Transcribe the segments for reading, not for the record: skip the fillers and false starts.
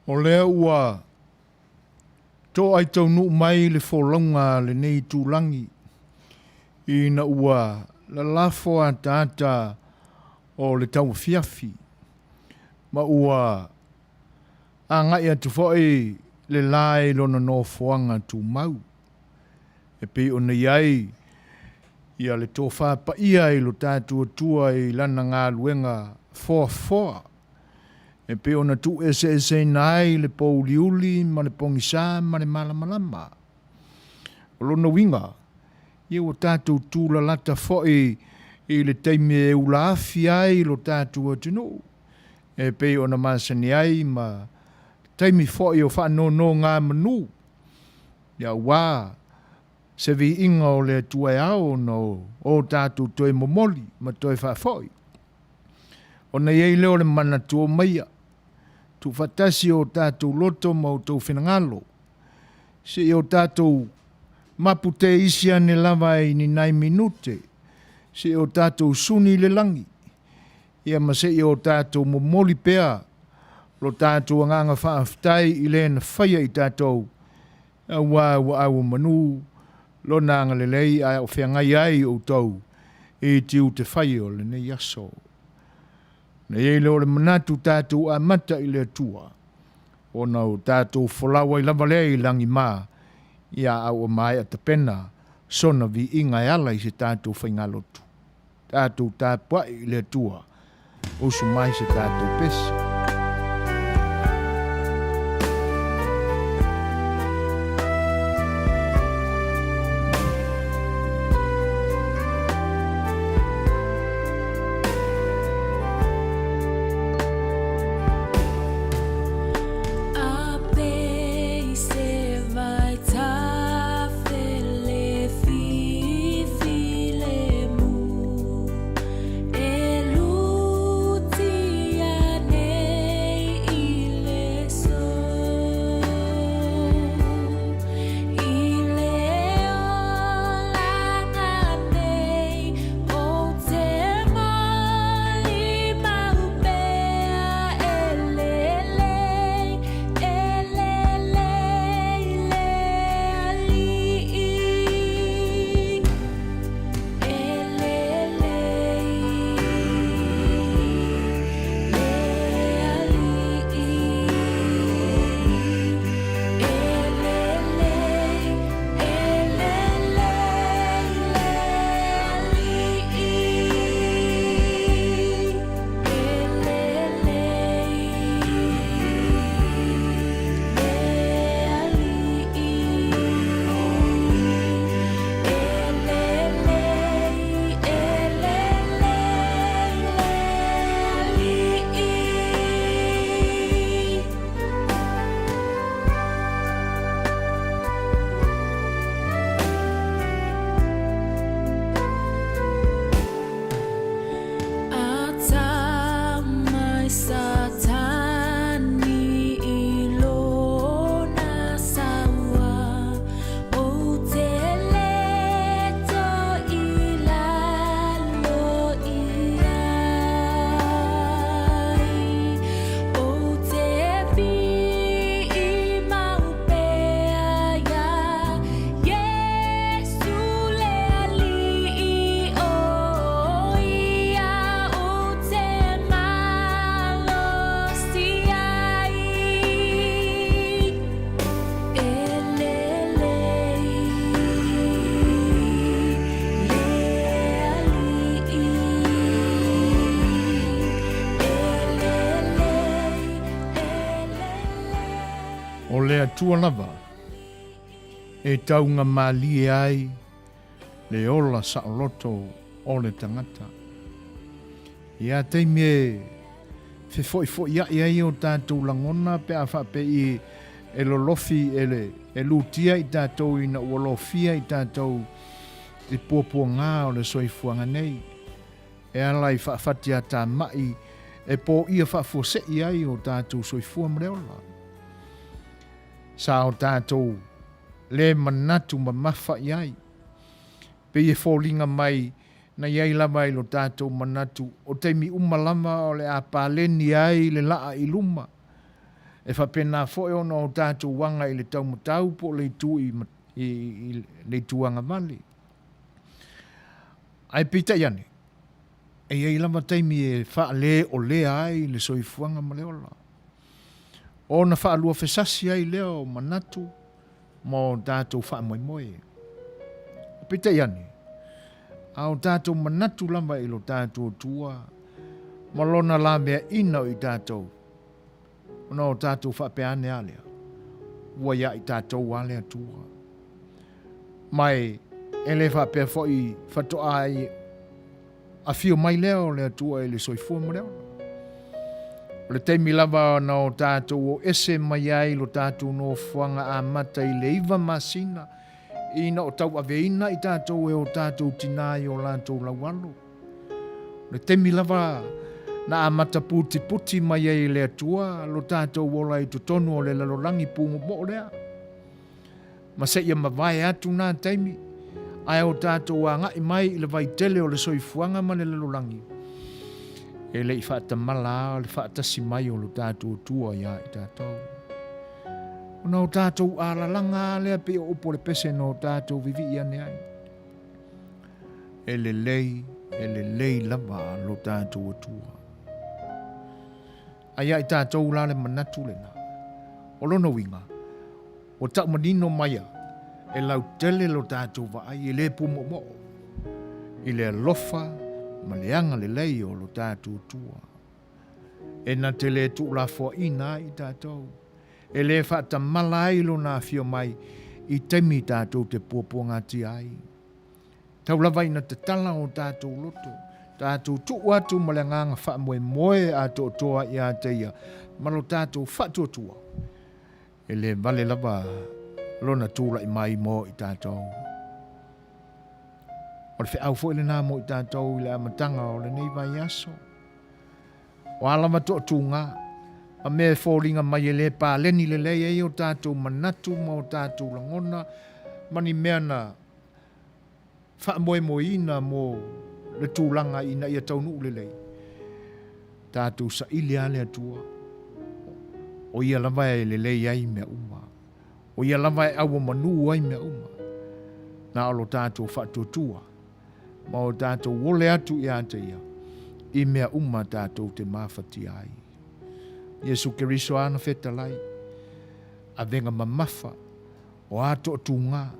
O lea ua toai taunuu mai le folauga a lenei itulagi ina ua lalafo ataata o le tauafiafi ma ua agai atu foi le la i lona nofoaga tumau e pei ona i ai ia le tofa paia i lo tatou Atua i lana galuega foafoa e pei ona tuueseeseina ai le pouliuli ma le pogisa ma le malamalama. O lona uiga, ia ua tatou tulalata foi i le taimi e ula afi ai lo tatou atunuu e pei ona masani ai ma taimi foi o faanonogamanu, ia aua se viiga o le Atua e ao ona o tatou toe momoli ma toe faafoi. Ona i ai lea o le manatu, Omaia, tuufaatasi o tatou loto ma outou finagalo, se i o tatou maputeisi ane lava i ni nai minute, se i o tatou suni i le lagi, ia ma se i o tatou momoli pea lo tatou agaga faafetai i le na faia i tatou, aua ua auomanu Lona agalelei ae o feagai ai outou i tiute fai o lenei aso. Ona i ai lea o le manatu tatou amata i le Atua, ona o tatou folau ai lava lea i lagima, ia a ua maea tapena sona viiga e ala i se tatou faigalotu. Tatou tapuai i le Atua, usu mai se tatou pese. O le Atua lava e taugamalie ai le ola saoloto o le tagata. Ia taimi e fefoifoiaʻi ai o tatou lagona pe a faapei e lolofi e le e lutia i tatou ina ua lofia i tatou i puapuagā o le soifuaga nei, e ala i faafatiatamai e pōia faafuaseʻi ai o tatou soifua ma le ola. Sa o tatou lē manatu mamafa i ai, pei e foliga mai Na i ai lava i lo tatou manatu, o taimi uma lava o le a paleni ai le laa i luma. E faapena foi ona o tatou aga i le taumatau po o le itu i, i, i le itu agavale. Ae peitai ane, e i ai lava taimi e faaleolea ai le soifuaga ma le ola. Ona faaluafesasi ai lea o manatu ma o tatou faamoemoe. Peitai ane, a o tatou manatu lava i lo tatou Atua ma lona laveaiina o i tatou, ona o tatou faapea ane a lea, ua ia i tatou a le Atua. Ma e le faapea foi faatoa afio mai lea o le Atua i le soifua ma le ola. O le taimi lava na o tatou o ese mai ai lo tatou nofoaga amata i le 9 masina ina o tauaveina i tatou e o tatou tinā i o latou laualo. O le taimi lava na amata putiputi mai ai e le Atua lo tatou ola i totonu o le lalolagi pumomoo lea. Ma seia mavae atu na taimi, ae o tatou agai mai i le vaitele o le soifuaga ma le lalolagi, e le i faatamala a le faatasi mai o lo tatou Atua iā i tatou. Ona o tatou alalaga a lea pei o upu o le pese na o tatou vivii ane ai. E lelei, e lelei lava lo tatou Atua. A ia i tatou la le manatu lena. O lona uiga, ua tau manino mai a e lautele lo tatou vaai e le pumoomoo i le alofa ma le agalelei o lo tatou Atua. E na te le tuulafoaina ai i tatou, e le faatamala ai lona afio mai i taimi tatou te puapuagatia ai. Tau lava ina tatala o tatou loto, tatou tuu atu ma le agaga faamoemoe atoatoa ia te ia ma lo tatou faatuatua, e le vale lava lona tulai mai mo i tatou. O le feau foi lena mo i tatou i le amataga o lenei vaiaso. O a lava toatuga, ma mea e foliga mai e le paleni lelei ai o tatou manatu ma o tatou lagona ma ni mea na faamoemoeina mo le tulaga ina ia taunuu lelei, tatou saili lava le Atua, o Ia lava e lelei ai mea uma, o Ia lava e auomanu ai mea uma, na o lo tatou faatuatua ma o tatou ole atu ia te Ia i mea uma tatou te mafatia ai. Iesu Keriso ana fetalai, avega mamafa, O a toatuga,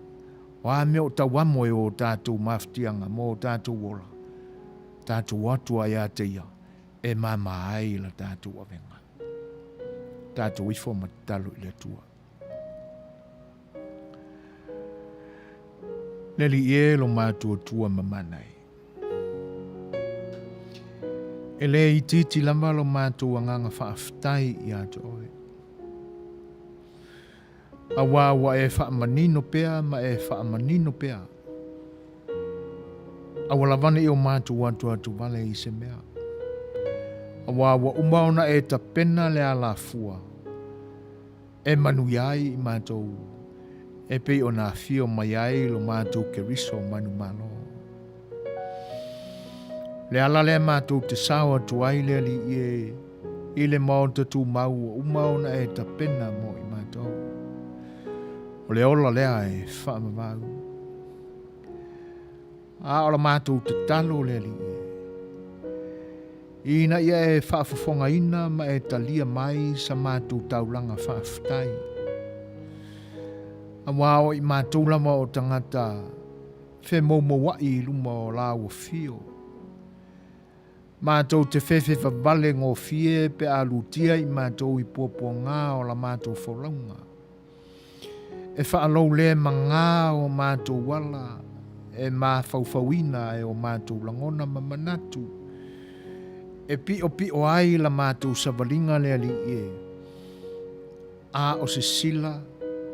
o a mea o tauamo e o tatou mafatiaga ma o tatou ola, tatou o atu a ia te ia e māmā ai la tatou avega. Tatou ifo ma tatalo i le Atua. Le Alii e lo matou Atua mamana e. E le itiiti lava lo matou agaga faafetai ia te oe. Auā ua e faamanino pea ma e faamanino pea. Aua lava ne i o matou atuatu wale i se mea. Auā ua uma ona e tapena le alafua e manuia ai i matou e pei ona afio mai ai lo matou Keriso manumalo. Le ala lea matou te sao atu ai le Alii e i le maota tumau ua uma ona e tapena mo i matou. O le ola lea e faavavau. A o la matou tatalo le Alii e. Ina ia e faafofogaina ma e talia mai sa matou taulaga faafetai. Auā o i matou lava o tagata femoumouaʻi i luma o lāua fio. Matou te fefefavale gofie pe a lutia i matou i puapuagā o la matou folauga. E faalou le magā o matou ala e mafaufauina e o matou lagona ma manatu, e piʻopiʻo ai la matou savaliga le Alii e. A o se sila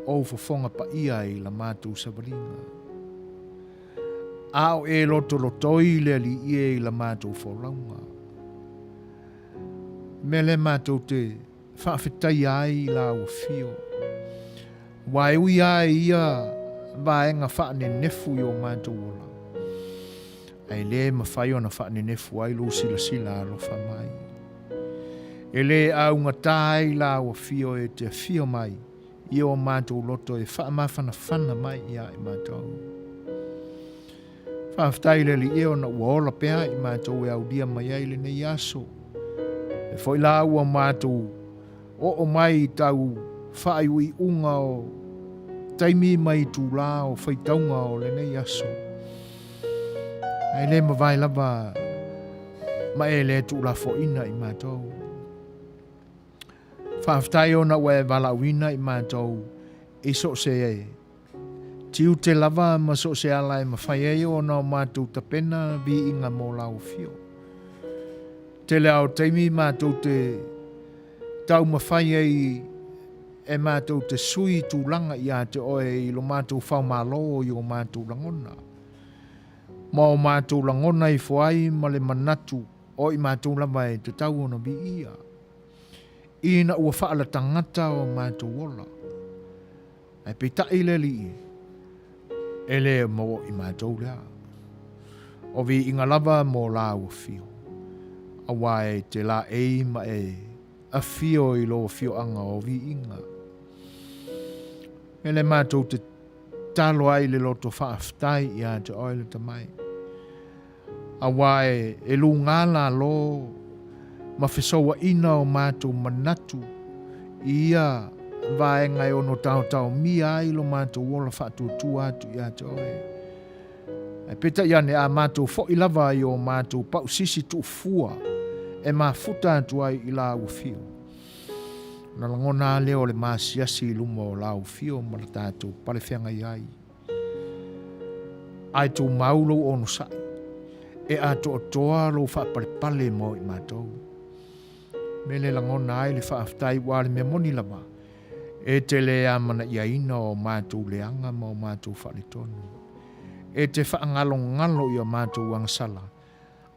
ou fofoga paia i la matou savaliga. A o e lotolotoi le Alii e i la matou folauga. Mea lea matou te faafetaia ai i la ua fio. Aua e ui lava i ia vaega faanenefu i o matou ola, ae le mafai ona faanenefu ai lou silasila alofa mai. E lē augatā ai lau afio e te afio mai i o matou loto e faamafanafana mai iā i matou. Faafetai i le Alii e ona ua ola pea i matou e aulia mai ai lenei aso. E foi la ua matou oo mai i tau faaiuiuga o taimi ma itulā o faitauga o lenei aso. Ae le mavae lava ma e le tuulafoaina i matou. Faafetai ona ua e valaauina i matou i so o se tiute lava ma so o se ala e mafai ai ona o matou tapena viiga mo lau afio. Tele lava o taimi matou te taumafai ai e matou te sui tulaga ia te oe i lo matou faomalo i o matou lagona. Ma o matou lagona ifo ai ma le manatu o i matou lava e tatau ona viia. Ina ua faaletagata o matou ola. Ae peitai le Alii, e le mo i matou lea. O viiga lava mo lau afio, aua e te laei ma e afio i lou afioaga o viiga. E le matou te talo ai le loto faafetai ia te oe le Tamai. Aua e lugā lalo ma fesouaina o matou manatu i ia vaega e ono taotaomia ai lo matou ola faatuatua atu ia te oe. Ae peitai ane a matou foi lava i o matou pausisi tuufua e mafuta atu ai i lau afio, ona lagona lava lea o le masiasi i luma o lau afio ma le tatou palefeagai ai. Ae tumau lou onosai, e atoatoa lou faapalepale mo i matou. Me le lagona ai le faafetai ua le mea moni lava, e te le amanaiaina o matou leaga ma o matou faaletonu. E te faagalogalo i o matou agasala,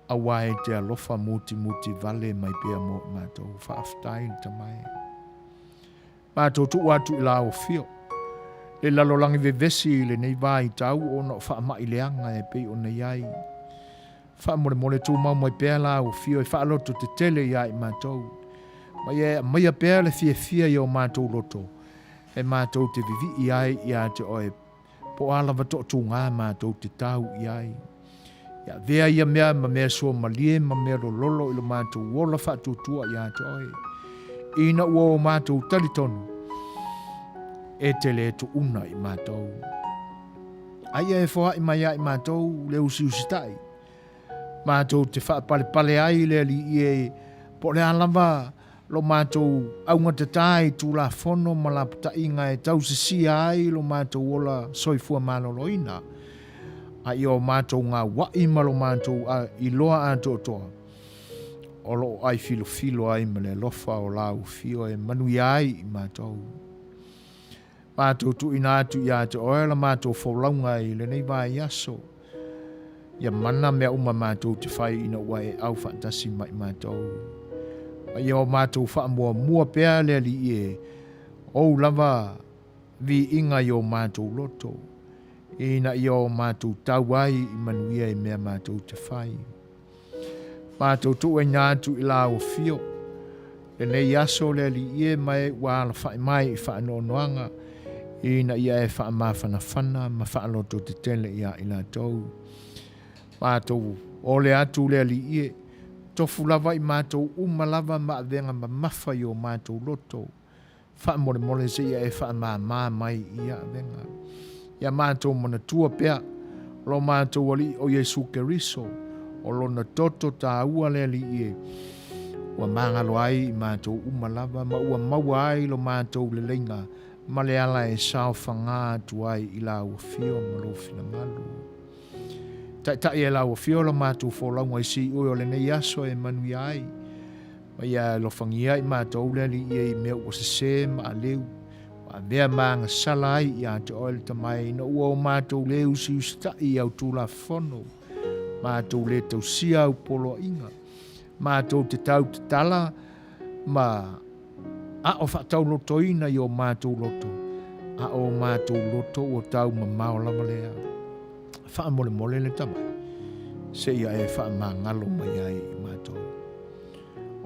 aua e te alofa mutimuti vale mai pea mo i matou. Faafetai le Tama e. Matou tuu atu i lau afio le lalolagi vevesi i lenei vaitau ona o faamai leaga e pei ona i ai. Faamolemole tumau mai pea lau afio e faaloto tetele ia i matou, ma ia e aumaia pea le fiafia i o matou loto e matou te vivii ai ia te oe Po o a lava toatūgā matou te tau i ai. Ia avea ia mea ma mea suamalie ma mea lololo i lo matou ola faatuatua ia te oe. Ina ua o matou talitonu, e te le tuuna i matou. A ia e foai mai ia i matou le usiusitai, Matou te faapalepale ai le Alii e, po o le a lava lo matou augatatā i Tulafono ma lapataiga e tausisia ai lo matou ola soifua maloloina, a ia o matou gauaʻi ma lo matou iloa atoatoa, o lo o ai filofilo ai ma le alofa o lau Afio e manuia ai i matou. Matou tuuina atu ia te oe la matou folauga i lenei vaiaso. Ia mana mea uma matou te fai ina ua e au faatasi mai matou. Ma ia o matou faamuamua pea le Alii e, ou lava viiga i o matou loto, ina ia o matou tau ai i manuia i mea matou te fai. Matou tuuaina atu i lau afio lenei aso le Alii e ma e ua alafai mai i faanoanoaga ina ia e faamafanafana ma faalototetele ia i latou. Matou ole atu le Alii e, tofu lava i matou uma lava ma avega mamafa i o matou loto. Faamolemole seia e faamāmā mai i ia avega. Ia matou manatua pea lo matou Alii o Iesu Keriso, o Lona toto tāua le Alii e ua magalo ai i matou uma lava ma ua maua ai lo matou leleiga ma le ala e saofagā atu ai i lau Afio ma lou finagalo. Taitai e lau Afio lo matou folauga i siui o lenei aso e manuia ai. Ma ia alofagia i matou le Alii e i mea ua sesē ma aleu, ua avea ma agasala ai ia te oe le Tama ina ua o matou le usiusitai i au Tulafono, matou le tausia au poloaiga, matou te tau tatala ma ao faataulotoina i o matou loto, a o matou loto ua tau mamao lava lea. Faamolemole le Tama, seia e faamagalo mai ai i matou.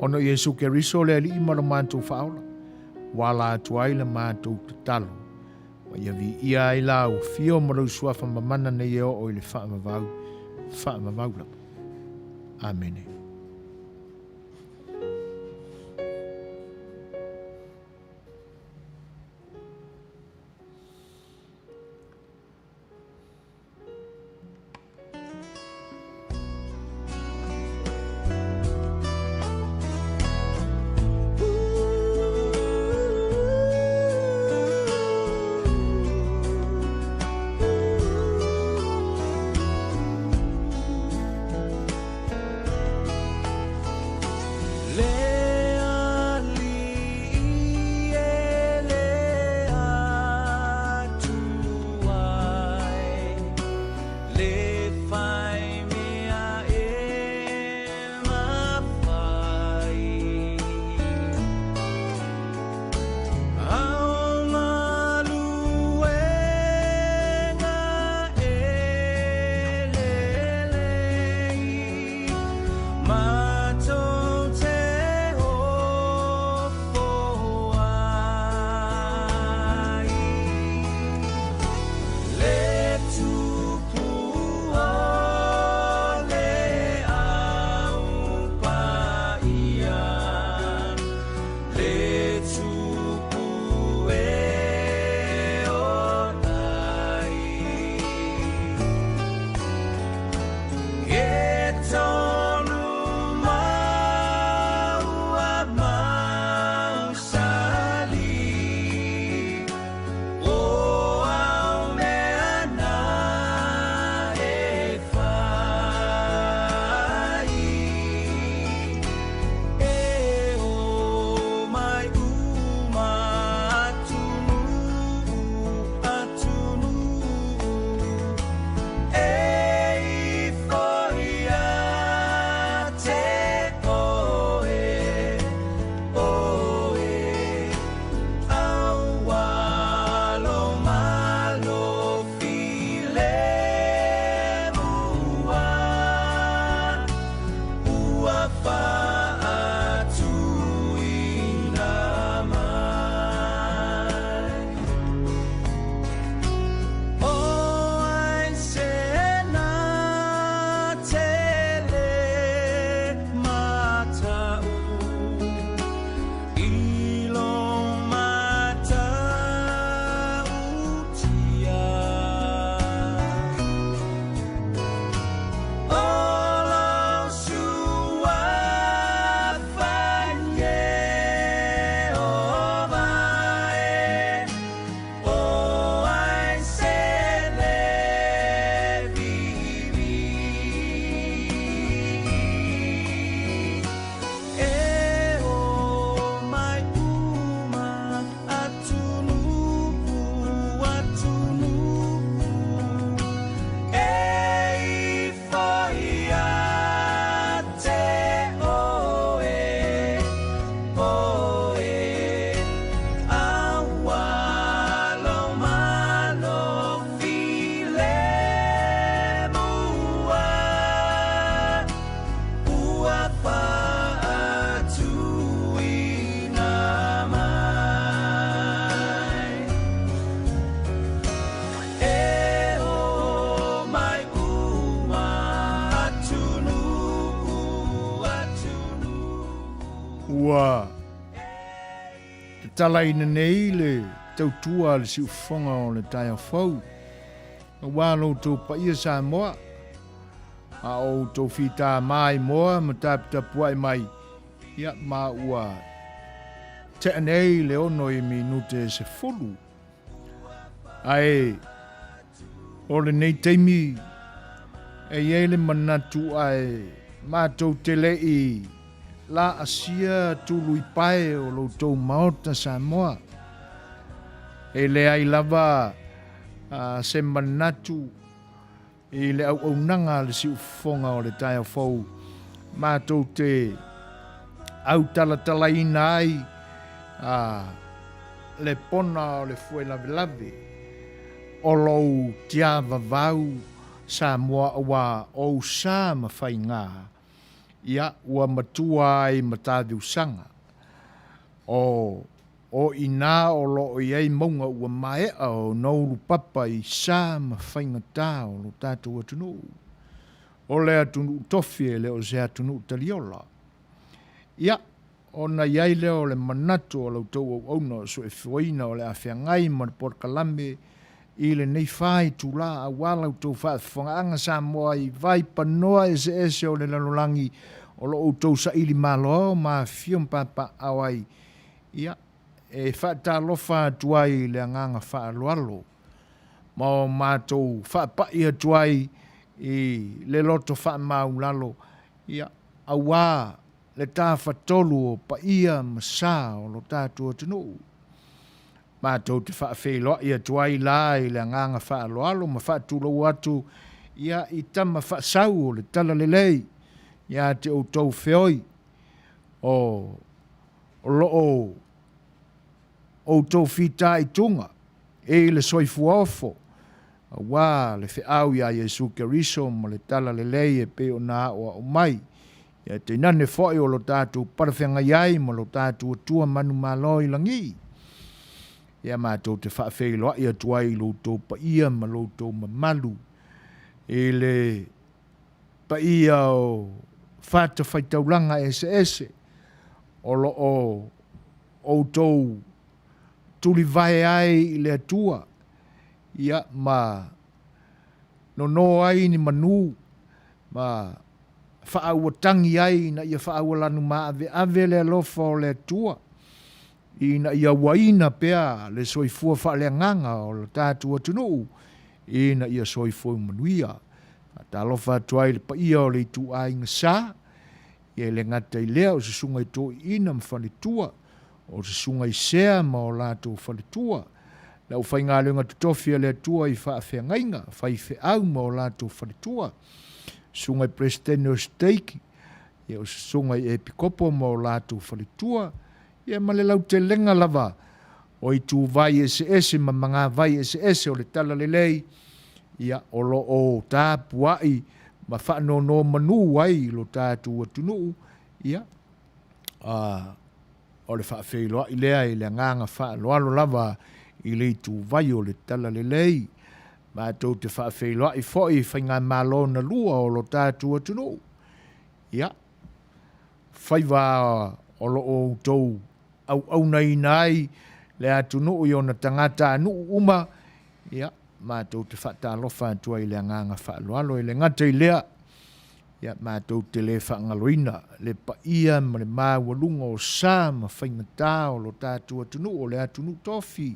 Ona o Iesu Keriso le Alii ma lo matou Faaola, ua ala atu ai la matou tatalo, ma ia viia ai lau afio ma lou suafa mamana nei e oo i le faavavau, faavavau lava. Amene. Ua tatalaina nei le tautua a le siufofoga o le taeao fou, aua lo outou paia Samoa, a o outou fita maimoa ma taputapuai mai, ia ma ua tea nei le 6 i minute 10. Ae o lenei taimi e i ai le manatu ae matou te le i laasia tulu i pae o lo outou Maota Samoa. E leai lava se manatu i le auaunaga a le siufofoga o le taeao fou, matou te autalatalaina ai a le pona o le fue lavelave o lou tiavavau Samoa aua ou sa ma faiga. Ia, ua matua ai ma Taviusaga. O, o i inā o lo o i ai mauga ua maea ona ulu papa i sa ma faigata o lo tatou atunuu. O le atunuu tofi e le o se atunuu taliola. Ia, ona i ai lea o le manatu o la outou auauna o soefuaina o le a feagai ma le polokalame i lenei faitulā auā la outou faafofogaaga Samoa i vaipanoa eseese o le lalolagi o lo outou saili malo ma afifio ma papaaao ai. Ia, e faatalofa atu ai i le agaga faaaloalo ma o matou faapai atu ai i le loto faamaulalo, ia, auā le tafatolu o paia ma sa o lo tatou atunuu. Matou te faafeiloai atu ai la i le agaga faaaloalo ma faatulou atu ia i tama faasau o le Talalelei ia te outou feoi o lo o outou fitaituga i le soifua ofo auā le feau iā Iesu Keriso ma le Talalelei e pei ona aoao mai. Ia tainane foi o lo tatou palafeagai ai ma lo tatou Atua manumalo i lagi. Ia matou te faafeiloai atu ai i lo outou paia ma lo outou mamalu i le paia o fatafaitaulaga eseese o lo o outou tulivae ai i le Atua, ia ma nono ai ni manu ma faaauatagi ai ina ia faaaualanu maaveave le alofa o le Atua, ina ia uaina pea le soifua faaleagaga o lo tatou atunuu, ina ia soifua manuia. Faatalofa atu ai i le paia o le ituaiga sa, ia e le gata i lea o susuga i toeaiina ma faletua, o susuga i sea ma o latou faletua, le aufaigaluega totofi a le Atua i faafeagaiga, faifeau ma o latou faletua, susuga i Peresetene o Steiki, ia o susuga i Epikopo ma o latou faletua, ia ma le lautelega lava o ituvai eseese ma magavai eseese o le Talalelei, ia o lo o tapuai ma faanonomanu ai lo tatou atunuu, ia, o le faafeiloai lea i le agaga faaaloalo lava i le ituvai o le Talalelei. Matou te faafeiloai foi i faigamalo na lua o lo tatou atunuu. Ia, faiva o lo o outou auaunaina ai le atunuu i ona tagatanuu uma, ia, matou te faatalofa atu ai i le agaga faaaloalo. E le gata i lea, ia, matou te le faagaloina le paia ma le maualuga o sa ma faigata o lo tatou atunuu, o le atunuu tofi,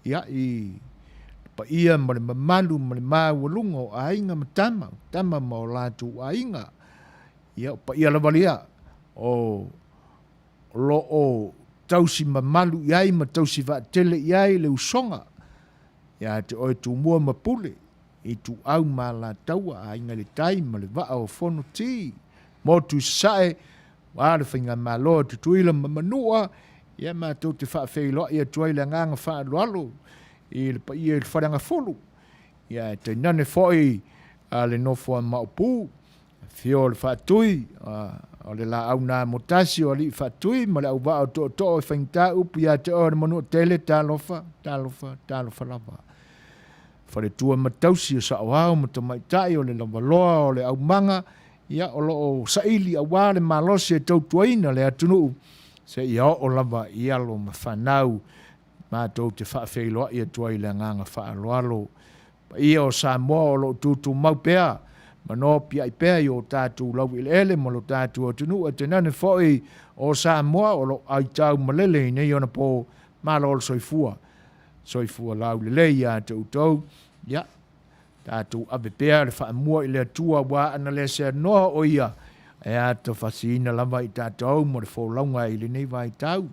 ia, i le paia ma le mamalu ma le maualuga o aiga ma tama, o tama ma o latou aiga. Ia, o paia lava lea o lo o tausi mamalu i ai ma tausi vaatele i ai le usoga ia te oe Tumua ma Pule, Ituau ma Alataua, Aiga i le Tai ma le Vaa o Fonoti, Motu i Sasae, aua le Faigamalo a Tutuila ma Manua. Ia matou te faafeiloai atu ai le agaga faaaloalo i le paia i le Faleagafulu, ia ae tainane foi le nofo a Maopu, Afio o le Faatui, o le laau na amotasi o Alii Faatui ma le auvaa o Tootoo e faigata upu ia te oe o le Manuatele, talofa, talofa, talofa lava. Faletua ma tausi o saoao ma tamaitai o le lavaloa o le aumaga, ia o lo o saili auā le malosi e tautuaina le atunuu seia oo lava i alo ma fanau. Matou te faafeiloai atu ai i le agaga faaaloalo. Paia o Samoa o lo o tutumau pea ma nopiai pea i o tatou laueleele ma lo tatou atunuu, ae tainane foi o Samoa o lo o aitau malele i nei ona po. Malo le soifua. Soifua laulelei ia te outou. Ia, tatou ave pea le faamua i le Atua aua ana le seanoa o ia e atafasiina lava i tatou mo le folauga i lenei vaitau.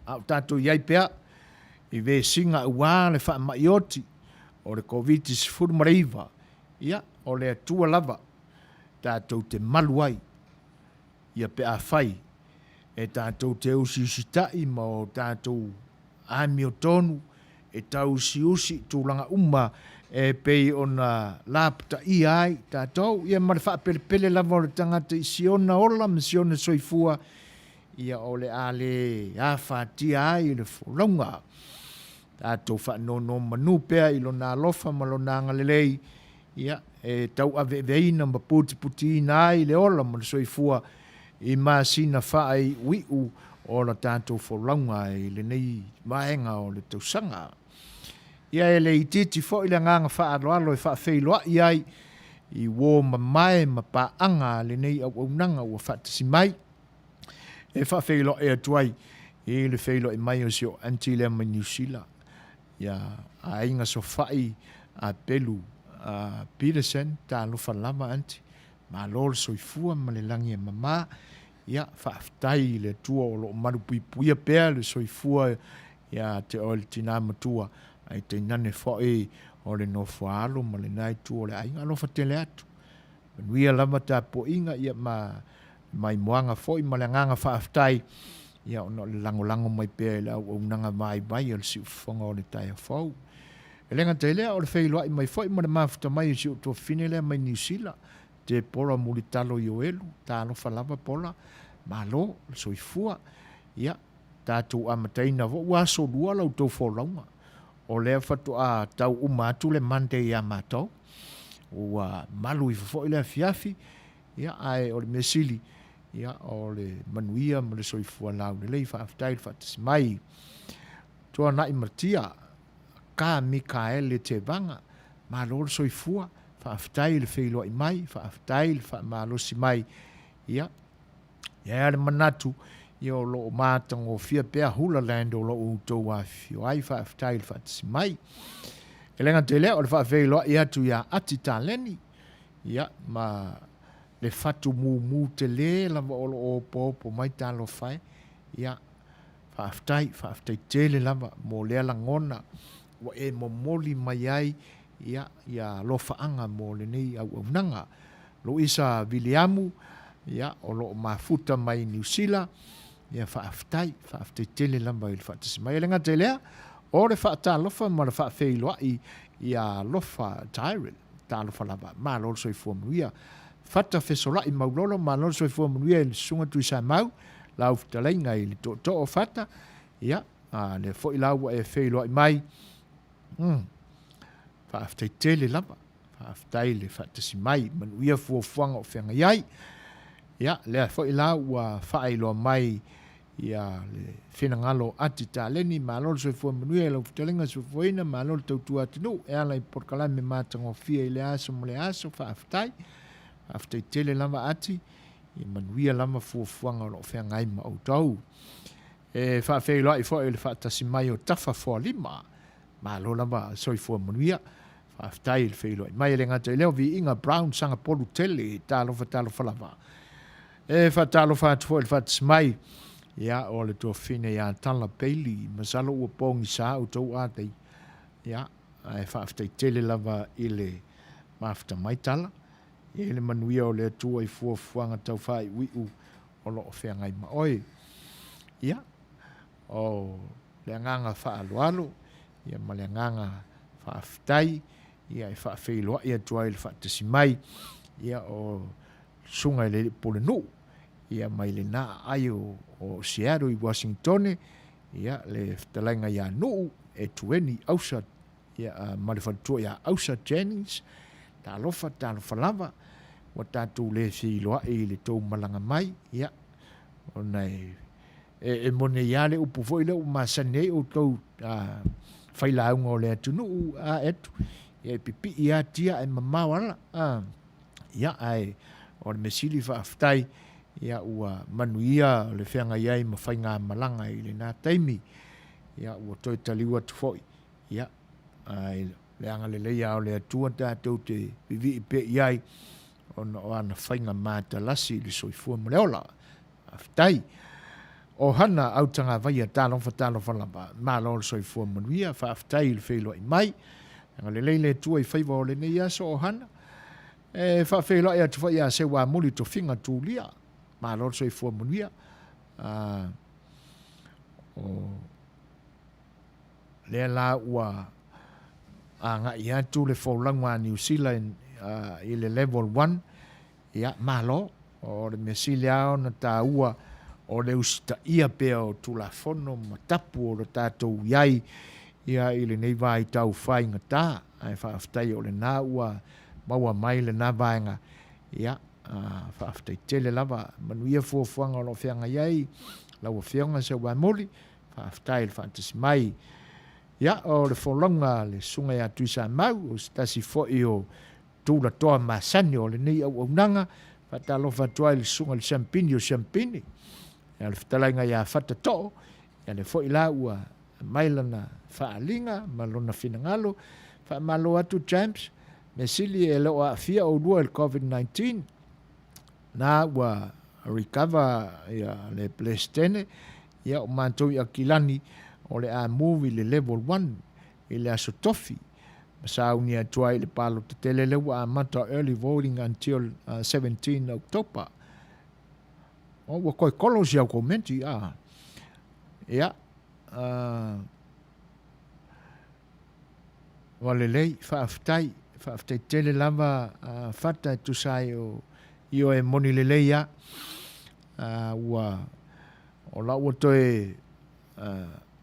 A o tatou i ai pea i vesiga auā le faamai oti o le Koviti-19, ia, o le Atua lava tatou te malu ai, ia pe afai e tatou te usiusitai ma o tatou amiotonu e tauusiusi i tulaga uma e pei ona lapataia ai tatou, ia ma le faapelepele lava o le tagata i siona ola ma siona soifua, ia o le a le afatia ai le folauga. Tatou faanonomanu pea i Lona alofa ma Lona agalelei, ia, e tauaveaveina ma putiputiina ai le ola ma le soifua i masina faaiuiu o la tatou folauga i lenei vaega o le tausaga. Ia e le itiiti foi le agaga faaaloalo e faafeiloai ai i uo mamae ma paaga a lenei auaunaga ua faatasi mai e faafeiloai atu ai i le feiloai mai o si o aunty lea mai Niu Sila ia Aiga Sofai Apelu Peterson. Talofa lava aunty, malo le soifua ma le lagi e mama. Ia faafetai i le Atua o lo o malupuipuia pea le soifua ia te oe le tina matua, ae tainane foi o le nofoa alo ma lena itu o le aiga. Alofa tele atu. Manuia lava tapuaiga ia ma le maimoaga foi ma le agaga faafetai ia ona o le lagolago mai pea i le auaunaga vaivai a le siufofoga o le taeao fou. E le gata i lea, o le feiloai mai foi ma le mafuta mai o si ou tuafafine lea mai Niu Sila, Tepora Mulitalo Ioelu, talofa lava Pola, malo le soifua. Ia, tatou amataina foi, ua asolua la outou folauga, o lea faatoa tau uma atu le Monday ia matou, ua malu ifo foi le afiafi, ia, ae o le mea sili, ia, o le manuia ma le soifua laulelei, faafetai le faatasi mai. Tuanai Matia, Ka Mikaele Tevaga, malo le soifua, faafetai le feiloai mai, faafetai le faamalosi mai, ia, e i ai le manatu, ia o lo o matagofie pea Hula Land o lo o outou afifio ai, faafetai le faatasi mai. E le gata i lea, o le faafeiloai atu ia Ati Taleni, ia, ma le fatu mumu tele lava o lo o opoopo mai, talofa e, ia, Faafetai, faafetai tele lava mo lea lagona ua e momoli mai ai ia ia alofaaga mo lenei auaunaga. Luisa Viliamu, ia, o lo o mafuta mai Niu Sila, ia faafetai, faafetai tele lava i le faatasi mai. E le gata i lea, o le faatalofa ma le faafeiloai ia Alofa Tyrell, talofa lava, malo le soifua manuia. Fata Fesolai Maulolo, malo le soifua manuia i le Susuga Tuisamau, lau fetalaiga i le tootoo Fata, ia, a lea foi la ua e feiloai mai, faafetai tele lava, faafetai le faatasi mai, manuia fuafuaga o feagai ai. Ia, lea foi la ua faailoa mai ia le finagalo Ati Taleni, malo le soifua manuia i lau fetalaiga soifuaina, malo le tautua atunuu e ala i polokalame matagofie i lea aso ma lea aso, faafetai. Faafetai tele lava Ati, ia manuia lava fuafuaga o lo o feagai ma outou. E faafeiloai foi i le faatasi mai o Tafa Foalima, malo lava soifua manuia, faafetai i le feiloai mai. E le gata i lea o Viiga Brown Sagapolu Tele, talofa talofa lava. E faatalofa atu foi i le faatasi mai, ia, o le tuafafine ia Tala Bailey, masalo ua pogisa outou atei, ia, ae faafetai tele lava i le mafuta mai Tala, e i ai le manuia o le Atua i fuafuaga tau faaiuiu o lo o feagai ma oe. Ia, o le agaga faaaloalo, ia ma le agaga faafetai, ia e faafeiloai atu ai i le faatasi mai, ia, o Susuga i le Alii Pulenuu, ia mai lena aai o, o Seattle i Uasingitone, ia le fetalaiga ia Nuu Etueni Ausa, ia ma le faletua ia Ausa Jennings, talofa, talofa lava, ua tatou le feiloai i le tou malaga mai, ia, ona e, e, e moni ai lava le upu foi lea ua masani ai outou failauga o le atunuu, a Etu, ia e pipii lava tia ae mamao ala, a. Ia, ae o le mea sili faafetai, ia ua manuia le feagai ai ma faigamalaga i lena taimi. Ia ua toe taliu atu foi, ia, ae le agalelei lava o le Atua tatou te vivii pea i ai ona o ana faiga matalasi i le soifua ma le ola. Faafetai. Ohana Autagavaia, talofa talofa lava. Malo le soifua manuia, faafetai i le feiloai mai. Agalelei le Atua i faiva o lenei aso, Ohana. E faafeiloai atu foi ia Seuamuli Tofiga Tulia. Malo le soifua manuia. O lea la ua agai atu le folauga a Niu Sila i le level 1, ia, malo. O le mea sili lava ona taua o le usitaia pea o Tulafono ma tapu o lo tatou i ai ia i lenei vaitau faigata. Ae faafetai o lena ua maua mai lena vaega. Ia, faafetai tele lava. Manuia fuafuaga o lo o feagai ai lau Afioga Seuamuli. Faafetai i le faatasi mai. Ia, o le folauga a le Susuga ia Tuisamau, o se tasi foi o tulatoa masani o lenei auaunaga. Faatalofa atu ai i le Susuga i le Siampini o Siampini, ia le fetalaiga ia Fata Too, ia lea foi la ua aumai lana faaaliga ma lona finagalo. Faamalo atu James, mea sili e le o aafia oulua i le COVID-19, na ua recover ia le Peresetene, ia o matou i Akilani o le a move i le level 1 i le aso Tofi, ma sauni atu ai i le palota tele lea ua amata early voting until 17 October. Oh, ua toe kolo si au komenti, ah. Ia, ua lelei, faafetai, faafetai tele lava Fata e tusa ai o ioe moni lelei lava. Ua, o la ua toe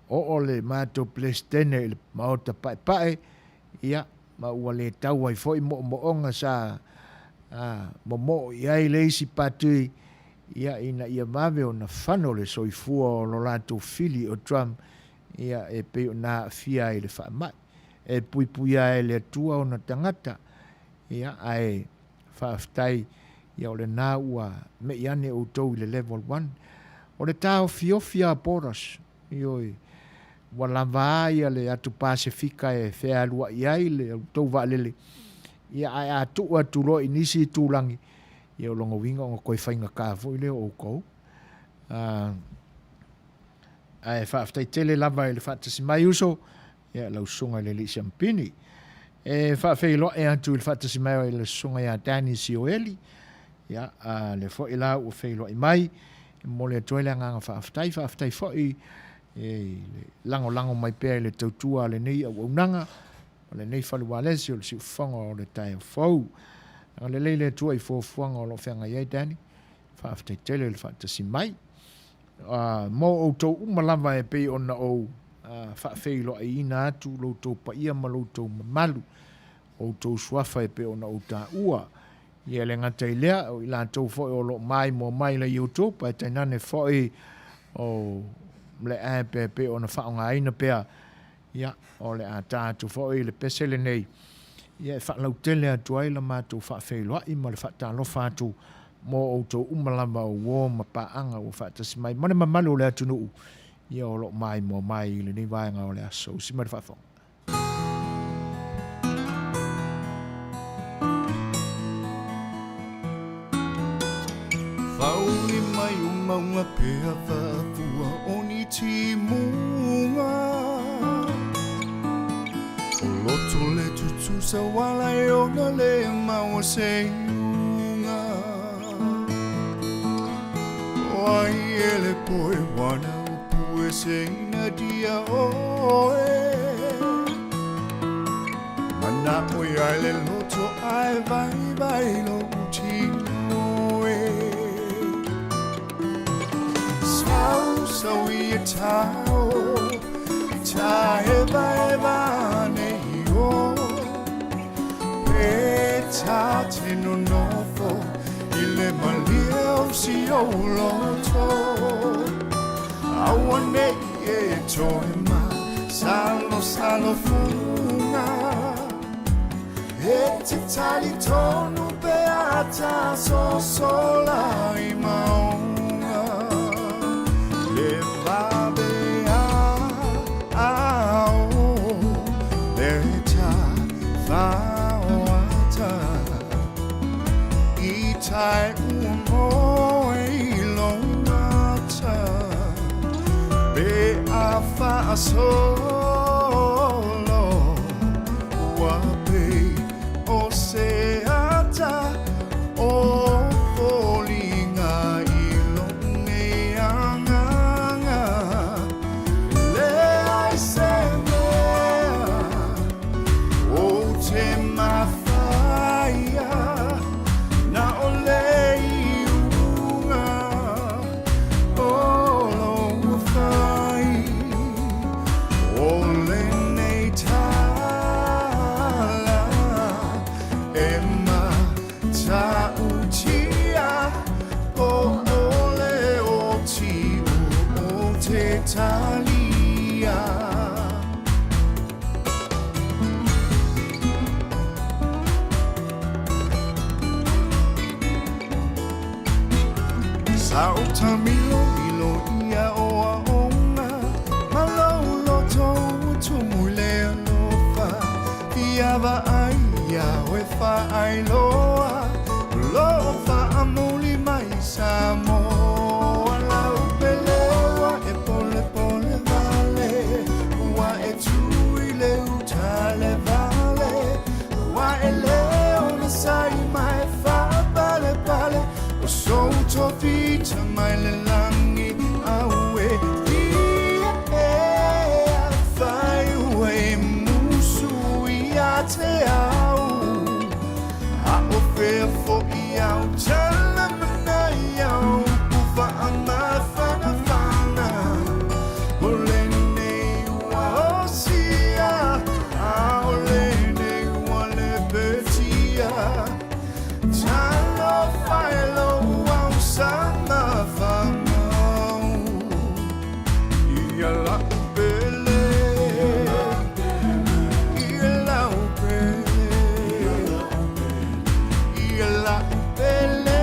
oo le matou Peresetene i le Maota Paepae, ia, ma ua le tau ai foi moomooga sa momoo i ai le isi pati, ia, ina ia vave ona fano le soifua o lo latou fili o Trump, ia, e pei ona aafia ai i le faamai. E puipuia ai e le Atua ona tagata, ia, ae faafetai, ia, o lena ua me'i ane outou i le level one. O le taofiofi a Borders, Ioe, ua lava a ia le atu Pasefika e fealuai ai le outou vaalele, ia ae a tuu atu loa i nisi itulagi, ia o lona uiga ona toe faigata foi lea o outou. Ae faafetai tele lava i le faatasi mai uso, ia lau susuga i le Alii Siamupini. E faafeiloai atu i le faatasi mai o le susuga ia Danny Sioeli, ia a lea foi la ua feiloai mai, e momoli atu ai le agaga faafetai, faafetai foi i le lagolago mai pea i le tautua a lenei auaunaga, o lenei fale ualesi o le siufofoga o le taeao fou. Agalelei le Atua i fuafuaga o lo o feagai ai Danny, faafetai tele i le faatasi mai. Mo outou uma lava e pei ona ou faafeiloaiina atu lo outou paia ma lo outou mamalu, outou suafa e pei ona ou taua. Ia e le gata i lea, o i latou foi o lo o maimoa mai i le YouTube, ae tainane foi o le app e pei ona faaaogaina pea, ia, o le a ta atu foi le pese lenei, ia e faalautele atu ai la matou faafeiloai ma le faatalofa atu mo outou uma lava o uo ma paaga ua faatasi mai ma le mamalu o le atunuu, ia o lo o maimoa mai i lenei vaega o le aso. Usi mai le faafofoga. Whaoni mai o maunga pea whaafua o ni timunga O loto le tutusa wala e ona le maua se iunga O ai e le poe wana o pue se ina dia oe Mana'o ia le loto ae vaivai lou tino e Sau sau i e tao I ta hevaheva nei o Pe ta te nonofo I le malie o si ou loto Aua nei e toe ma Salo salo funga E te tali tonu pe ata sosola i maunga Le vabe a ao Le ta whaoata I tae ua moe i lou mata Pe a faasolo Ua pei o se ata o foliga i lou nei agaga Leai se mea. mafaia na o le iuga o lou fai o lenei tala e matautia po o le oti o te talia. Sa o tamilo milo ia o aonga ma lou loto ua tumu i le alofa ia vaai ia oe faailoa o lo o faamuli mai Samoa lau peleua e polepole vale ua e tu i le uta le vale ua e le onosai ma e faapalepale o sou tofita mai le lagi aue ia e afai ua e musu ia te au a o fea foʻi au tala manaia upu faamafanafana o lenei ua osia a o lenei ua lepetia talofa e lou ausama faamau ia lau pele ia lau pele ia lau pele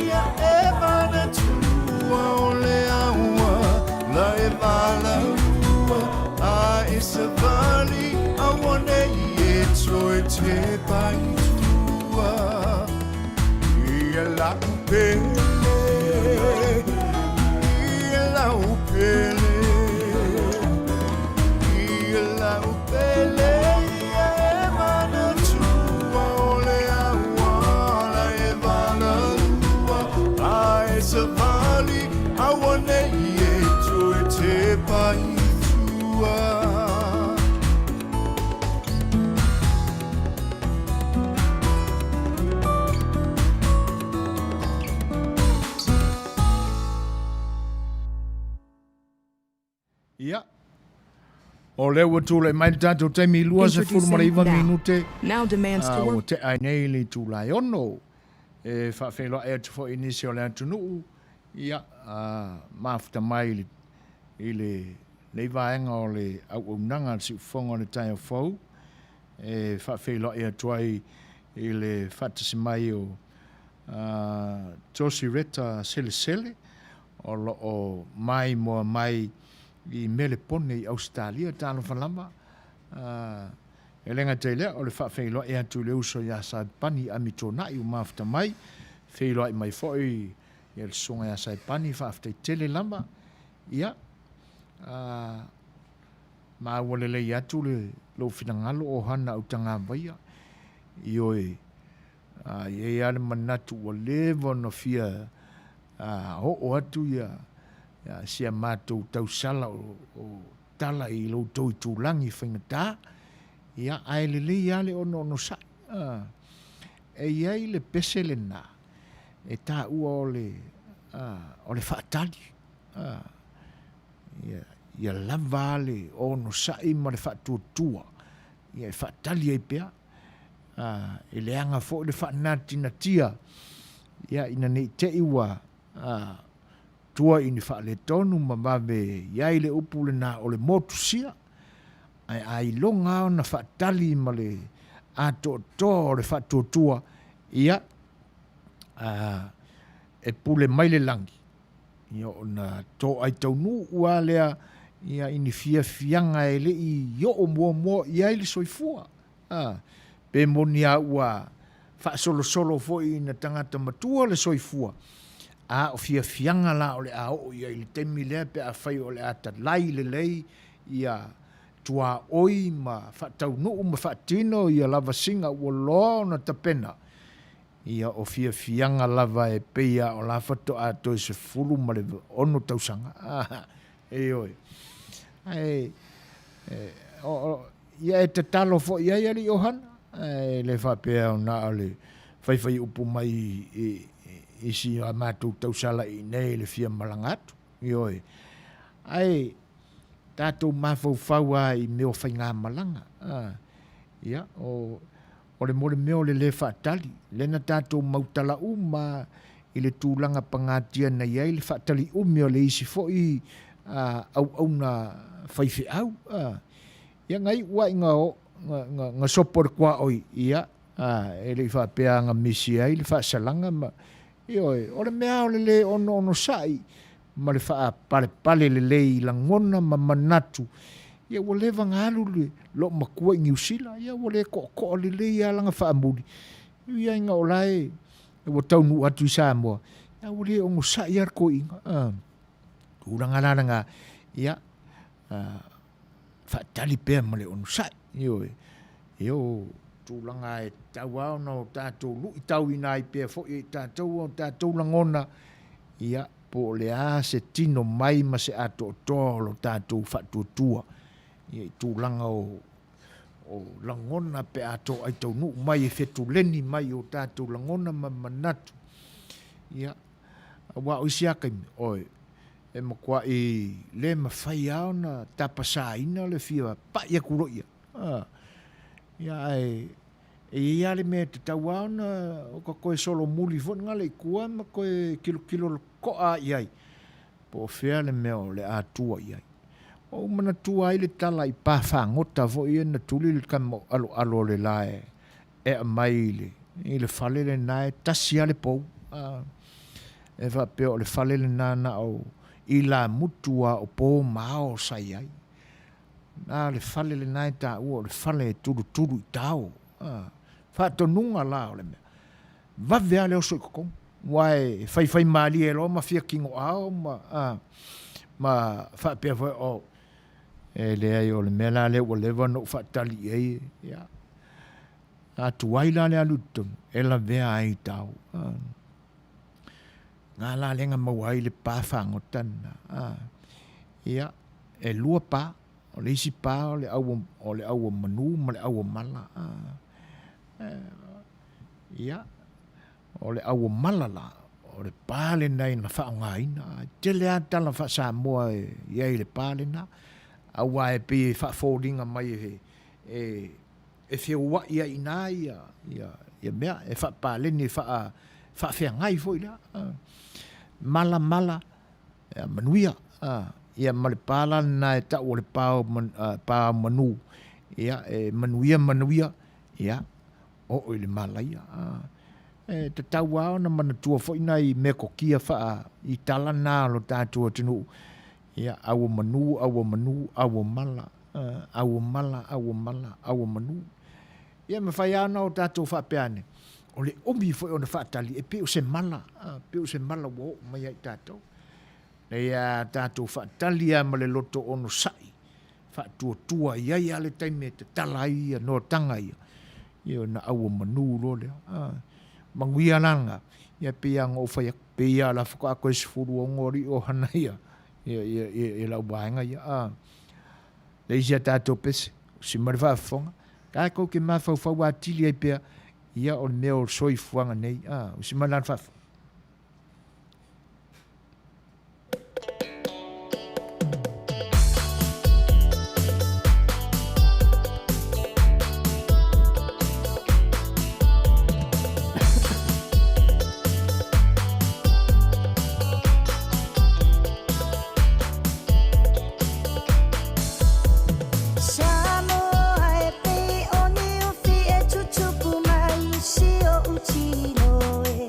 ia e manatua o le aua la e valaua a e savali auanei e toe tepa i tua ia lau pele ia lau pele ia lau pele ia e manatua o le aua la e valaua a e savali auanei e toe tepa i tua. Ia. O lea ua tulai mai le tatou taimi 29 minute. Now demands to Ah, ua work. tea ai nei le itula e ono. E faafeiloai atu foi i nisi o le atunuu. Ia, ah, mafuta mai i le, i le nei vaega o le auaunaga a le siufofoga o le taeao fou. E faafeiloai atu ai i le faatasi mai o ah, Josie Reta Selesele o lo o maimoa mai i Melepone i Ausetalia, talofa lava. E le gata i lea, o le faafeiloai atu i le uso iā Saepani Amitonai ua mafuta mai, feiloai mai foi i le susuga iā Saepani, faafetai tele lava. Ia, maua lelei atu le lou finagalo o Hana Autagavaia, ioe, A i ai lava le manatu ua leva ona fia oo atu ia si a matou tausala o tala i lo outou itulagi faigata, ia, ae lelei lava le onoonosai. E i ai le pese lena e taua o le, o le faatali. Ia lava le onosai ma le faatuatua, ia e faatali ai pea. E leaga foi le faanatinatia ia ina ne i te i ua tua i ni faaletonu ma vave i ai le upu lena o le motusia, ae a iloga lava ona faatali ma le atoatoa o le faatuatua, ia, e pule mai le lagi, ia ona toai taunuu lava lea ia i ni fiafiaga e le i oo muamua i ai le soifua. A, pe moni a ua faasolosolo foi ina tagata matua le soifua, a o fiafiaga la o le a oo i ai i le taimi lea pe afai o le a talai lelei ia tuaoi ma faataunuu ma faatino ia lavasiga ua loa ona tapena, ia o fiafiaga lava e pei a o la faatoa toe 16 tausaga. A, ioe. Ae, o, ia e tatalo foi i ai alii Ohana. E le faapea na o le faifai upu mai i si a matou tausala i inei le fia malaga atu. Ioe. Ae tatou mafaufau lava i mea o faigamalaga. Ia, o le mea o le mea o le le faatali, lea na tatou mautala uma i le tulaga pagatia na i ai le faatali umi o le isi foi auauna faifeau. Ia na iu lava ina na sopo le tuaoi, ia, e le i faapea na misi ai le faasalaga ma, ioe, o le mea lava o le le onoonosai ma le faapalepale lelei i lagona ma manatu, ia ua leva ona alu le loomatua i Niu Sila, ia ua le toatoa lelei lava lana faamuli, e ui lava ina o la e ua taunuu atu i Samoa, a ua le onosai lava le toeaina. A, tulaga la lena, ia, faatali pea ma le onosai. Ioe, ia o tulaga e tatau lava ona o tatou luitauina ai pea foi e tatou o tatou lagona, ia, po o le a se tino mai ma se atoatoa o lo tatou faatuatua ia i tulaga o lagona pe a toai taunuu mai e fetuleni mai o tatou lagona ma manatu. Ia, aua o isi lava taimi, oi, e matuai le mafai lava ona tapasaina le fia pai atu loa i ai. Ia, ae e i ai lava le mea e tatau lava ona ota toe solomuli foi lena i tua ma toe tilotilo totoa i ai, po o fea le mea o le a tua i ai. Ua ou manatua ai le tala i pa fagota foi ia na tuli le tama o aloalo o le la e aumai i le fale lena e tasi lava le pou. E faapea o le fale lena na o ilamutu lava o po ma ao sa i ai. Na le fale lena e taua o le fale e tulutulu i tao. Faatonuga la o le mea, vave lava le oso i totonu, aua e faifaimalie loa ma fia tinoao ma, ma faapea foi, oh, e leai o le mea la lea ua leva ona ou faatali i ai, ia. A tuai la le alu i totonu, e lavea ai i tao. Na la lea na maua ai le pa fagota lena. Ia, e lua pa, o le isi pa o le au o le au o manu ma le au o mala. Ia, o le au o mala la, o le pa lena na faaaogaina. E tele lava tala faa-Samoa e i ai i le pa lena, aua e pei e faafoliga mai e e feoai ai i ina ia mea, e faapaleni, e faafeagai foi lea. Mala mala, ia manuia. Ia ma le pa la lena e tau o le pa o manu, ia e manuia manuia, ia oo i le malaia. E tatau lava ona manatua foi nai metotia faa i tala na a lo tatou atunuu, ia au o manu, au o manu, au o mala, au o mala, au o mala, au o manu. Ia e mafai lava ona o tatou faapea ane, o le umi foi ona faatali e pei o se mala, pei o se mala ua oo mai ia i tatou. Ia tatou faatali lava ma le loto onosai, faatuatua i ai lava le taimi e tatala ai ia noataga ia, ia ona au o manu loa lea. Manuia la lena, ia pei lava ona ou fai atu, pei lava o la faatoa toe 16 alii o hana ia, ia, ia, ia, ia lau vaega ia. Le isi a tatou pese, usi mai le faafofoga, tatou te mafaufau atili ai pea, ia o le mea o le soifuaga nei, usi mai la le faafofoga. Samoa e pei o ni ufi e tutupu mai si ou tino e.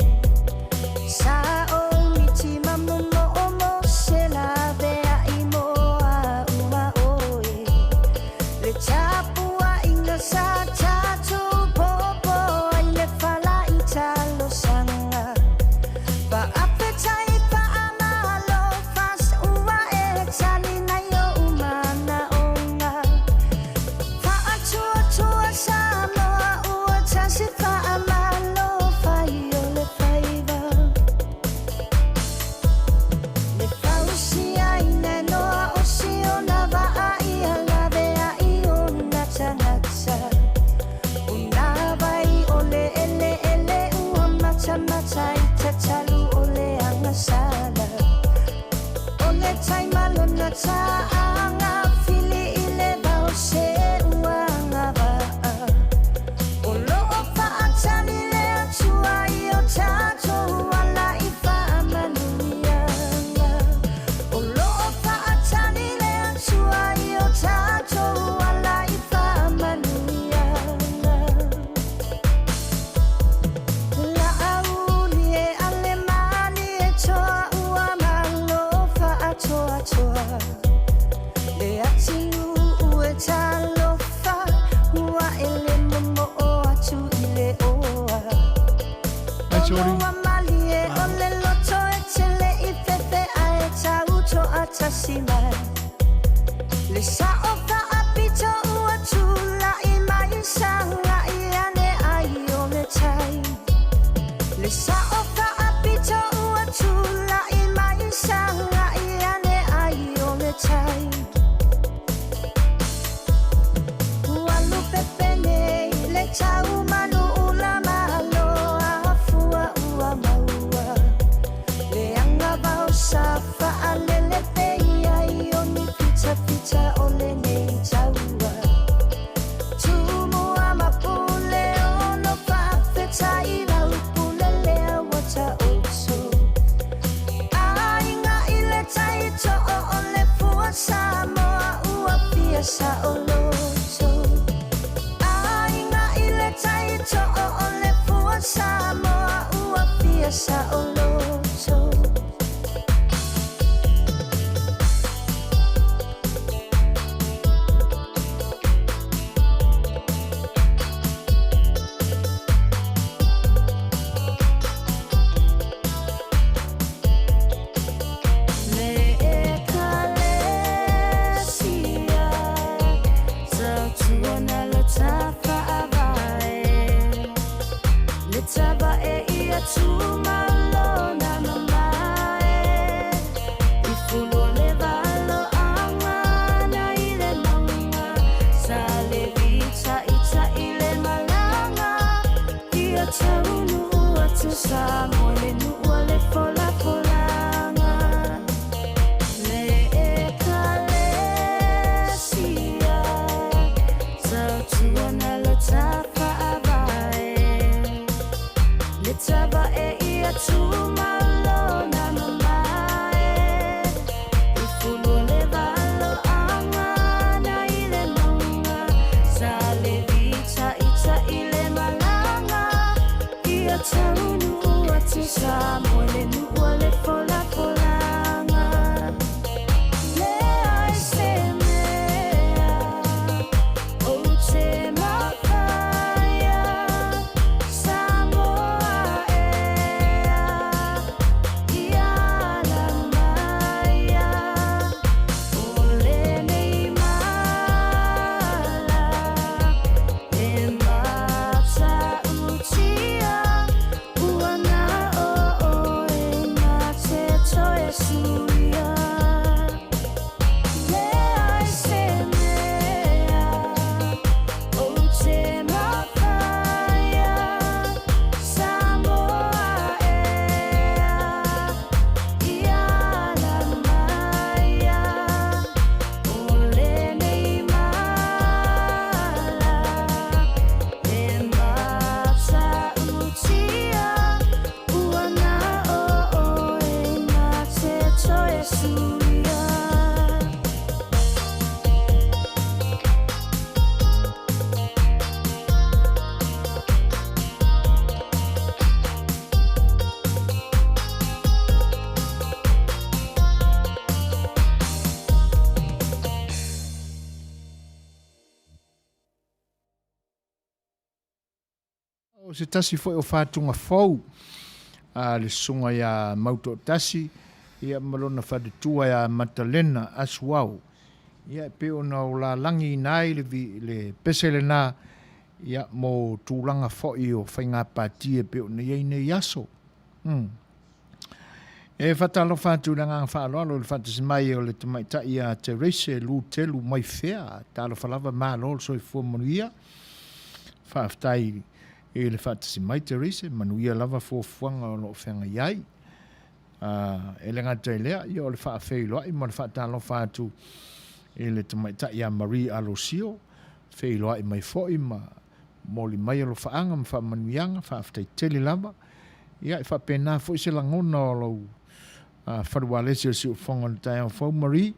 Sorry. Ua lupepe nei le tau manu ula malo a fua ua maua le agavao sa faalele pei ai o ni fitafita o lenei taua Tumua ma pule ono faafetai lau pule lea ua taoto Aiga i le tai too o le fua Samoa ua fia saoloto Aiga i le tai too o le fua Samoa ua fia saoloto Le Ekalesia tautuana lo tafaavae Le tavae ia tumalona mamae I fulu o le valoaga na i le mauga Sa le vitaita'i le malaga Ia taunuu atu Samoa le nuu a le folafolaga Le Ekalesia tautuana lo tafaavae Le tavae ia tumalona mamae I fulu o le valoaga na i le mauga Sa le vitaita'i le malaga Ia taunuu atu Samoa le nuu a le folafolaga Leai se mea ou te mafaia Samoa ea ia ala maia O lenei mala e matautia Ua na o oe na te toe suia Leai se mea ou te mafaia Samoa ea ia ala maia O lenei mala e matautia Ua na o oe na te toe suia. O se tasi foi o fatuga fou a le susuga ia Mautoatasi ia ma lona faletua ia Matalena Asuau. Ia e pei ona o lalagiina ai le, le pese lena ia mo tulaga foi o faiga pati e pei ona i ai nei aso. E faatalofa atu i le agaga faaaloalo i le faatasi mai o le tamaitai ia Terese Lutelu mai fea. Talofa lava, malo le soifua manuia. Faafetai i le faatasi mai Terese, manuia lava fuafuaga o lo o feagai ai. E le gata i lea, ia o le faafeiloai ma le faatalofa atu i le tamaitai ia Marie Alosio, feiloai mai foi ma momoli mai alofaaga ma faamanuiaga, faafetai tele lava. Ia, e faapena foi se lagona o lou falualesi o le siufofoga o le taeao fou, Marie,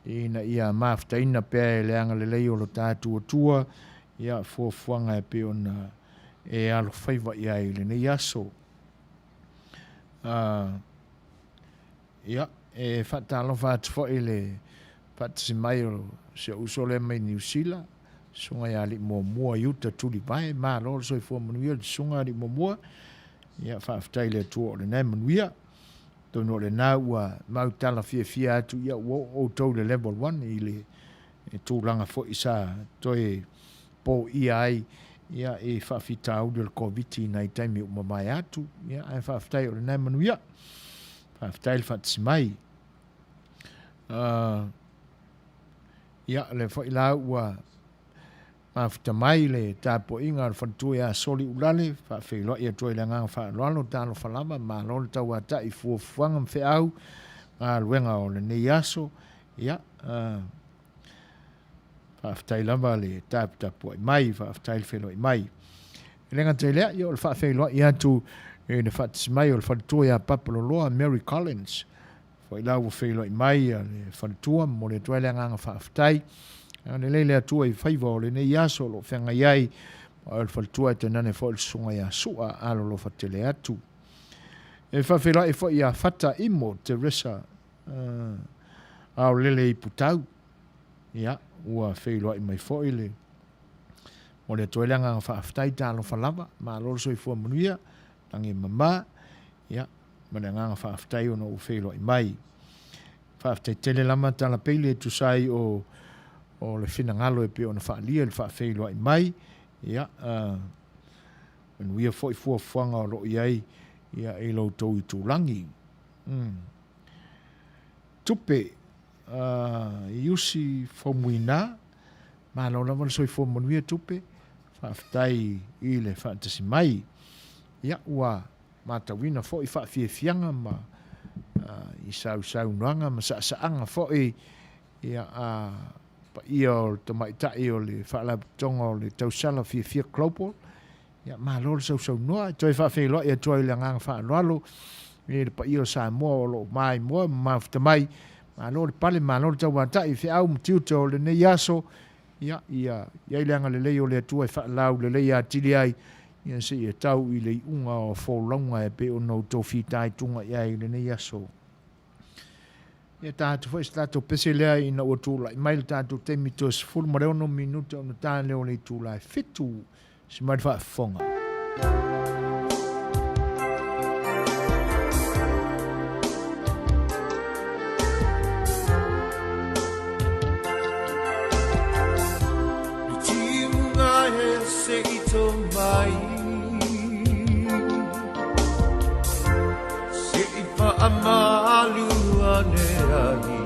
ina ia mafutaina pea e le agalelei o lo tatou Atua, ia, fuafuaga e pei ona e alofaiva i ai i lenei aso. Ia, e faatalofa atu foi i le faatasi mai o si ou uso lea mai Niu Sila, Susuga ia Alii Muamua Iuta Tulivae, malo le soifua manuia le Susuga Alii Muamua. Ia, faafetai i le Atua o lena e manuia. Atonu o lena ua mau tala fiafia atu, ia ua oo outou i le level 1 i le tulaga foi sa toe poia ai ia i faafitauli o le Koviti i nai taimi ua mavae atu. Ia, ae faafetai o lena e manuia. Faafetai le faatasi mai. Ia, o lea foi la ua mafuta mai le tapuaiga a le faletua ia Soli Ulale, faafeiloai atu ai le agaga faaaloalo, talofa lava, malo le tauatai i fuafuaga ma feau, galuega o lenei aso. Ia, faafetai lava le taputapuai mai, faafetai le feiloai mai. E le gata i lea, ia o le faafeiloai atu i le faatasi mai o le faletua ia Papaloloa, Mary Collins, Foi la ua feiloai mai le faletua, momoli atu ai le agaga faafetai. Agalelei le Atua i faiva o lenei aso o lo o feagai ai, ma oe le faletua e tainane foi le susuga ia Sua alolofa tele atu. E faafeiloai foi ia Fata Imo Teresa Aolele Iputau. Ia, ua feiloai mai foi le momoli atu ai le agaga faafetai, talofa lava, malo le soifua manuia, lagi e mama. Ia, ma le agaga faafetai ona ua feiloai mai. Faafetai tele lava Tala Peile e tusa ai o o le finagalo e pei ona faaalia i le faafeiloai mai. Ia, manuia foi fuafuaga o lo o i ai ia i lo outou itulagi. Tupe, Iusi Faumuina, malo lava le soifua manuia Tupe, faafetai i le faatasi mai. Ia, ua matauina foi faafiafiaga ma i sausaunoaga ma saasaaga foi ia a paia o le tamaitai o le Faalapotopotoga o le Tausala Fiafia Global. Ia, malo le sausaunoa. E toe faafeiloai atu ai i le agaga faaaloalo i le paia o Samoa o lo o maimoa ma mafuta mai. Malo le pale, malo le tauatai i feau ma tiute o lenei aso. Ia, ia i ai le agalelei o le Atua e faalaulelei atili ai, ia seia tau i le iuga o folauga e pei ona outou fitaituga i ai i lenei aso. Ia ta atu foi se tatou pese lea ina ua tulai mai le tatou taimi toe 16 minute ona ta lea o le itula e 7. Si mai le faafofoga. Se i tō mai Se i whaamalu ane ai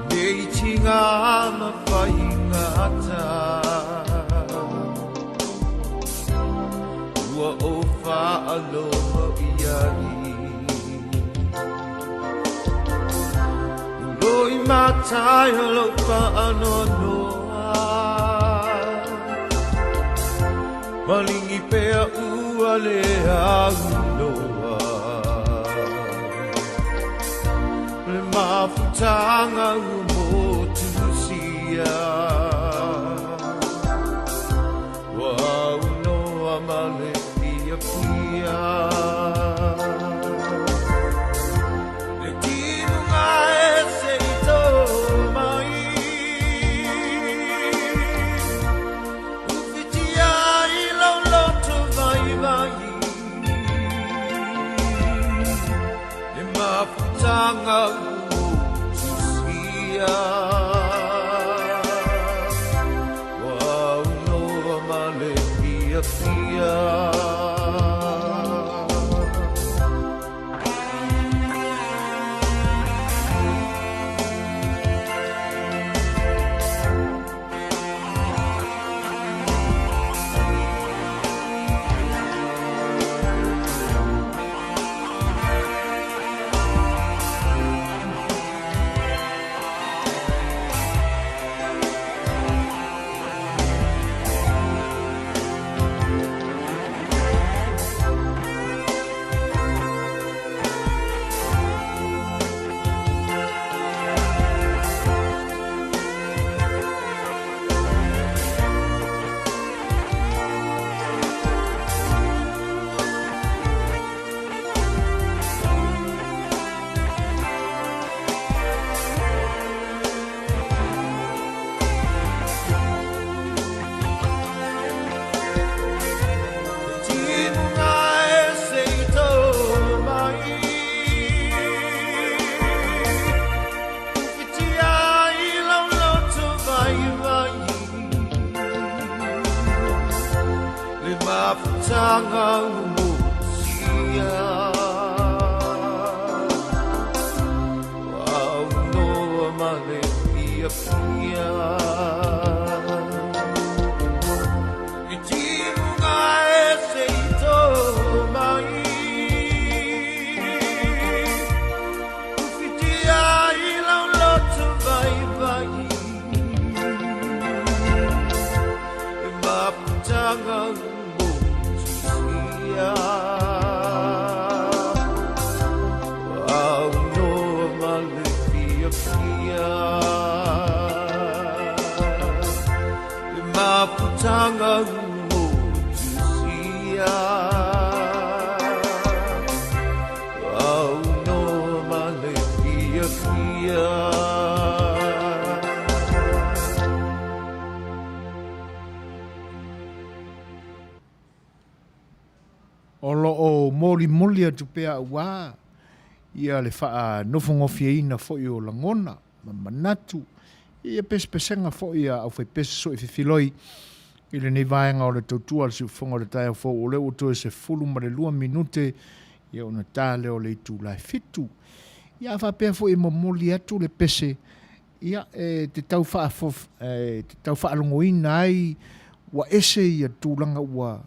Nei tinga ma whai ngata Ua o whaaloho ia i Loi matai lo whaanoanoa Malingi pea ua le aunoa Le mafutanga ua motusia Ua aunoa ma le fiafia Le timuga e se i tō mai Uwhitia i lau loto vaivai Le mafutanga ua motusia Ua aunoa ma le fiafia. mafutaga umutia Aunoa ma le fiafia I timuga e se i tō mai Ufitia i lau loto vaivai E mafutaga umutia Aunoa ma le fiafia E mafutaga umutia Aunoa ma le fiafia. O lo o molimoli atu pea auā ia le faanofogofieina foi o lagona ma manatu i ia pesepesega foi a aufaipese soo i fefiloi i lenei vaega o le tautua a le siufofoga o le taeao fou o lea ua toe 12 minute ia ona ta lea o le itula e 7. Ia a faapea foi e momoli atu le pese ia e te tau e te tau faalogoina ai ua ese ia tulaga ua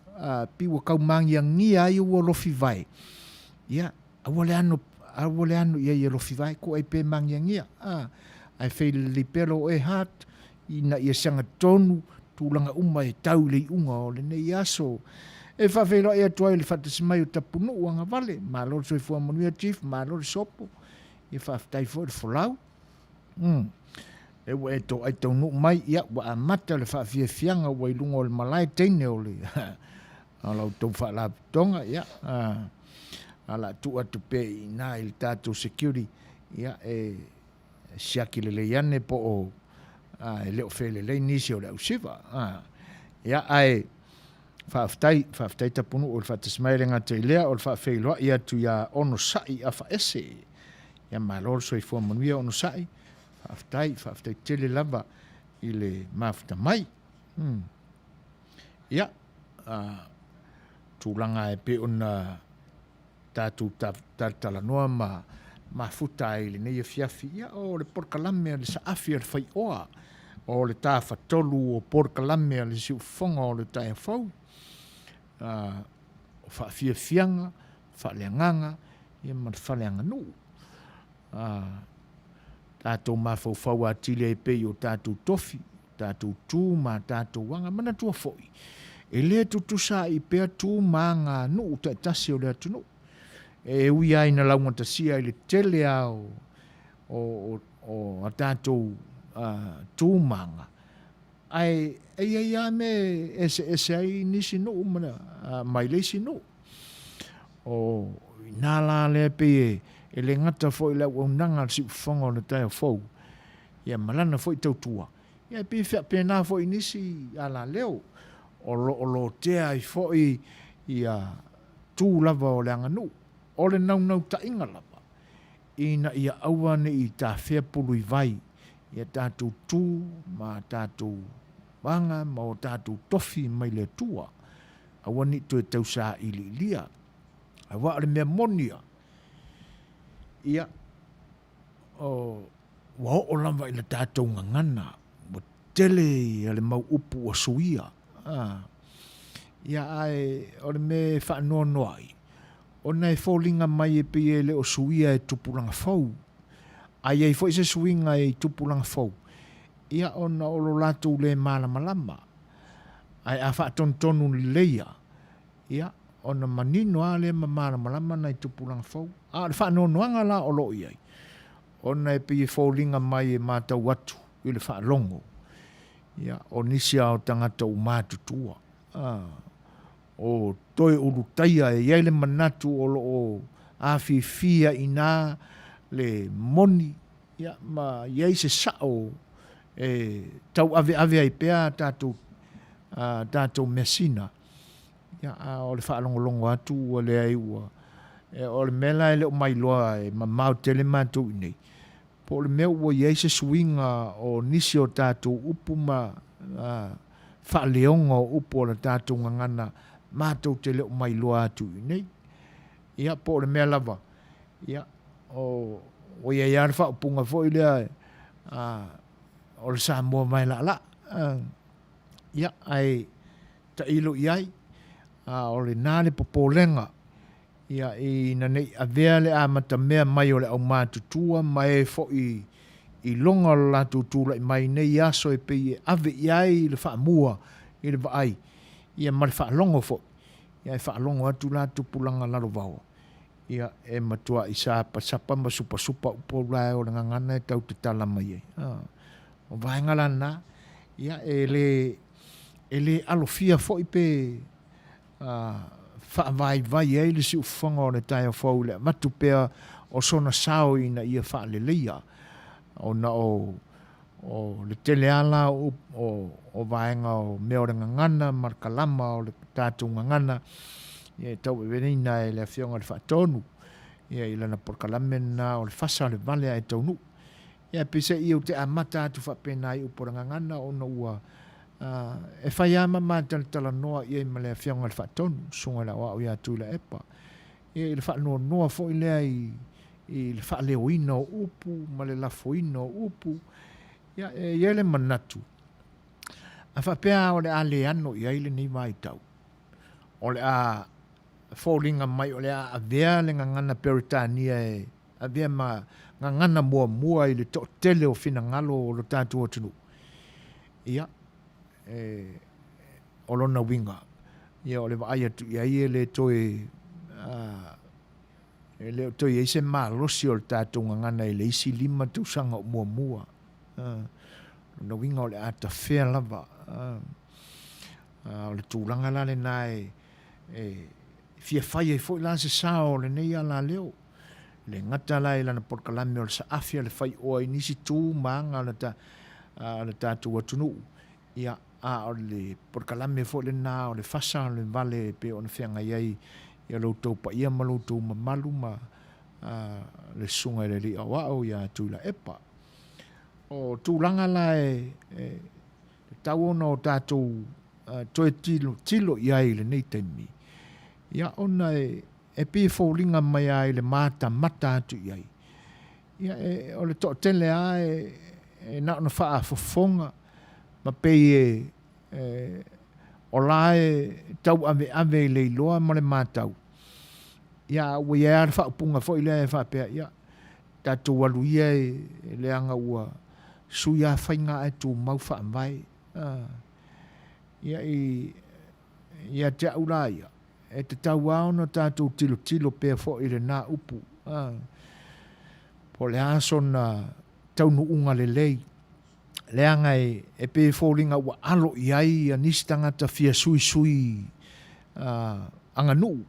pei ua tau magiagia ai ua lofi vae. Ia aua le ano aua le ano i ai e lofi vae ko ai pe magiagia a ae fei lelei pea lou oe heart ina ia sagatonu tulaga uma e tau i le iuga o lenei aso. E faafeiloai atu ai i le faatasi mai o Tapunuu Agavale, malo le soifua manuia Chief, malo le sopo, ia faafetai foi le folau. E ua e toai taunuu mai, ia ua amata le faafiafiaga ua i luga o le malae teine o le o la outou faalapotopotoga, ia a la tuu atu pea i ina i le tatou security, ia e siaki lelei ane po o e le o felelei nisi o le ausiva. Ia ae faafetai, faafetai Tapunuu i le faatasi mai e le gata i lea o le faafeiloai atu ia Onosai Afaese. Ia malo le soifua manuia Onosai. Faafetai, faafetai tele lava i le mafuta mai. Ia, tulaga e pei ona tatou talatalanoa ma mafuta ai i lenei afiafi, ia o le polokalame a le saafi a le faioa, o le tafatolu o polokalame a le siufofoga o le taeao fou, o faafiafiaga, faaleagaga, ia ma le faleaganuu. Tatou mafaufau atili ai pea i o tatou tofi, tatou tu ma tatou aga. Manatua foi, e le tutusa ai pea tu ma aga a nuu taitasi o le atunuu. E ui lava ina laugatasia i le tele lava o, o, o a tatou tu ma aga, ae e i ai lava mea e eseese ai nisi nuu ma, mai le isi nuu. O ina la lea pei e le gata foi le auaunaga a le siufofoga o le taeao fou, ia ma lana foi tautua, ia e pei e faapena foi i nisi alaleo o lo o lotea ai foi ia tu lava o le aganuu. O le naunautaiga lava, ina ia aua ne i tafea pulu i vai ia tatou tu ma tatou aga ma o tatou tofi mai le Atua, aua ne i toe tausailiilia. Aua o le mea moni ia, ia, o, ua oo lava i le tatou gagana, ua tele ia le mau upu ua suia. A, ia ae o le mea e faanoanoa ai, ona e foliga mai e pei e le o suia e tupulaga fou. A i ai foi se suiga i tupulaga fou, ia ona o lo latou le malamalama. Ae a faatonutonu lelei ia, ia, ona manino lava lea ma malamalama nai tupulaga fou. A o le faanoanoaga la o lo o i ai, ona e pei e foliga mai e matau atu i le faalogo, ia, o nisi lava o tagata ua matutua, a, o toe ulutaia, e i ai le manatu o lo o afifi ai i ina le moni, ia, ma i ai se sao e tauaveave ai pea a tatou, a tatou measina. Ia, a o le faalogologo atu ua leai ua, e, o le mea la e le o mailoa e mamao tele matou i inei, po o le mea ua i ai se suiga o nisi o tatou upu ma a, faaleoga o upu o le tatou gagana. matou te le o mailoa atu i inei. Ia, po o le mea lava, ia, o, ua i ai lava le faaupuga foi lea, a, o le Samoa vae laalaa. A, ia, ae tailo i ai, a o lena le popolega, ia, ina ne i avea le amatamea mai o le aumatutua ma e foi i luga o le latou tulai mai i nei aso e pei e ave i ai le faamua i le vaai, ia ma le faalogo foi, ia e faalogo atu la tupulaga lalovaoa, ia e matuai sapasapa ma supasupa upu la o le gagana e tau tatala mai ai. O vaega la na, ia e le, e le alofia foi pe faavaivai ai le siufofoga o le taeao fou i le avatu pea o sona sao ina ia faaleleia, ona o o le tele lava la o o vaega o mea o le gagana ma le kalama o le tatou gagana ia e tauaveina e le Afioga i le Faatonu ia i lana polokalame lena o le fasa o le vale ae taunuu. Ia peiseai ou te amata atu faapena i upu o le gagana ona ua e fai lava ma matalatalanoa i ai ma le Afioga i le Faatonu, Susuga i le Aoao ia Tuilaepa, ia i le faanoanoa foi lea i i le faaleoina o upu ma le lafoina o upu. Ia, e i ai le manatu, a faapea o le a le ano i ai lenei vaitau, o le a foliga mai o le a avea le gagana Peretania e avea ma gagana muamua i le toatele o finagalo o lo tatou atunuu, ia, e, o lona uiga, ia, o le vaai atu i ai e le toe, e le o toe i ai se malosi o le tatou gagana i le isi 5 tausaga o muamua. Lona uiga o le a tafea lava. O le tulaga la lena e, e fia fai ai foi la se sao o lenei alaleo. E le gata la i lana polokalame o le saafi a le faioa i nisi tu ma aga o le, ta, le tatou atunuu, ia, a o le polokalame foi lena o le fasa o le vale e pei ona feagai ai ia lo outou paia ma lo outou mamalu ma a, le susuga i le Alii Aoao ia Tuilaepa. O tulaga la e, e tatau ona o tatou toe tilotilo i ai i lenei taimi, ia ona e, e pei e foliga mai lava i le matamata atu i ai, ia e, o le toatele lava e, e na ona faafofoga ma pei e, e o la e tauaveave i le iloa ma le matau, ia a ua i ai lava le faaupuga foi lea e faapea, ia tatou alu ia e leaga ua sui lava faiga ae tumau faavae. Ia i, ia te au la ia, e tatau lava ona tatou tilotilo pea foi i lena upu. Po o le a sona taunuuga lelei, leaga e, e pei e foliga ua alo i ai ia nisi tagata fia suisui aganuu.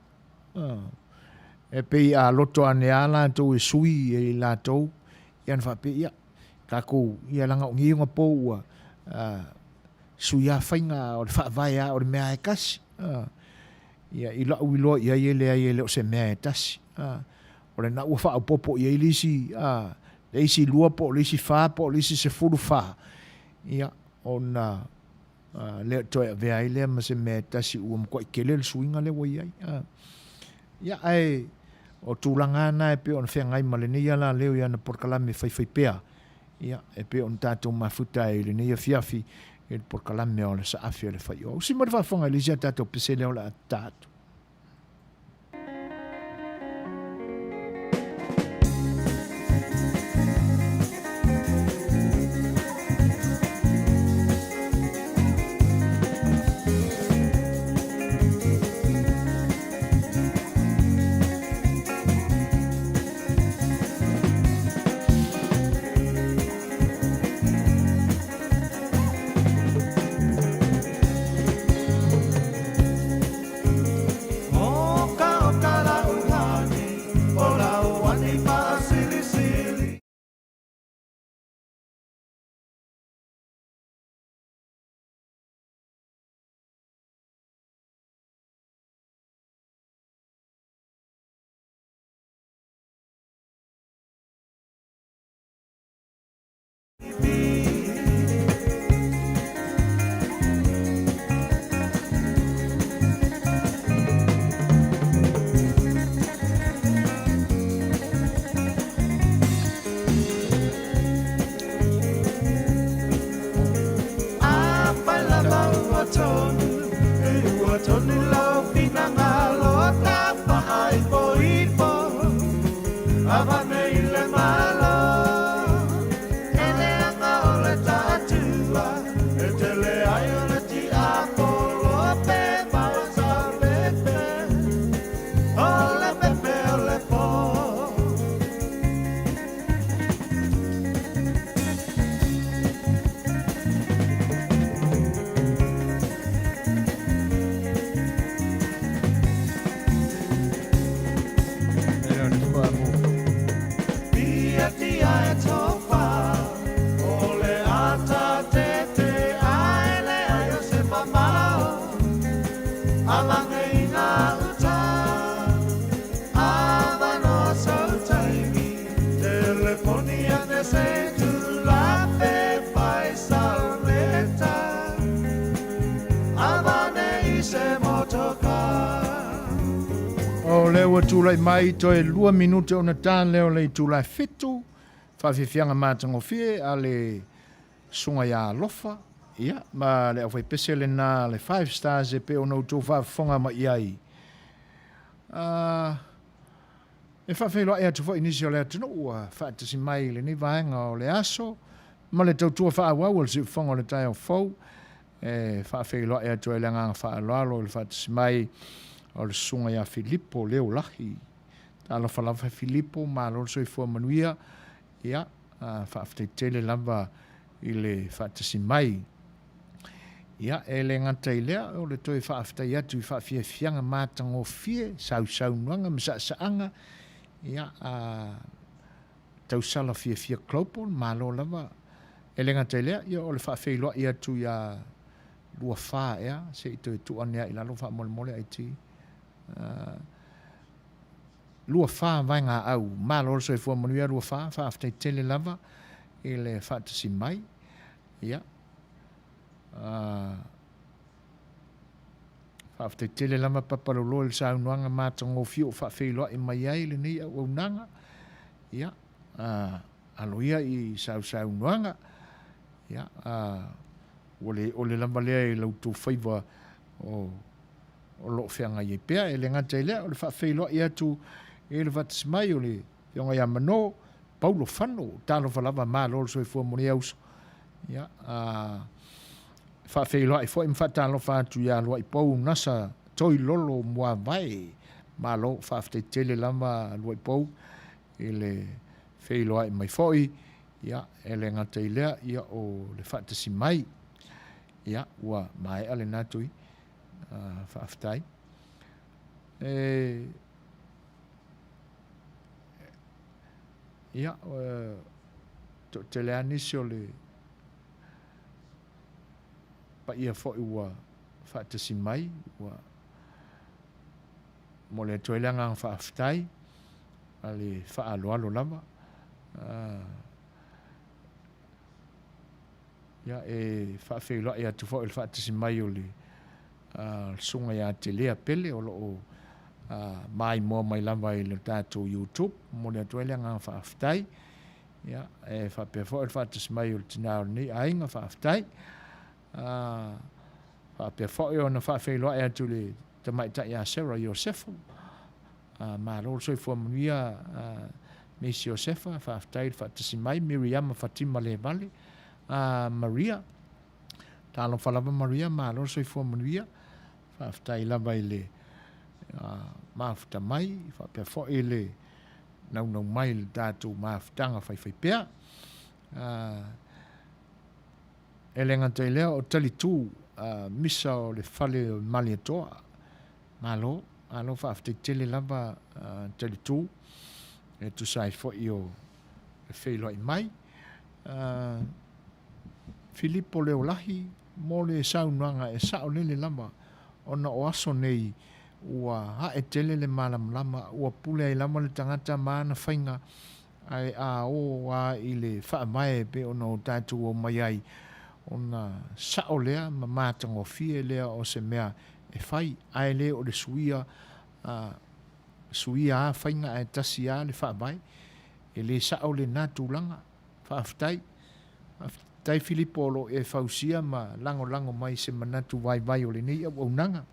E pei a loto ane lava latou e sui e latou, ia ona faapea, ia, tatou, ia leaga o nei ona po ua sui lava faiga o le faavae lava o le mea lava e tasi. Ia, i la'u iloa i ai e leai e le o se mea e tasi. O lena ua faaopoopo i ai le isi, le isi 2 po o le isi 4 po o le isi 14, ia, ona le toe avea ai lea ma se mea e tasi ua matuai tele le suiga lea ua i ai. Ia, ae o tulaga lava na e pei ona feagai ma lenei alaleo i ana polokalame faifaipea, ia, e pei ona tatou mafuta ai i lenei afiafi i le polokalame o le Saafi o le Faioa. Usi mai le faafofoga i le isi a tatou pese lea o le a ta atu. Ua tonu lou finagalo ta faaipoipo Avane i le Malo E leaga o le taatua E tele ai o le tiapolo Pe maosa o le pe O le pepe o le po. O lea ua tulai mai toe 2 minute ona ta lea o le itula e 7, faafiafiaga matagofie a le Susuga ia Alofa, ia, ma le aufaipese lena a le Five Stars e pei ona outou faafofoga mai i ai. E faafeiloai atu foi i nisi o le atunuu ua faatasi mai i lenei vaega o le aso ma le tautua faaauau a le Siufofoga o le Taeao Fou. E faafeiloai atu ai le agaga faaaloalo i le faatasi mai o le Susuga ia Filipo Leolahi. Talofa lava Filipo, malo le soifua manuia. Ia, faafetai tele lava i le faatasi mai. Ia, e le gata i lea, o le toe faafetai atu i faafiafiaga matagofie, sausaunoaga ma saasaaga, ia, a tausala fiafia Global, malo lava. E le gata i lea, ia, o le faafeiloai atu ia 24 ea, se i toe tuu ane ai i lalo faamolemole IT. 24 vaegaau. Malo le soifua manuia 24, faafetai tele lava i le faatasi mai. Ia, faafetai tele lava Papa Lolo i le saunoaga matagofie ua faafeiloai mai ai lenei auaunaga. Ia, alo ia i sausaunoaga. Ia, ua le ole lava lea i la outou faiva o o lo o feagai ai pea. E le gata i lea, o le faafeiloai atu i le faatasi mai o le Afioga ia Mano Paulo Fano, talofa lava, malo le soifua mo lenei uso. Ia, a faafeiloai foi ma faatalofa atu ia Luaipou Nasa Toilolo Muavae, malo, faafetai tele lava Luaipou i le feiloai mai foi. Ia, e le gata i lea, ia o le faatasi mai. Ia, ua maea lena tui. Faafetai. E, ia, toatele lava nisi o le paia foi ua faatasi mai, ua momoli atu ai le agaga faafetai ma le faaaloalo lava. Ia, e faafeiloai atu foi i le faatasi mai o le Susuga ia Telea Pele o lo o maimoa mai lava i le tatou YouTube. Momoli atu ai le agaga faafetai. Ia, e faapea foi le faatasi mai o le tina o lenei aiga, faafetai. Faapea foi ona faafeiloai atu i le tamaitai ia Sarah Iosefu. Malo le soifua manuia Miss Iosefa, faafetai le faatasi mai. Miriama Fatima Levale, Maria, talofa lava Maria, malo le soifua manuia. Faafetai lava i le mafuta mai, faapea foi le naunau mai i le tatou mafutaga faifaipea. E le gata i lea, o talitu misa o le fale o Malietoa. Malo, malo faafetai tele lava Talitu e tusa ai foi o le feiloai mai. Filipo Leolahi mo le saunoaga e saolele lava ona o aso nei ua ae tele le malamalama, ua pule ai lava le tagata ma ana faiga ae a o a i le faavae e pei ona o tatou omai ai, ona sao lea ma matagofie lea o se mea e fai, ae le o le suia, a suia a faiga ae tasi a le faavae. E le sao lena tulaga. Faafetai. Faafetai Filipo o lo o e fausia ma lagolago mai i se manatu vaivai o lenei auaunaga.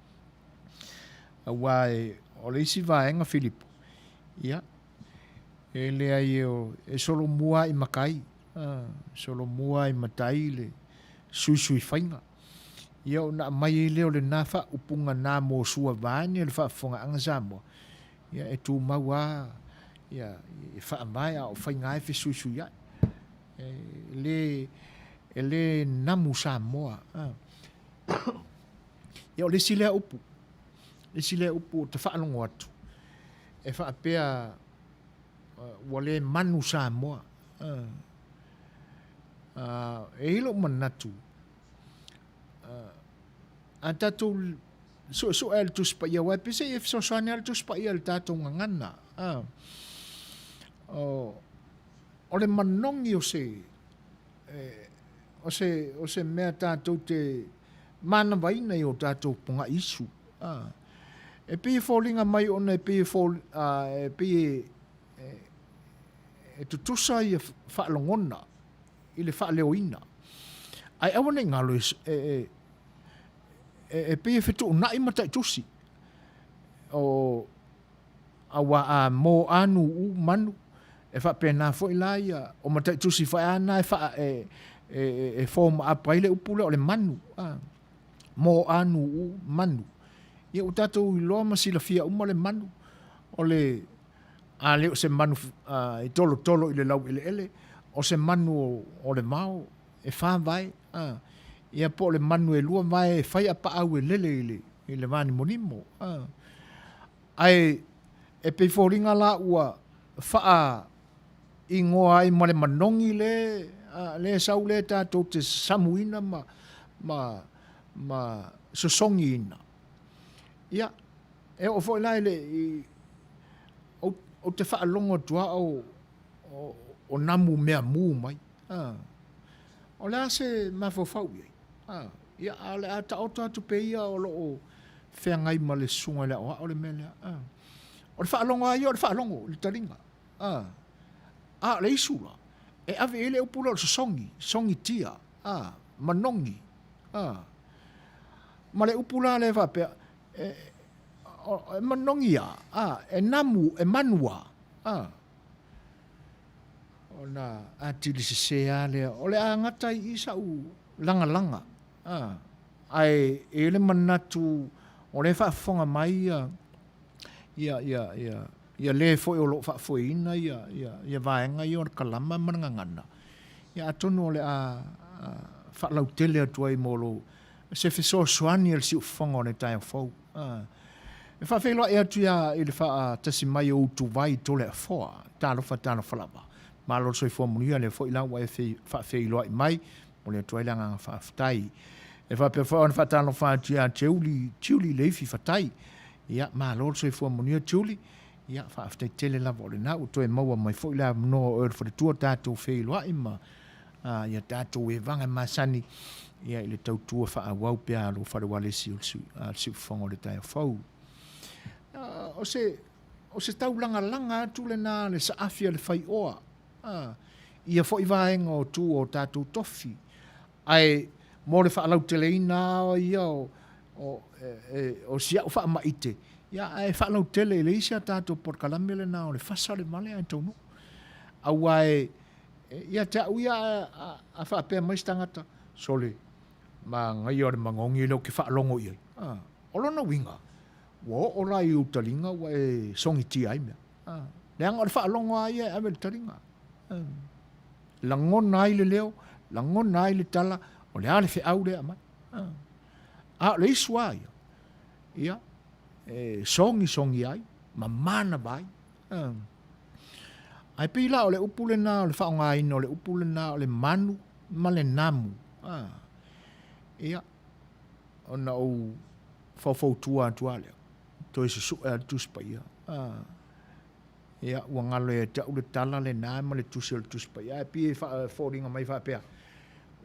Aua e, o le isi vaega Filipo, ia, e leai e solomua i matai, solomua i matai le suisui faiga. Ia ona aumai ai lea o lena faaupuga na mo sua vaeane le faafofogaaga Samoa, ia e tumau lava ia e faavae a o faiga lava e fesuisuiai. E le, e le namu Samoa. Ia o le isi lea upu, le isi lea upu ou te faalogo atu, e faapea ua le manu Samoa. E i ai lou manatu, a tatou suesue lava i le Tusi Paia, aua e peiseai e fesoasoani lava le Tusi Paia i le tatou gagana. O le manogi o se, o se, o se mea tatou te manavaina i o tatou pogaiisu. E pei e foliga mai ona e pei e, e pei e, e tutusa ia faalogona i le faaleoina. Ae aua ne i galo e, e, e, e pei e fetuunai mataitusi. O, aua a mo a nu u manu, e faapena foi la ia, o mataitusi foi a na e, faa, e, e, e form up ai le upu lea o le manu. A, mo a nu u manu. Ia ua tatou iloa ma silafia uma le manu, o le, a le o se manu e tolotolo i le laueleele, o se manu o le vao e fa vae, a, ia po o le manu e lua vae e fai a paau e lele i le, i le vanimonimo. A. Ae e pei foliga la ua faa igoa ai ma le manogi le, le sau le tatou te samuina ma, ma, ma sosogiina. Ia, e oo foi la i le, i, ou, ou te faalogo atu lava o, o, o namu mea mu mai. A. O le a se mafaufau i ai? A. Ia, a o le a taoto atu pea ia o lo o feagai ma le susuga i le aoao le mea lea. A. O le faalogo lava ia o le faalogo i le taliga. A. A o le isu la, e ave i ai le upu lea o le sosogi, sogitia, a, manogi, a. Ma le upu la lea faapea, e, e manogi a, a, e namu, e manu a, a. Ona atili sese lava lea, o le a gata i i sa'u lagalaga, a, ae e i ai le manatu o lea e faafofoga mai ia, ia, ia, ia, ia le foi o lo o faafoeina ia, ia, ia vaega ia o le kalama ma le gagana, ia atonu o le a faalautele atu ai mo lou, se fesoasoani a le siufofoga o le taeao fou. A. E faafeiloai atu ia i le faatasi mai o Utuvai Toleafoa. Talofa, talofa lava. Malo le soifua manuia, lea foi la ua e faafeiloai mai. Momoli atu ai le agaga faafetai. E faapea foi ona faatalofa atu ia Tiuli, Tiuli Leifi Fatai. Ia, malo le soifua manuia Tiuli. Ia, faafetai tele lava o lena ua toe maua mai foi le avanoa o oe o le faletua tatou feiloai ma a, ia tatou evaga masani ia i le tautua faaauau pea a lou fale ualesi o le siufofoga o le taeao fou. O se, o se taulagalaga atu lena le saafi a le faioa, a, ia foi vaega o tu o tatou tofi, ae mo le faalauteleina ia o, o, e, e, o si au faamaite, ia, ae faalautele i le isi a tatou polokalame lena o le fasa le vale ae taunuu. Aua e, Ia te au ia, a faapea mai se tagata, sole, manaia o le manogi lea ou te faalogo i ai. A, o lona uiga, ua oo la i ou taliga ua e sogitia ai mea. A, leaga o le faalogo lava ia e ave i le taliga. A, lagona ai le leo, lagona ai le tala, o le a le feau lea e aumai. A, a o le isu lava ia, ia, e sogisogi ai, ma manava ai. A. Ae pei la o le upu lena o le faaaogaina o le upu lena o le manu ma le namu. A. Ia, ona ou faufautua atu lava lea, toe susue lava le Tusi Paia. A. Ia, ua galo ia te au le tala lena ma le tusi o le Tusi Paia, ae pei e foliga mai faapea,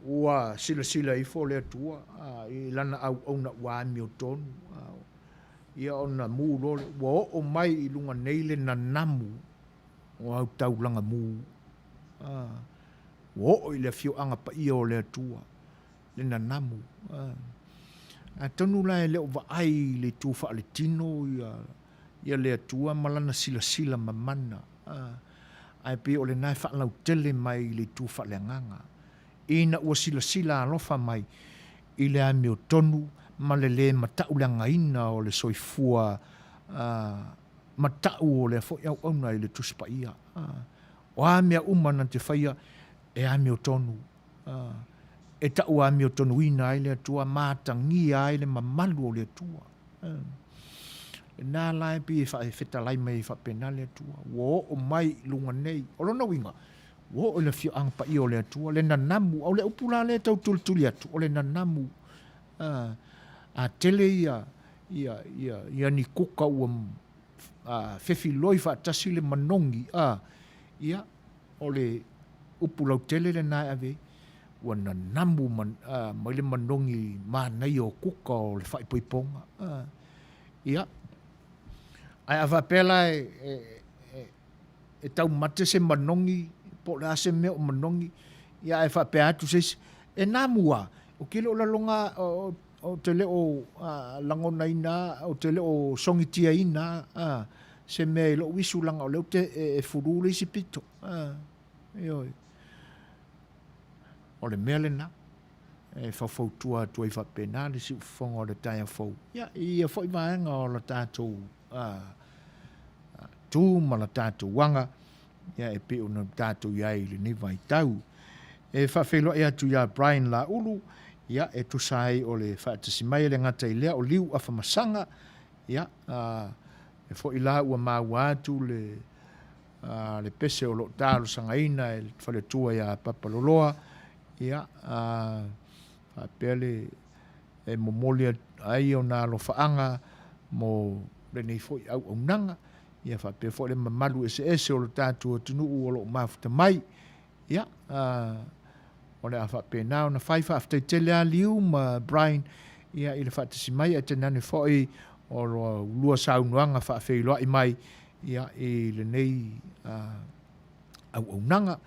ua silasila ifo le Atua a, i lana auauna ua amiotonu. A, Ia ona mū loa lea, ua oo mai i luga nei le nanamu o au taulaga mū. A, ua oo i le afioaga paia o le Atua, le nanamu. A. Atonu la e le o vaai i le itu faaletino ia ia le Atua ma Lana silasila mamana, ae pei o lena e faalautele mai i le itu faaleagaga, ina ua silasila alofa mai i le amiotonu ma le lē matauleagaina o le soifua matau o lea foi auauna i le Tusi Paia. O a mea uma na te faia e amiotonu, e tau amiotonuina ai le Atua ma atagia ai le mamalu o le Atua. Lena la e pei e fetalai mai ai faapena le Atua, ua oo mai i luga nei. O lona uiga, ua oo i le afioaga paia o le Atua, le nanamu, a o le upu la lea e tau tulituli atu, o le nanamu. A tele ia, ia, ia, ia ni kuka ua fefiloi faatasi le manogi, a, ia, o le upu lautele lena e ave ai, ua nanamu mai le manogi manaia o kuka o le faaipoipoga. Ia, ae a faapea la e, e, e, e taumate se manogi, po o le a se mea o manogi, ia ae faapea atu se isi, e namu a, ou te le o laloga, ou te le o lagonaina, ou te le o sogitiaina se mea i lou isu leaga o lea ou te, e fulu le isi pito. Ioe. O le mea lena e faufautua atu ai faapena le siufofoga o le taeao fou. Ia, i ia foi vaega o la tatou tu ma la tatou aga, ia e pei ona tatou i ai i lenei vaitau. E faafeiloai atu ia Brian Laulu, ia e tusa ai o le faatasi mai e le gata i lea o Liu Afamasaga, ia e foi la ua maua atu le a le pese o lo o talosagaina e le faletua ia Papaloloa, ia, a, faapea le e momoli ai ona alofaaga mo lenei foi auaunaga, ia faapea foi le mamalu eseese o le tatou atunuu o lo o mafuta mai. Ia, a, o le a faapena ona fai. Faafetai tele lava Liu ma Brian ia i le faatasi mai, ae tainane foi o lo lua saunoaga faafeiloai mai ia i lenei auaunaga.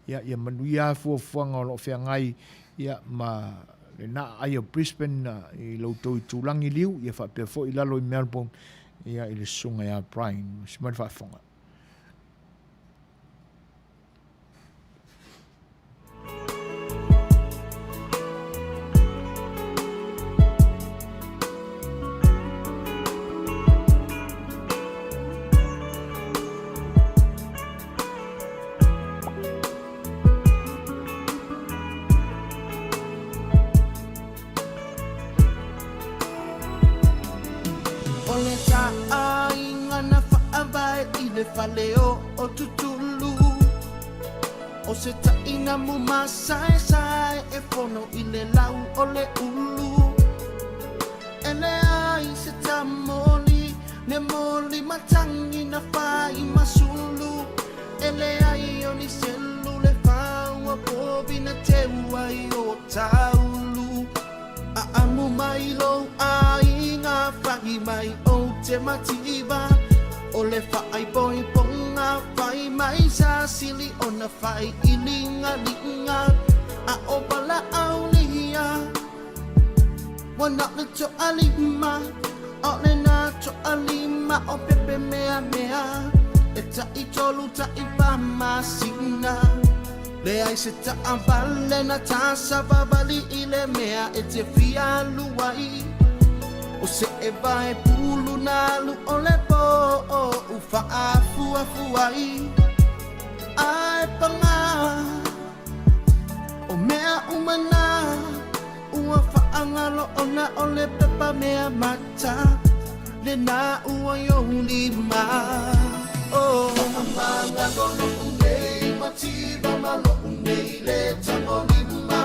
Ia, ia manuia lava fuafuaga o lo o feagai ia ma lena aai o Brisbane i lo outou itulagi Liu, ia faapea foi i lalo i Melbourne ia i le susuga ia Brian. Maua mai le faafofoga. O le taaiga na faavae i le fale o Tutulu O se tainamu masaesae e fono i le lau o le ulu E leai se tamoli ne moli matagi na fai masulu E leai o ni selu le faua povi na teu ai o taulu Aamu mai lou aiga fai mai ou te mativa O le faaipoipoga fai mai sa sili ona fai i ligaliga A o valaau lia Ua na o le toalima O le na toalima o pepe meamea E tai tolu tai fa masina Leai se taavale na ta savavali i le mea e te fia alu ai O se ʻewa e pulu na alu o le pō u faaafuafu ai Ae pagā o mea uma na ua faagalo ona o le pepa mea mata lena ua i ou lima. Oh. Faamagalo loʻu nei mativa ma loʻu nei le tagolima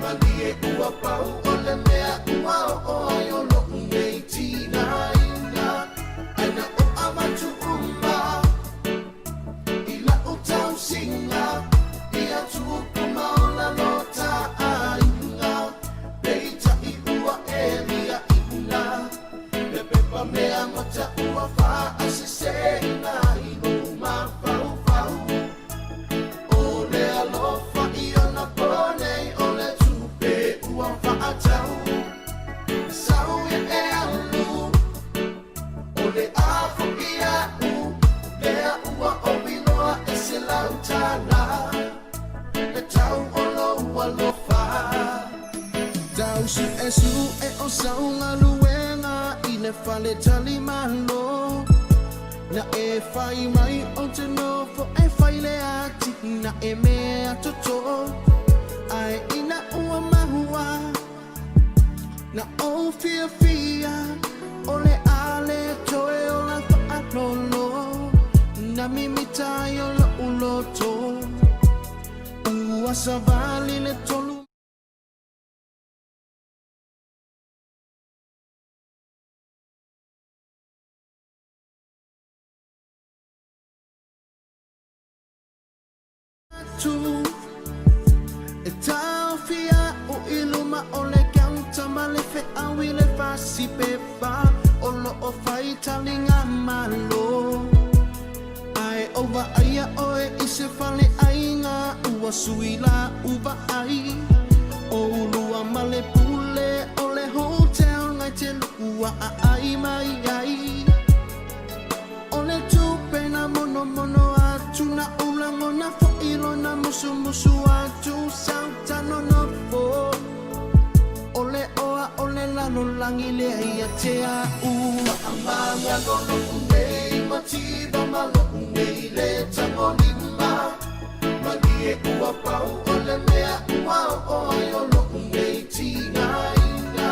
Malie ua pau o le mea ua oo ai o loʻu nei tinaina Ai na o avatu uma I la'u tausiga ia tupu ma ola lo ta aiga Peitai ua elia ina Le pepa mea mata ua faaseseina i lou mafaufau O le alofa i ona po nei o le tupe ua faatau. le tali malo Na e fai mai ou te nofo e fai le atinae mea toto Ae ina ua mahua Na ou fiafia o le a le toe ola faaloalo Na mimita ai o lo'u loto Ua savali le tolu atu E taofi a'u i luma o le counter ma le feau i le fasi pepa o lo o fai taliga malo Ae ou vaaia oe i se fale aiga ua sui la'u vaai O ulua ma le pule o le hotel ngai te lua aai mai ai O le tupe na monomono atu na ou lagona foi lona musumusu atu Sau ta nonofo O le oa o le lalolagi lea ia te a'u Faamagalo lo'u nei mativa ma lo'u nei le tagolima Malie ua pau o le mea ua oo ai o lo'u nei tigaina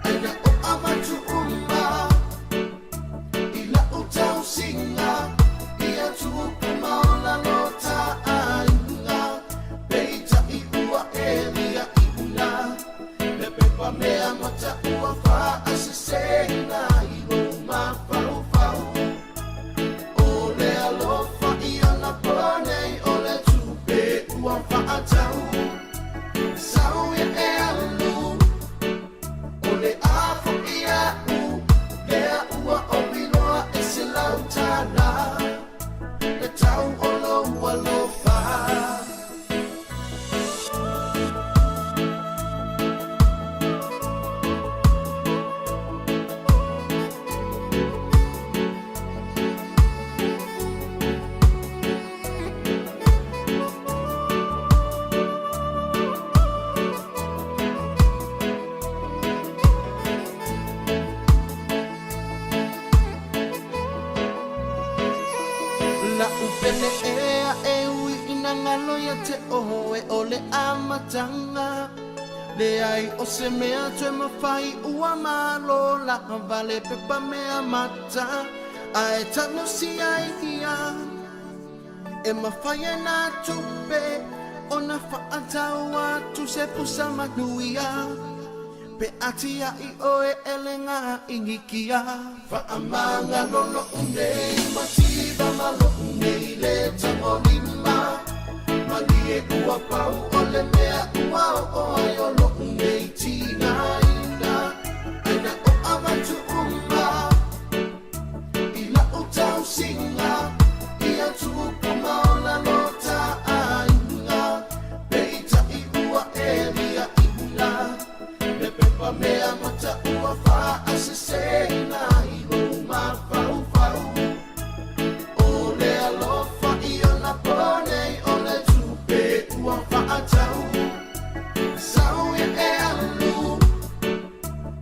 Ai na o avatu uma I la'u tausiga ia tupu ma ola lo ta aiga Peitai ua e lia'iina le pepa mea mata ua fa'aseseina i lou mafaufau O le alofa i ona po nei o le tupe ua fa'atau Sau ia e alu O le a fo'i a'u lea ua ou iloa e $100 le tau o lou alofa. La'u pele ea e ui ina galo ia te oe o le amataga Leai o se mea toe mafai ua malo lava le pepa mea mata Ae talosia ia E mafai e nā tupe ona fa'atau atu se pusa manuia Pe a tia'i oe e le gainikia. Faamagalo lo'u nei mativa ma lo'u nei le tagolima Malie ua pau o le mea ua oo ai o lo'u nei tigaina Ai na o avatu uma I la'u tausiga ia tupu ma ola lo ta aiga Peitai ua e lia'iina le pepa mea mata ua fa'aseseina i lou mafaufau O le alofa i ona po nei o le tupe ua fa'atau Sau ia e alu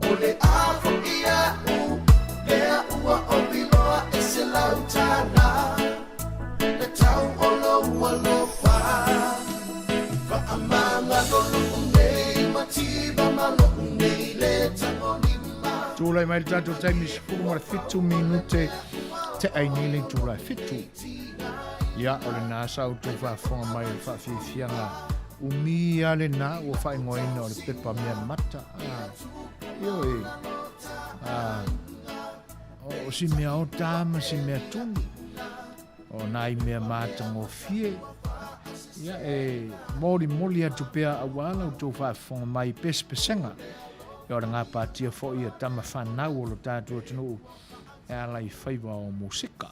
O le a fo'i a'u lea ua ou iloa e $100 le tau o lou alofa Faamagalo lo'u nei mativa ma lo'u nei le tagolima. Tulai mai le tatou taimi 17 minute te ai nei le itula e fitu. Ia, o lena sa outou faafofoga mai i le faafiafiaga umi lava lena ua faaigoaina o le pepa mea mata. Ah, ioe, ah, o si mea ota ma si mea tunu. O nai mea matagofie, ia e molimoli atu pea auā la outou faafofoga mai i pesepesega. Ia o le gapatia foi a tama fanau o lo tatou atunuu e ala i faiva o musika.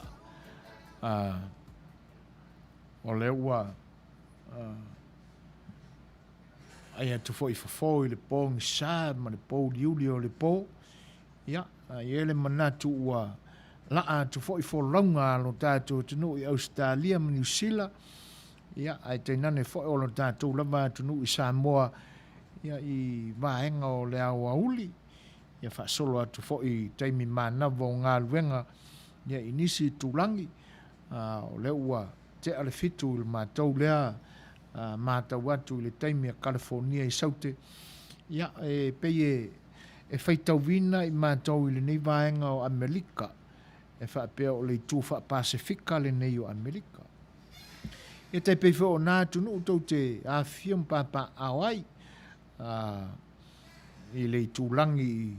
O lea ua ai atu foi fofo i le pogisa ma le pouliuli o le po. Ia, e i ai le manatu ua laa atu foi folauga a lo tatou atunuu i Ausetalia ma Niu Sila, ia, ae tainane foi o lo tatou lava atunuu i Samoa, ia, i vaega o le aoauli. Ia faasolo atu foi i taimi manava o galuega ia i nisi itulagi, o lea ua tea le fitu i le matou lea matau atu i le taimi a Kalifonia i Saute, ia e pei e faitauina i matou i lenei vaega o Amerika, e faapea o le itu faa-Pasefika lenei o Amerika. Ia tai pei foi o na atunuu tou te afifio ma papaaao ai i le itulagi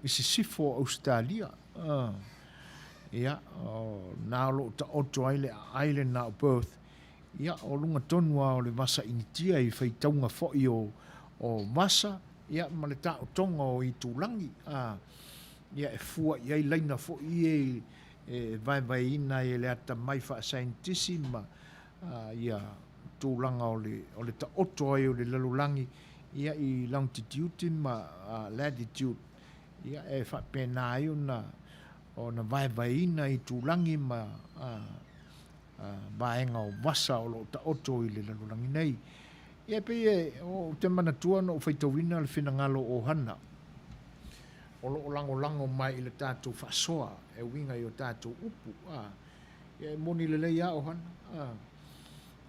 i sisifo o Ausetalia. Ia, o na o lo o taoto ai le aai lena o Perth, ia, o luga tonu lava o le vasa Initia i faitauga foi o vasa, ia, ma le taotoga o itulagi, ia, e fua i ai laina foi ia e vaevaeina ai e le atamai faasaienitisi ma ia tulaga o le taoto ai o le lalolagi ia i longititude ma latitude, ia e faapena ai ona ona vaevaeina itulagi ma vaega o vasa o lo o taoto i le lalolagi nei. Ia e pei e, ou te manatua na ou faitauina le finagalo o Hana o lo o lagolago mai i le tatou faasoa e uiga i o tatou upu. Ia e moni lelei lava o Hana.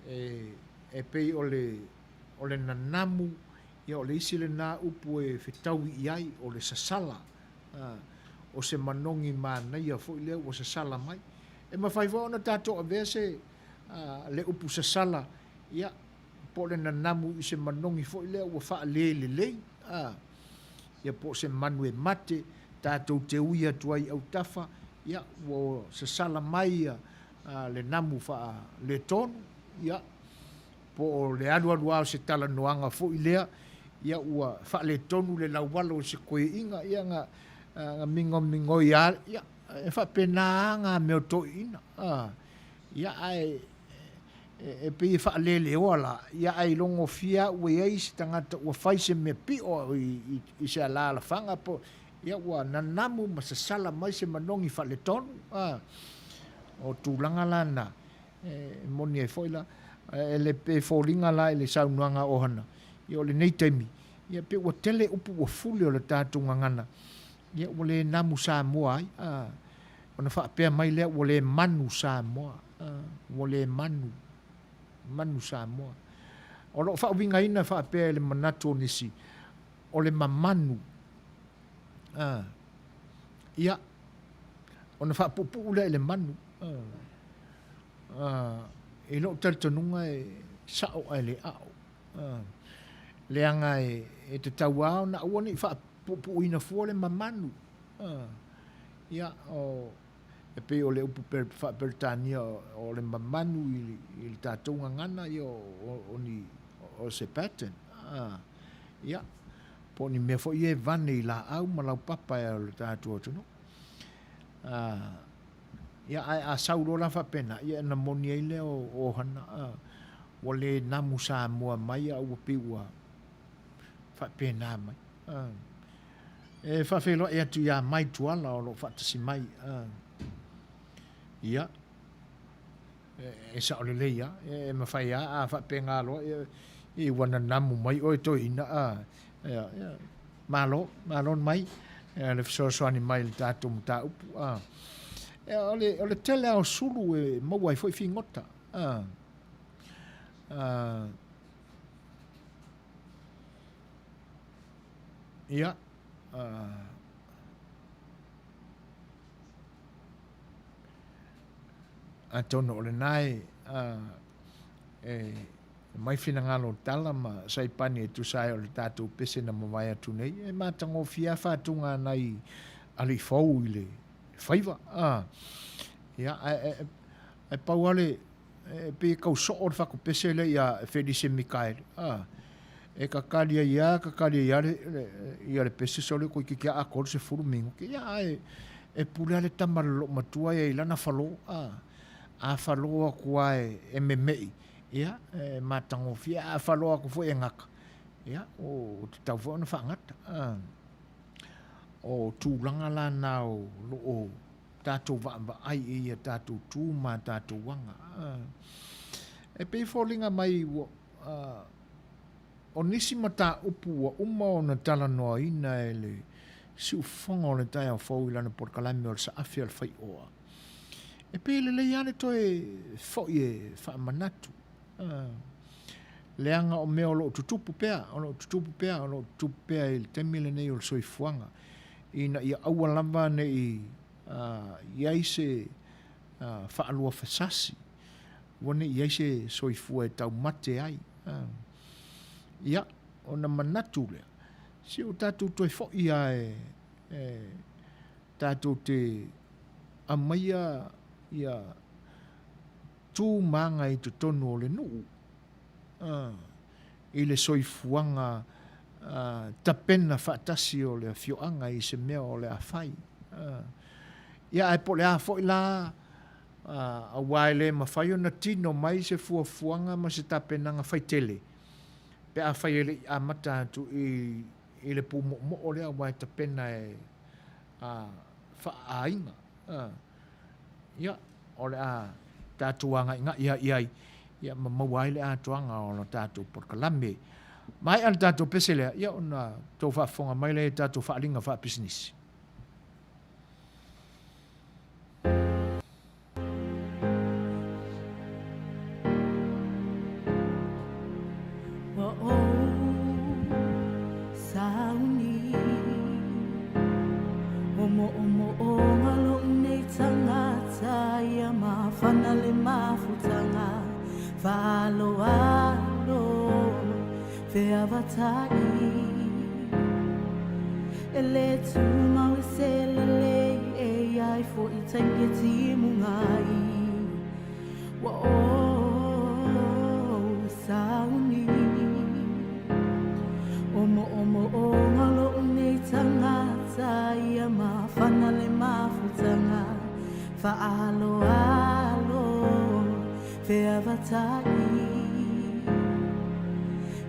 E, e pei o le, o le nanamu, ia o le isi lena upu e fetaui i ai, o le sasala. O se manogi manaia foi lea ua sasala mai. E mafai foi ona tatou avea se, le upu sasala, ia, po o le nanamu i se manogi foi lea ua faale lelei, ia po o se manu e mate, tatou te ui atu ai i autafa, ia, ua sasala mai le namu faaletonu, ia, po o le alualu lava o se talanoaga foi lea, ia ua faaletonu le laualo i se koiina, ia na, na migomigoi lava, ia, e faapena lava na mea o toeaiina, a, ia, ae e pei e faaleleoa la, ia ae ilogofie lava ua i ai se tagata ua fai se mea pio i se alaalafaga po, ia ua nanamu ma sasala mai se manogi faaletonu, a, o tulaga la na, E moni ai foi la, e le pe foliga la i le saunoaga a Ohana, ia o lenei taimi, ia pei ua tele upu ua fule o le tatou gagana, ia ua le namu Samoa ai, a, ona faapea mai lea ua le manu Samoa, a, ua le manu, manu Samoa. O lo o faauigaina faapea i le manatu o nisi, o le mamanu, a, ia, ona faapuupuu lea i le manu, a. I lou talitonuga e sao ae le ao. Leaga e tatau lava ona aua ne i faapuupuuina fua le mamanu. Ia, e pei o le upu faa-Peretania o le mamanu i le tatou gagana, ia o ni, o se pattern. Ia, po o ni mea foi ia e vane i laau ma laupapa o le tatou atunuu. Ia, ae a sau loa la faapena, ia ona moni ai lea o Ohana, a, ua le namu Samoa mai a ua pei ua faapena mai. A, e faafeiloai atu iā Mai Tuala o lo o faatasi mai. A, ia, e sao lelei lava, e mafai lava a faapena loa, ia, ia ua nanamu mai oe toeaina, a, ia, ia, Malo, malo mai le fesoasoani mai i le tatou mataupu. A. O le, o le tele lava o sulu e maua ai foi figota. A. A. Ia. A. Atonu o lena e, a, e Mai finagalo tala ma Saipani e tusa ai o le tatou pese na mavae atu nei, e matagofie a faatuga a nai alii fou i le faiva. A, ia, ae, ae, ae pau lava le, e pei e tau soo le fatupese lea ia Felise Mikaele. A, e kakali ai lava, kakali ai lava le, le, ia le pese sole toeitiiti lava atoa le 10 minute. Ia, ae e pule lava le tama lolomatua ia i lana falo. A, a falo atu lava e memei, Ia, e matagofie, a faloa atu foi e gata, ia, ua tatau foi ona faagata. O tulaga la na o lo o tatou vaavaai i ai i a tatou tu ma a tatou aga. E pei e foliga mai ua, o nisi mataupu ua uma ona talanoaina e le siufofoga o le taeao fou i lana polokalame o le Saafi a le Faioa, e pei e lelei lava le toe foi e faamanatu, leaga o mea o lo o tutupu pea, o lo o tutupu pea, o lo o tutupu pea i le taimi lenei o le soifuaga, ina ia aua lava ne i i ai se faaluafesasi, aua ne i i ai se soifua e taumate ai. Ia, ona manatu lea, se ua tatou toe foi lava e tatou te aumaia ia tu ma aga i totonu o le nuu i le soifuaga tapena faatasi o le afioaga i se mea o le a fai. Ia ae po o le a foi la, aua e le mafai ona tino mai se fuafuaga ma se tapenaga faitele pe afai e le i amata atu i le pumoomoo lea aua e tapena e faaaiga. Ia, o le a tatou agaigai lava i ai, ia ma maua ai le atoaga o le tatou polokalame. Maea le tatou pese lea, ia ona tou faafofoga mai lea i tatou faaaliga faapisinisi. Ua ou sauni O moomooga lou nei tagata Ia mafana le mafutaga Faaloalo feavatai E le tumau e se lelei E i ai foi taimi e timuga ai Ua ou sauni O moomooga lou nei tagata Ia mafana le mafutaga Faaloalo feavatai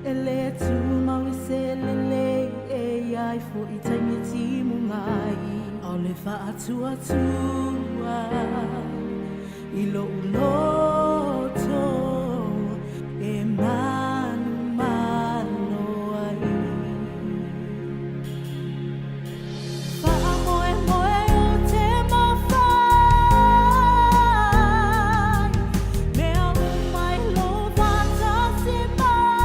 E le tumau i se lelei E i ai foi taimi e timuga ai Aole faatuatua I lou loto e manumalo ai. Faamoemoe ou te mafai, mea uma i lou faatasi mai.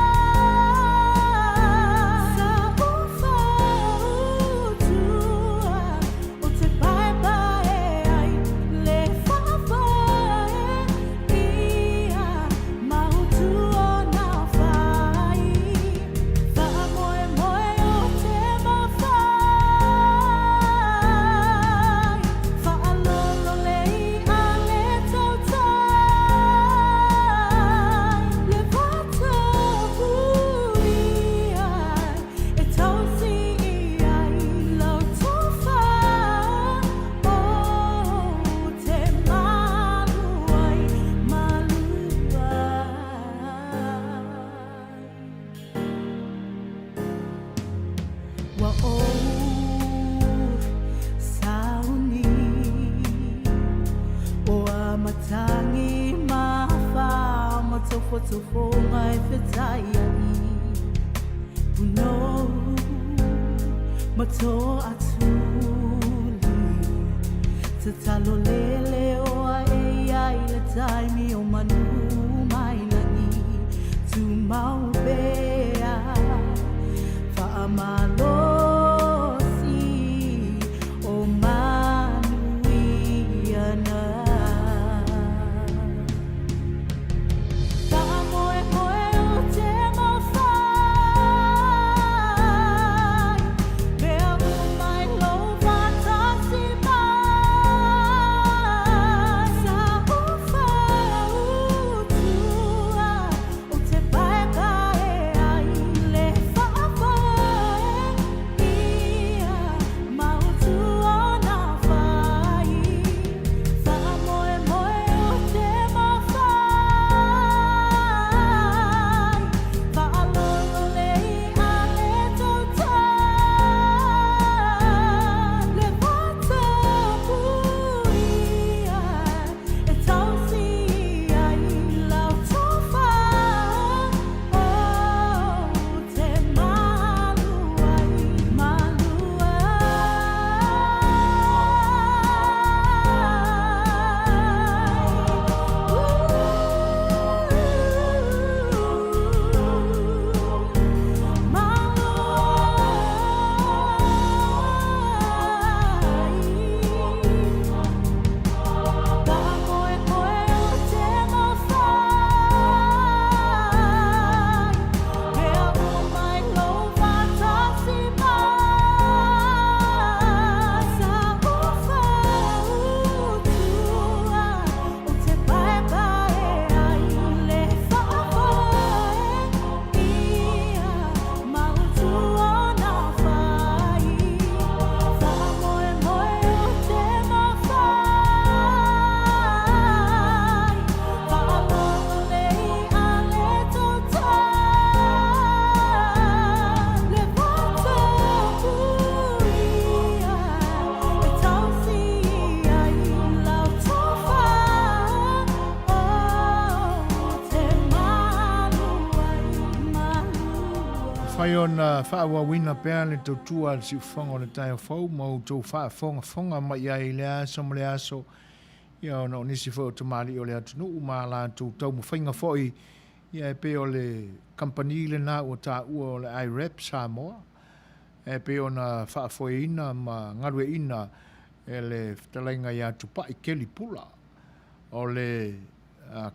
Sa ou fautua Ou te paepae ai le faafoe ia ma utu ona fai. Faamoemoe ou te mafai, faalolo le i'a le tautai, le vatapuia E tausi i ai lau tofa Ou te malu ai, malu ai. Ua ou sauni O a matangi ma wha ma tofotofoga e whetaia'i Punou ma Toatuli Tatalo lele oa e iai le taimi o manu mai lagi Tumau pea Faamalosi o manuia na. Faamoemoe ou te mafai, mea uma i lou faatasi mai. Sa ou fautua, ou te paepae Ia faaauauina pea le tautua a le siufofoga o le taeao fou ma outou faafogafoga mai ai i lea aso ma lea aso, ia ona o nisi foi o tamalii o le atunuu ma a latou taumafaiga foi, ia e pei o le kamupani lena ua taua o le IREP Samoa, e pei ona faafoeina ma galueaiina e le fetalaiga ia Tupai Keli Pula. O le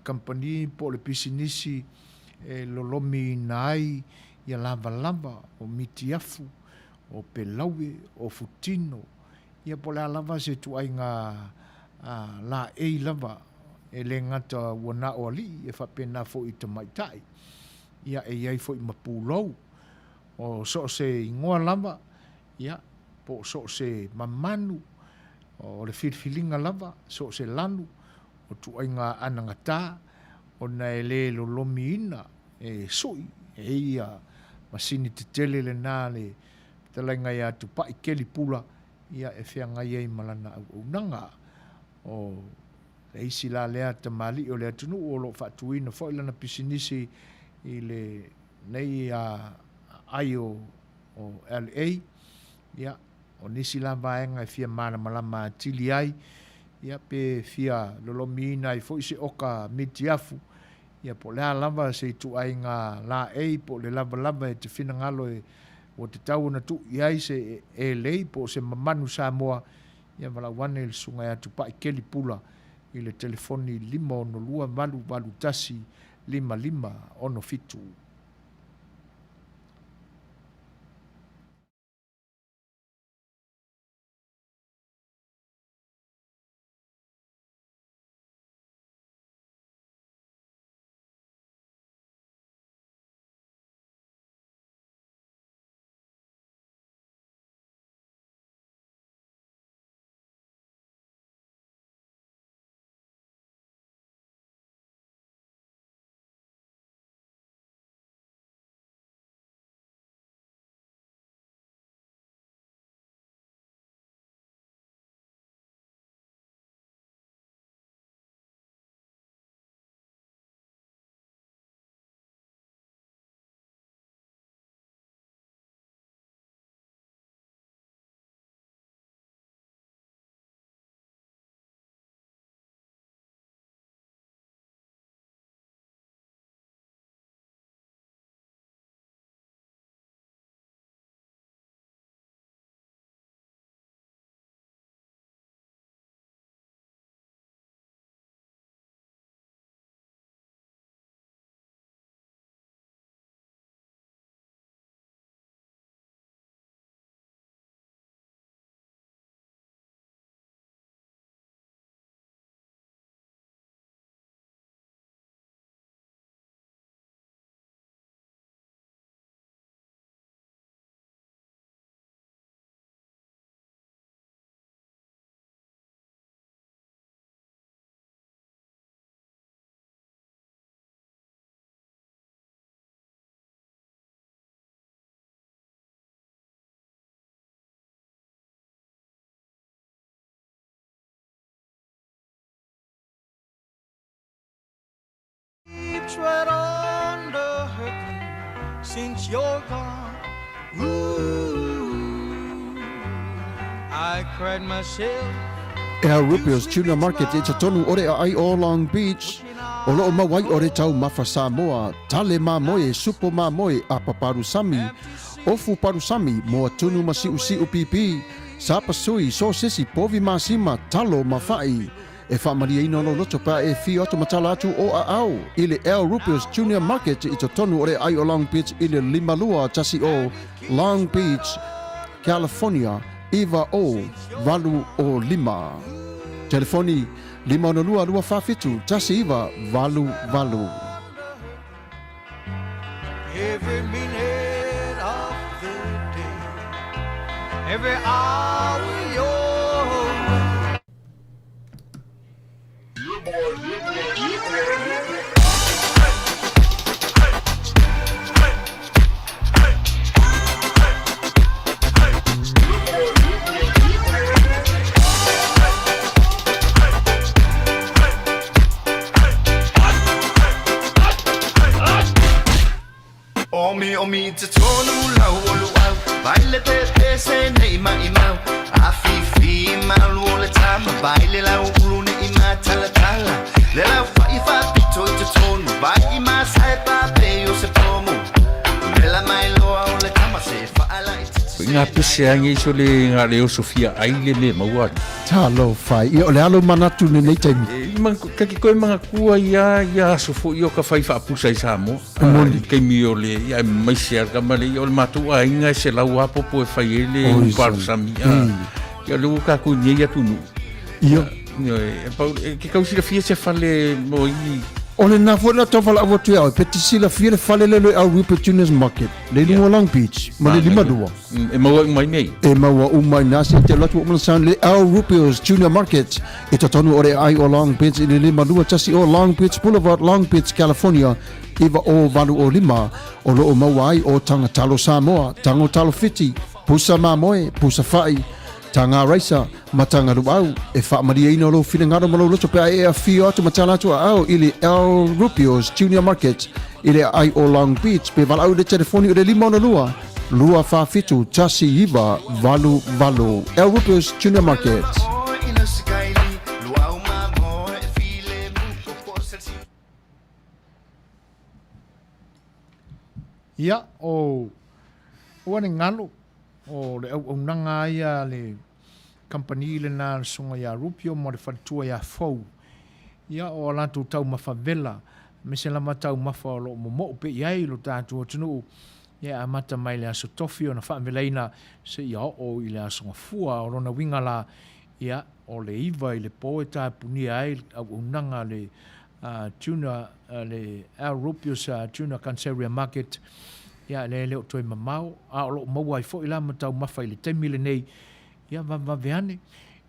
kamupani po o le pisinisi e lolomiina ai ia lavalava o mitiafu, o pelaue, o futino, ia po o le a lava se ituaiga laei lava, e le gata ua na o alii, e faapena foi i tamaitai. Ia, e i ai foi ma pulou, o so o se igoa lava, ia, po o so o se mamanu, o le filifiliga lava, so o se lanu, o ituaiga anagata, ona e le lolomiina e sui e ia masini tetele lena a le fetalaiga ia Tupai Keli Pula, ia e feagai ai ma lana auaunaga. O le isi la lea tamalii o le atunuu o lo o faatuina foi lana pisinisi i lenei aai o LA, ia, o nisi la vaega e fia malamalama atili ai, ia, pe fia lolomiina ai foi se oka mitiafu, ia, po o le a lava se ituaiga laei po o le lavalava e te finagalo e ua tatau ona tuu i ai se elei po o se mamanu Samoa, ia valaau ane i le Susuga ia Tupai Keli Pula i le telefoni 562 881 5567. Tread on the hurting since you're gone. Ooh, I cried myself. Al Rupio's Tuna Market i totonu o le aai o Long Beach, o loo mau ai o le taumafa Samoa, tale mamoe, supo mamoe, apa palusami, ofu palusami, moa tunu ma siusiu pipi, sapasui, sosesi, povi masima, talo ma fa'i. E faamalieina lou loto pe a e fio atu ma tala atu o aao i le Al Rupio's Junior Market i totonu o le aai o Long Beach i le 5210 Long Beach, California 90805. Telefoni 562 247 1988. Every minute of the day, every hour you're away. Omi omi te tonu lau o ese ai nei so le nga le oso fia ai le me maua. Talofa e. Ia, o le a lou manatu i lenei taimi? E, ma, ka ke koe mangatua ia, ia aso foi o ka fai faapusa i Samoa. E moni. I taimi o le, ia, e maise a ka male, ia, o le matou aiga e selau a popo e fai ai le Oi, upalusami. A, ia, o le ua kākou i nei atunuu. Ia. Ia, e, pau, e, ke kau silafia se fale mo i... O lena foi la tau valaau atu ia oe, pe te silafia le fale lea i le Au Rupert Juniors Market, le i luga o Long Beach, ma le 52. E maua uma i nei. E maua uma i nā se te alu atu o mana le Al Rupios Junior Market i totonu o le aai o Long Beach i le 521 o Long Beach Boulevard, Long Beach, California, 90805, o lo o maua ai o taga talo Samoa, tago talo Fiti, pusa mamoe, pusa fa'i, taga raisa, ma taga luau. E faamalieina lou finagalo ma lou loto pe a e afio atu ma tala atu aao i le Al Rupios Junior Market i le aai o Long Beach pe valaau i le telefoni o le 562 247 1988. Al Rupios Junior Market. Ia, o ua ne galo, o le auaunaga lava ia a le kamupani lena a le Susuga ia Rupio ma le faletua ia Fou. Ia, o a latou taumafa vela, aemaise lava taumafa o lo o momo'u pea i ai lo tatou atunuu, ia e amata mai le Aso Tofi ona faavelaina seia oo i le Aso Gafua. O lona uiga la, ia, o le 9 i le po e tapunia ai le auaunaga a le tuna, le Al Rupius Tuna Canceria Market, ia, lea e le o toe mamao, a o lo o maua ai foi la ma taumafa i le taimi lenei, ia, vavevave ane,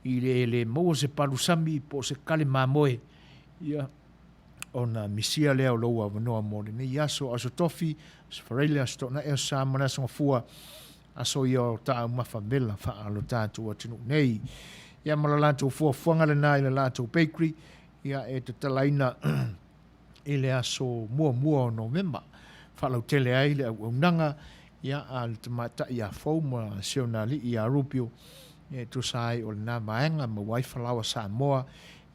i le le maua se palusami po o se kale mamoe, ia, ona misia lea o lou avanoa mo lenei aso, Aso Tofi, Aso Faraile, Aso Toonai, Aso Sa ma le Aso Gafua, aso ia o taumafa vela faa-lo tatou atunuu nei. Ia ma le latou fuafuaga lena i le latou bakery, ia e tatalaina i le aso muamua o Novema. Faalautele ai le auaunaga ia a le tamaitai ia Fou ma si ona alii ia Rubio e tusa ai o lena vaega maua ai falaoa Samoa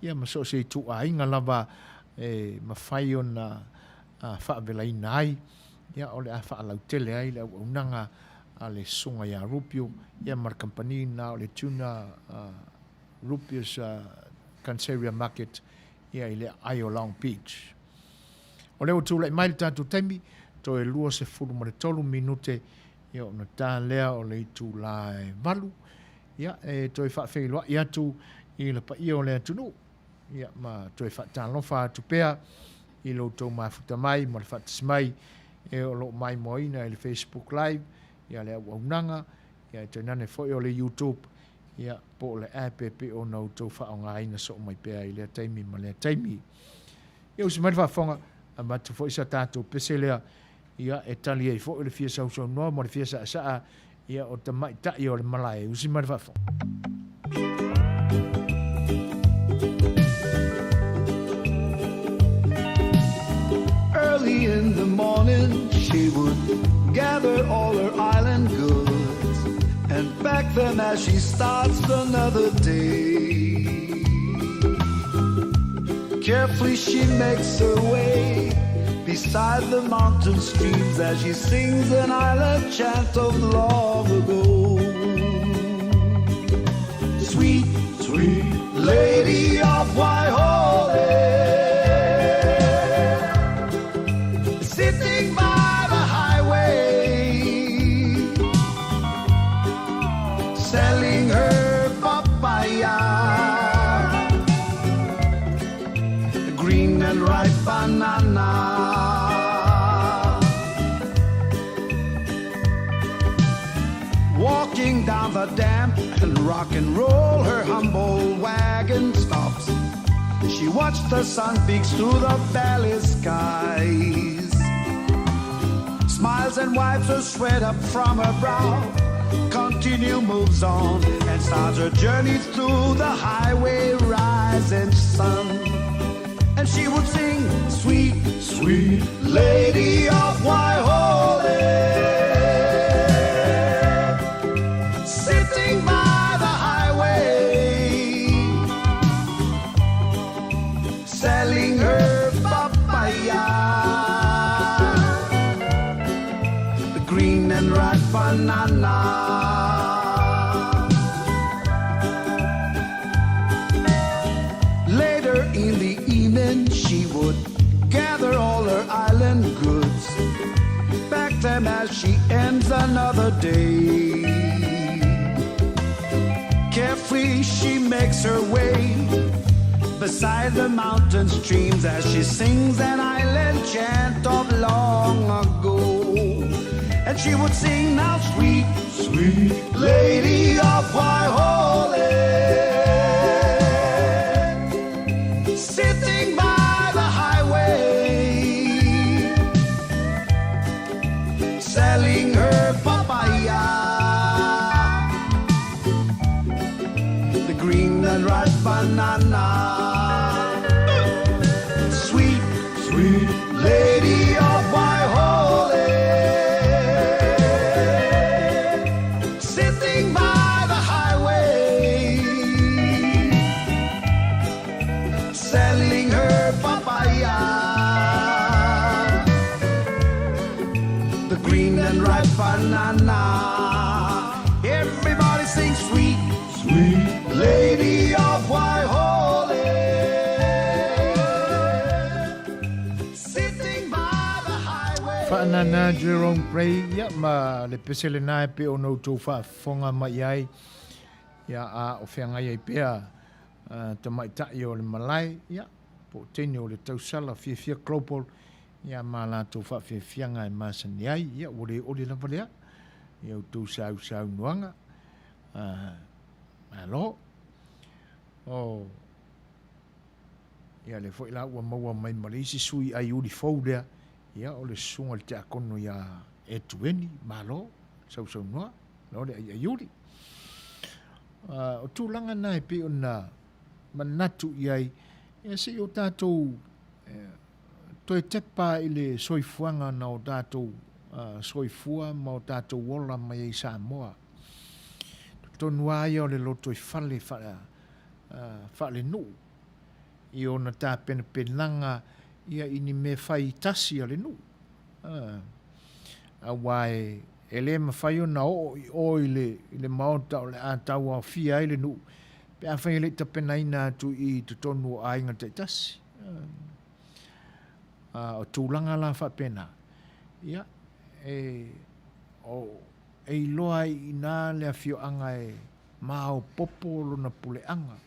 ia ma so o se ituaiga lava e mafai ona faavelaina ai ia o le a faalautele ai le auaunaga a le susuga ia Rubio ia ma le kamupani lena o le Tuna Rupius Canceria Market ia i le aai o Long Beach. O lea ua tulai mai le tatou taimi, toe 23 minute ia ona ta lea o le itulā e 8. Ia, e toe faafeiloai atu i le paia o le atunuu, ia ma toe faatalofa atu pea i lo outou mafuta mai ma le faatasi mai e o lo o maimoaina i le Facebook Live, ia le auaunaga, ia e tainane foi o le YouTube, ia, po o le app e pei ona outou faaaogaina soo mai pea i lea taimi ma lea taimi. Ia usi mai le faafofoga, avatu foi sa tatou pese lea, ia, e tali ai foi le fia sausaunoa ma le fia saasaa, ia, o tamaitai o le malae. Usi mai le faafofoga. Early in the morning she would gather all her island goods and pack them as she starts another day. Carefully she makes her way beside the mountain streams as she sings an island chant of long ago. Sweet, sweet lady of Waihole, sitting by the highway, selling her papaya, green and ripe banana. Walking down the damp and rock and roll, her humble wagon stops. She watched the sun peeks through the valley skies. Smiles and wipes the sweat up from her brow. Continue moves on and starts her journey through the highway rising sun. And she would sing, sweet, sweet lady of Waihole, sitting by the highway, selling her papaya, the green and ripe banana. She ends another day. Carefree, she makes her way beside the mountain streams as she sings an island chant of long ago. And she would sing now, sweet, sweet lady of Waihole, sitting by the highway, selling her papaya, the green and ripe banana. Sweet, sweet lady of Waihole, sitting by the highway, selling her papaya, the green and ripe banana. Everybody sings sweet, sweet lady of Waihole, sitting by the highway. Faanana Jerome Gray, ia, ma le pese lena e pei ona outou faafofoga mai ai, ia, a o feagai ai pea tamaitai o le malae, ia, po o teine o le tausala Fiafia Global, ia, ma latou faafiafiaga e masani ai, ia, ua le ole lava lea i a outou sausaunoaga. Malo. O, ia, lea foi la ua maua mai ma le isi sui aiuli fou lea, ia, o le susuga i le tiakono ia Etueni, malo, sausaunoa, lo le aiaiuli. O tulaga na e pei ona manatu i ai, ia se i o tatou toe tepa i le soifuaga na o tatou soifua ma o tatou ola mai ai i Samoa. Totonu lava ia o le lotoifale faalenuu i ona tapenapenaga ia i ni mea fai tasi a le nuu. Aua e le mafai ona oo i o i le maota o le a tauaofia ai le nuu pe afai e le i tapenaina atu i totonu o aiga taitasi. A o tulaga la faapena, ia, e, o, e iloa ai i ina le afioaga e maopoopo lona puleaga,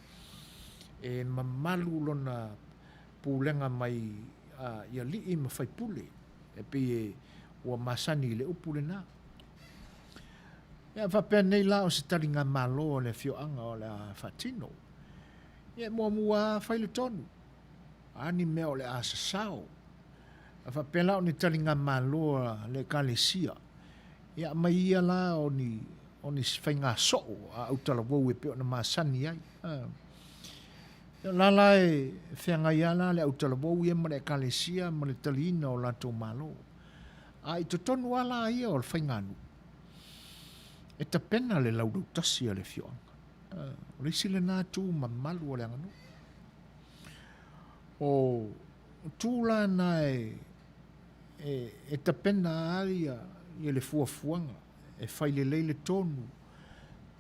e mamalu lona pulega mai i alii ma faipule, e pei e ua masani i le upu lena. Ia, faapea nei la o se taligamalo a le afioaga o le a faatino. Ia, e muamua lava fai le tonu, a ni mea o le a sasao. A faapea la o ni taligamalo a le Ekalesia, ia aumai ia la o ni, o ni faiga soo a autalavou e pei ona masani ai. Ia, o la la e feagai lava la le autalavou ia ma le Ekalesia ma le taliina o latou malo. A i totonu lava la ia o le faiganuu, e tapena le laulautasi a le afioaga. O le isi lena tu mamalu o le aganuu. O tu la na e, e, e tapena ai ia, ia le fuafuaga, e fai lelei le tonu,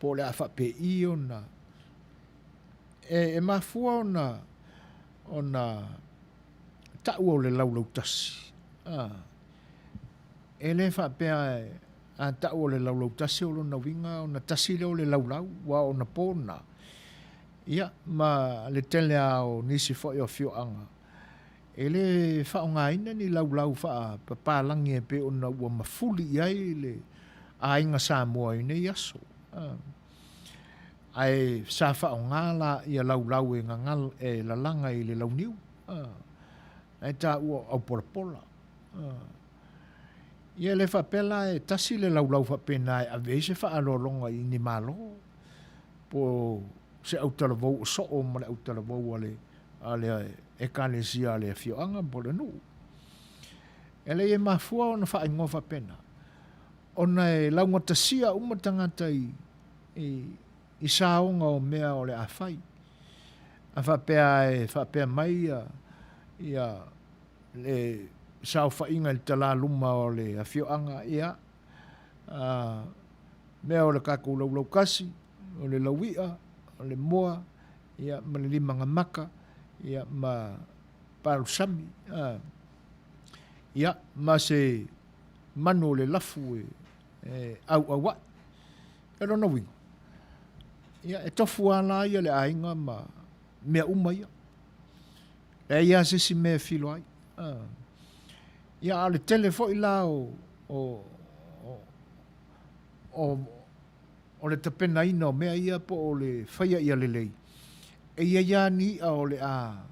po o le a faapei ona e, e mafua ona, ona taua o le laulautasi. E le faapea a tau o le laulautasi o lona uiga ona tasi lea o le laulau, aua o ona po na. Ia, ma le tele lava o nisi foi o afioaga, e le faaaogaina ni laulau faapapalagi e pei ona ua mafuli i ai le aiga Samoa i nei aso. Ae sa faaaoga la ia laulau e gagal, e lalaga i le launiu, ae taua o aupolapola. Ia e le faapea la e tasi le laulau faapena e ave ai se faaaloaloga i ni malo, po o se autalavou o soo ma le autalavou a le, a le ekalesia a le afioaga po o le nuu. E leai e mafua ona faaigoa faapena, ona e laugatasia uma tagata i, i, i saoga o mea o le a fai. A faapea e faapea mai ia, ia le saofaiga i le talaluma o le afioaga, ia, a, mea o le tatou laulaukasi, o le laui'a, o le moa, ia, ma le limagamaka, ia, ma palusami, a, ia, ma se. manu o le lafu e, e auauai. E lona uiga, ia, e tofu lava la ia le aiga ma mea uma ia. Leai lava se isi mea e filo ai. Ia, a o le tele foi la o, o, o, o, o le tapenaina o mea ia po o le faia ia lelei, e i ai lava ni i'a o le a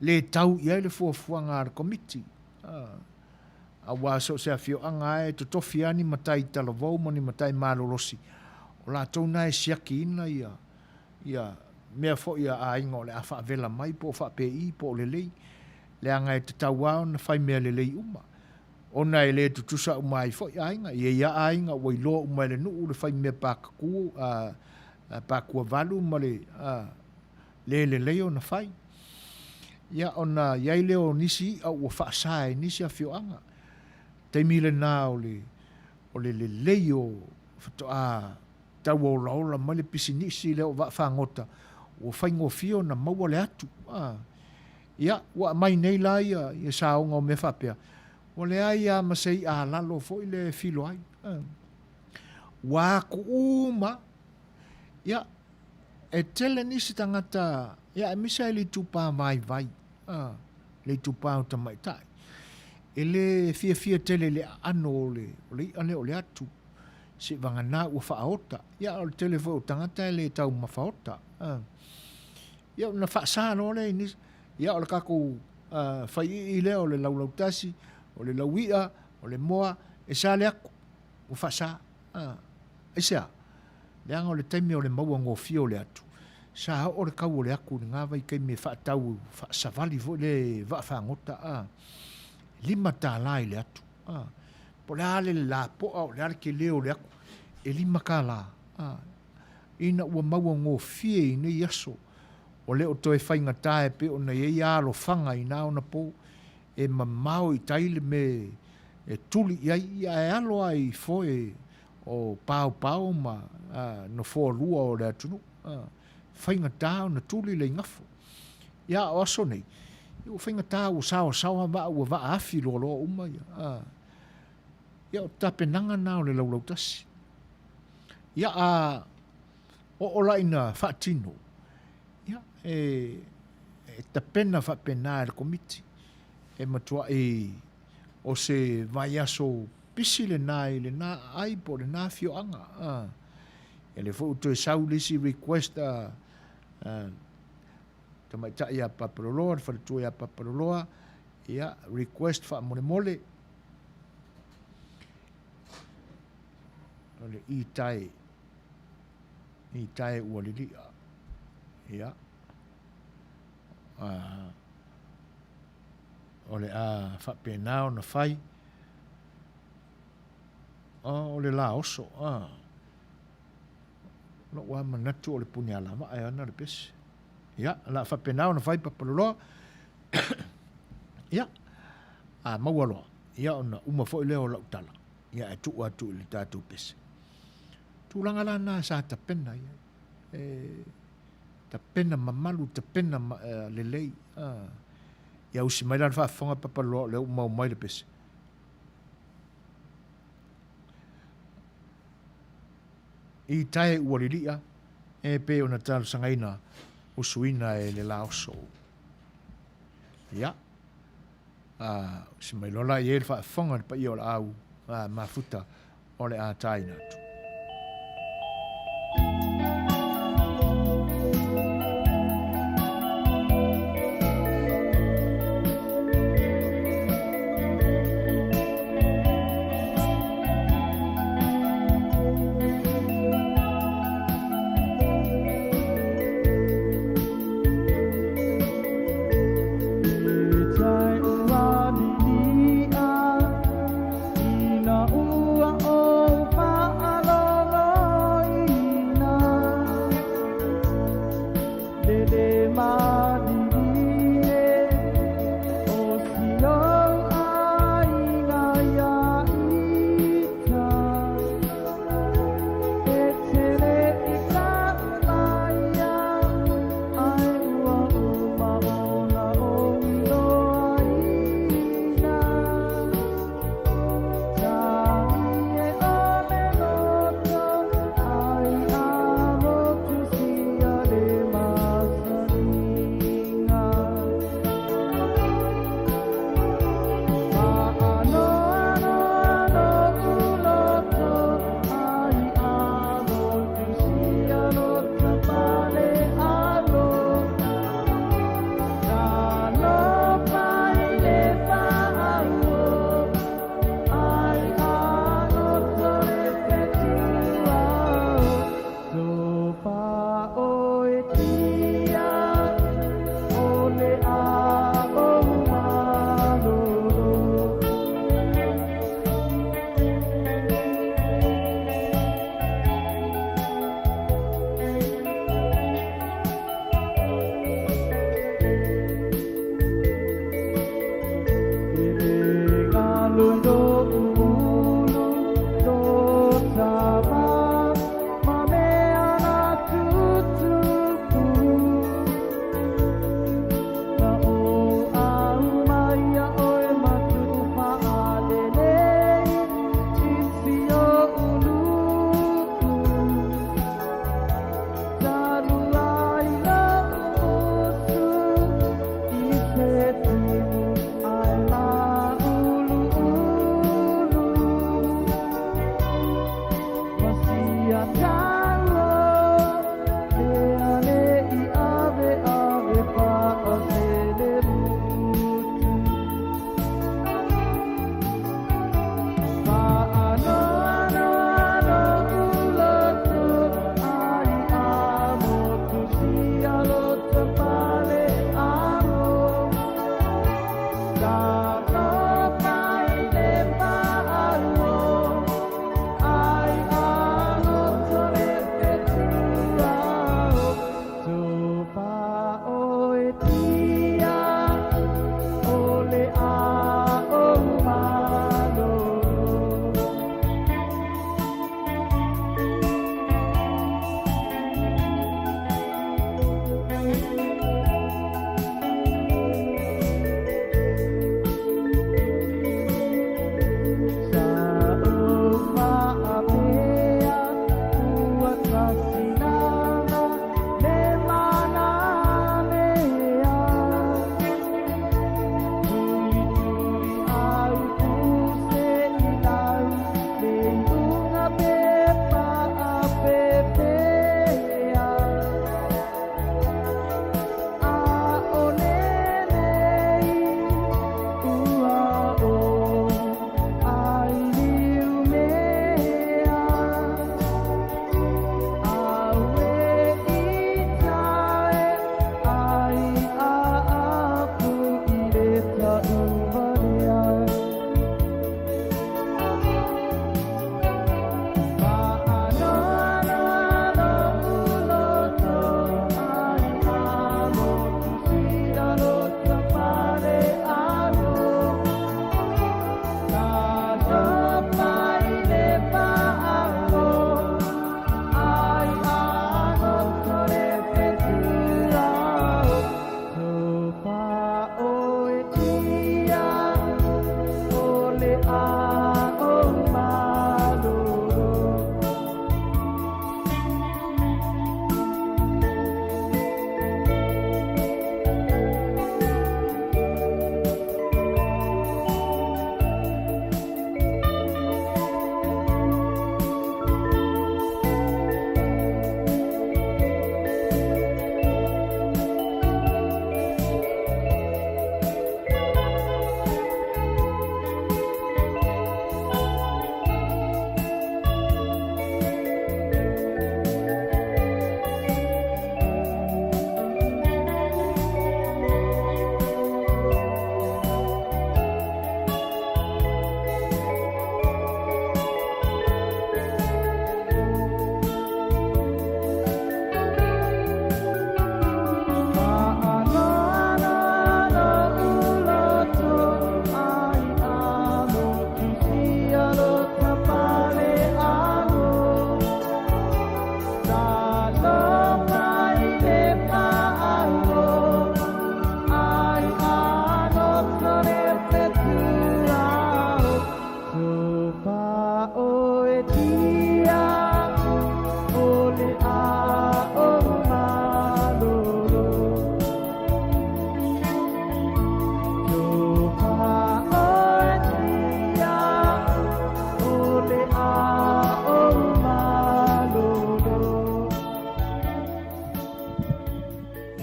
le tau i ai le fuafuaga a le Komiti. Aua so o se afioaga lava e totofi lava ni matai talavou ma ni matai malolosi, o latou na e siakiina ia ia mea foi a aiga o le a faavela mai po o faapei po o lelei, leaga e tatau lava ona fai mea lelei uma, ona e le tutusa uma ai foi aiga. E i ai lava aiga ua iloa uma e le nuu le fai mea pakaku, pakuavalu ma le le lelei ona fai. Ia, ona i ai lea o nisi i'a ua faasa e nisi afioaga. Taimi lena o le o le lelei o faatoa tau olaola mai le pisinisi lea o vaafagota, ua faigofie ona maua le atu. A. Ia, ua aumai nei la ia, ia saoga o mea faapea, ua leai lava ma se i'a alalo foi lea e filo ai. A. Ua atu uma. Ia, e tele nisi tagata, ia, aemaise lava i le itupa vaivai, a, le itupa o tamaitai, e le fiafia tele i le aano o le, o le i'a lea o le atu. Seivagana ua faaota. Ia, o le tele foi o tagata e le taumafa ota. A. Ia, ona faasa loa lea i nisi. Ia, o le tatou faiii lea o le laulautasi, o le laui'a, o le moa, e sa le atu, ua faasa. A. Aisea? Leaga o le taimi o le maua gofie o le atu, sa oo le kau o le atu i lena vaitaimi e faatau faasavali foi lea e vaafagota, a, $5 i le atu, a. Po o le a le lapoa, o le a le tele o le atu, e $5, a. Ina ua maua gofie i nei aso, ua le o toe faigata e pei ona i ai alofaga i na ona po, e mamao i tai le mea e tuli i ai, ia ae alo lava i foe o paopao ma nofoa lua o le atunuu. Faigata ona tuli le igafo. Ia a o aso nei, ia ua faigata ua saoasaoa vaa ua vaa afi loaloa uma ia. Ia o tapenaga na o le laulautasi. Ia a oo la ina faatino, ia e, e tapena faapena e le Komiti e matuai o se vaiaso pisi lena i lena aai po o lena afioaga. A, ia lea foi ua toe sau le isi request a, a tamaitai ia Papaloloa, le faletua ia Papaloloa, ia request faamolemole o le itae, itae ua lilia. Ia, a, o le a faapena ona fai. O le la oso, a. Lou lava manatu o le puni alavaa e ana le pese. Ia, o le a faapena ona fai Papaloloa. Ia, a maua loa, ia ona uma foi lea o lau tala. Ia, ae tuu atu i le tatou pese. Tulaga la na sa tapena i ai. E, tapena mamalu, tapena lelei. Ia usi mai la le faafofoga Papaloloa o lea ua maua mai le pese. I tae ua lilia, e pei ona talosagaina usuina e le laoso. Ia, a, usi mai loa la i ai le faafofoga i le paia o le au mafuta o le a taina atu.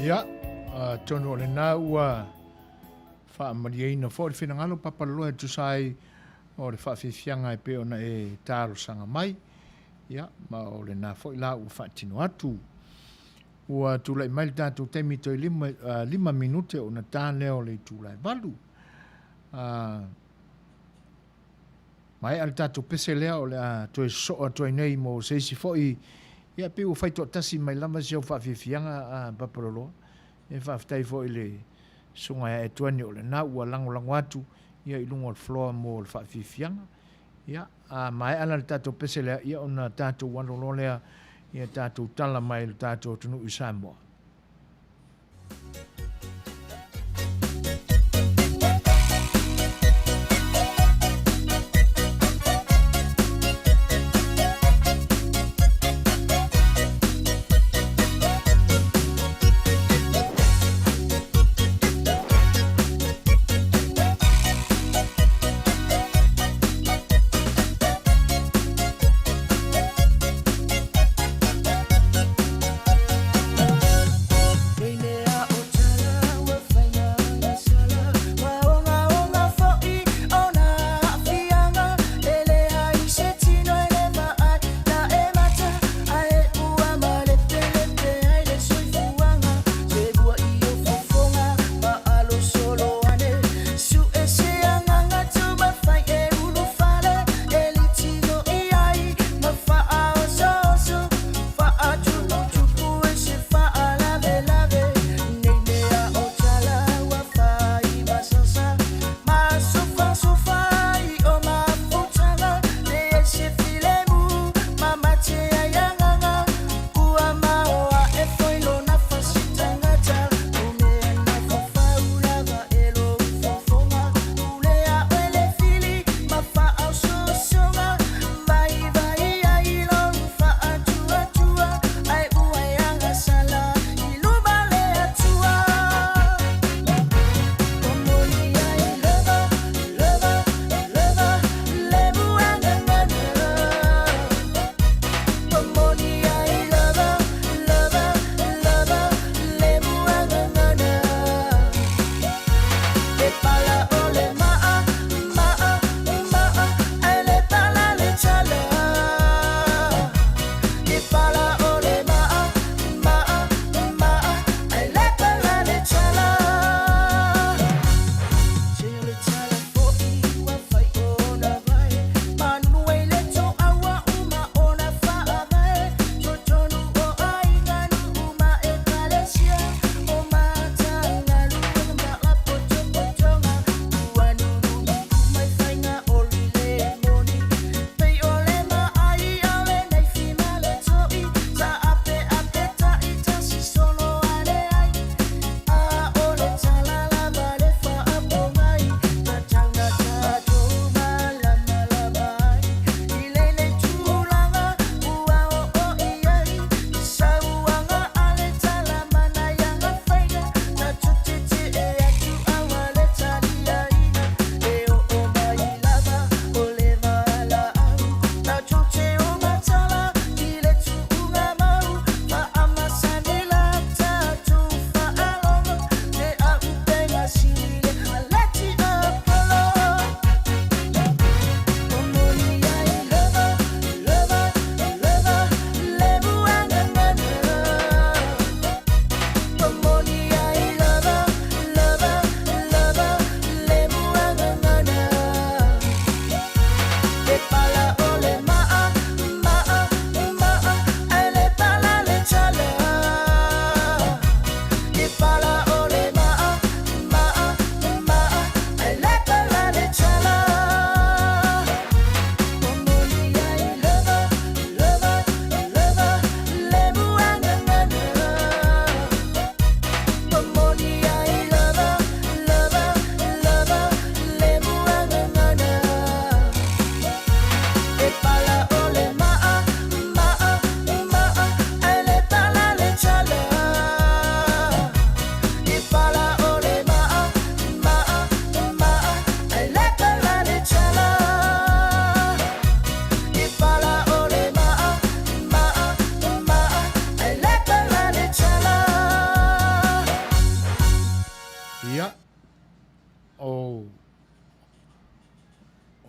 Ia, atonu o lena ua faamalieina foi le finagalo papaloloa e tusa ai o le faafiafiaga e pei ona e talosaga mai. Ia, ma o lena foi la ua faatino atu. Ua tulai mai le tatou taimi toe 5 minute ona ta lea o le itula e 8. Maea le tatou pese lea o le a toe sosoo atu ai nei mo se isi foi, ia pei ua fai toatasi mai lava si au faafiafiaga a Papaloloa. E faafetai foi i le susuga ia Etuani o lena ua lagolago atu ia i luga o le floor mo le faafiafiaga. Ia, a maea la le tatou pese lea, ia ona tatou alo loa lea ia tatou tala mai i le tatou atunuu i Samoa.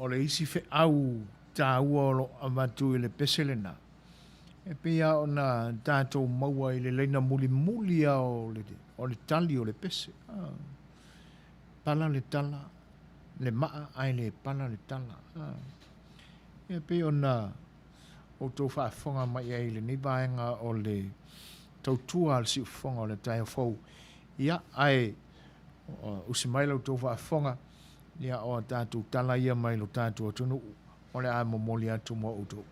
O le isi feau taua o lo o avatu i le pese lena, e pei lava ona tatou maua i le laina mulimuli lava o le, o le tali o le pese. Pala le tala, le maa ae le pala le tala. Ia pei ona outou faafofoga mai ai i lenei vaega o le tautua a le siufofoga o le taeao fou. Ia, ae usi mai la outou faafofoga, ia o a tatou tala ia mai lo tatou atunuu o le a momoli atu mo outou.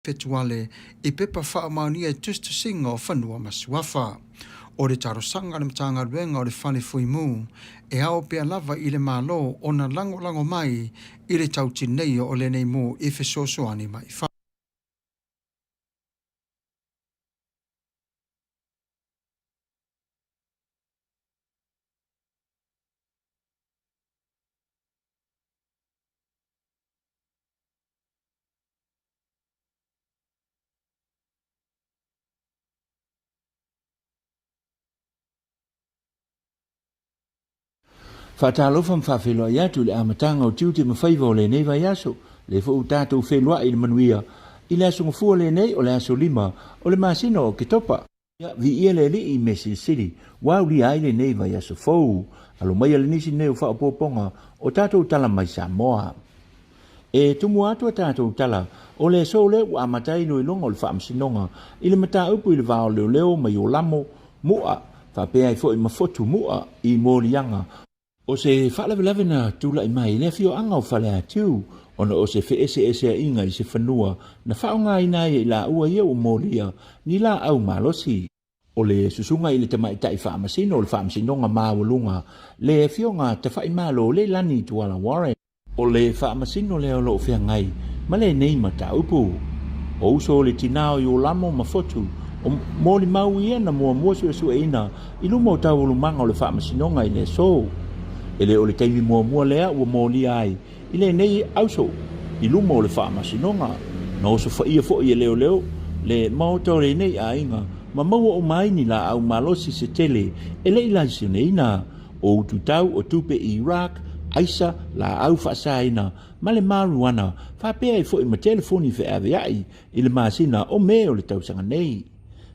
Fetuale i pepa faamaonia i tusitusiga o fanua ma suafa. O le talosaga a le Matagaluega o le Fale Fuimu, e ao pea lava i le Malo ona lagolago mai i le tautineia o lenei mu i fesoasoani mai fafo. Faatalofa ma faafeiloai atu i le amataga o tiute ma faiva o lenei vaiaso, lea foi ua tatou feiloai i le manuia i le aso Gafua lenei o le aso lima o le masina o Oketopa. Ia, viia le Alii i mea silisili ua aulia ai lenei vaiaso fou. Alo maia le nisi nei o faaopoopoga o tatou tala mai Samoa. E tumu atu a tatou tala, o le aso lea ua amata ai iloiloga o le Faamasinoga i le mataupu i le va o leoleo ma Iolamo Mu'a faapea ai foi ma Fotu Mu'a i moliaga O se faalavelave na tulai mai i le afioaga o Faleatiu ona o se feeseeseaiga i se fanua na faaaogaina ai e i laua ia ua molia ni laau malosi. O le susuga i le tamaitai faamasino o le Faamasinoga Maualuga, le Afioga Tafaimalo Leilani Tuala Warren, O le faamasino lea o lo o feagai ma lenei mataupu. O uso o le tina o Iolamo ma Fotu, o molimau ia na muamua suesueina i luma o taualumaga o le faamasinoga i le aso. E le o le taimi muamua lea ua molia ai i lenei auso i luma o le faamasinoga. Na osofaia foi e leoleo le maota o lenei aiga ma maua uma ai ni laau malosi se tele e le i laiseneina. O ututau o tupe i Iraq, aisa, laau faasaina, ma le marijuana, faapea ai foi ma telefoni feaveai i le masina o Me o le tausaga nei.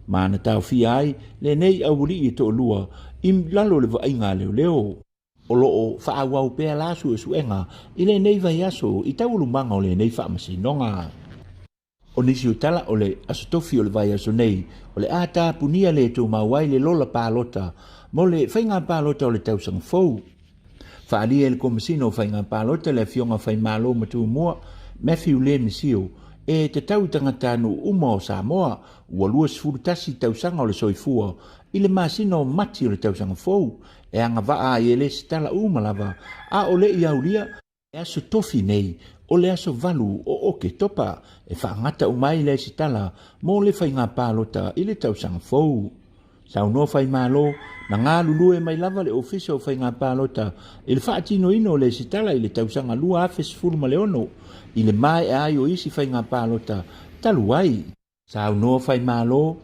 Ma na taofia ai lenei aualii e toalua i lalo o le vaaiga a leoleo. O lo o faaauau pea la suesuega i lenei vaiaso i taualumaga o lenei faamasinoga. O nisi o tala o le Aso Tofi o le vaiaso nei, o le a tapunia le tumau ai le lola palota mo le faiga palota o le tausaga fou. Faaalia e le Komesina o Faiga Palota le Afioga Faimalo Matumua Matthew Le Misio e tatau i tagatanuu uma o Samoa ua 21 tausaga o le soifua i le masina o Mati o le tausaga fou e agavaa ai e lesitala uma lava a o le i aulia Le aso tofi nei, o le aso 8 o Oketopa, e faagata uma ai le lesitala mo le faiga palota i le tausaga fou. Saunoa Faimalo, na galulue mai lava le Ofisa o Faiga Palota i le faatinoina o le lesitala i le tausaga 2016, i le maea ai o isi faiga palota talu ai. Saunoa Faimalo,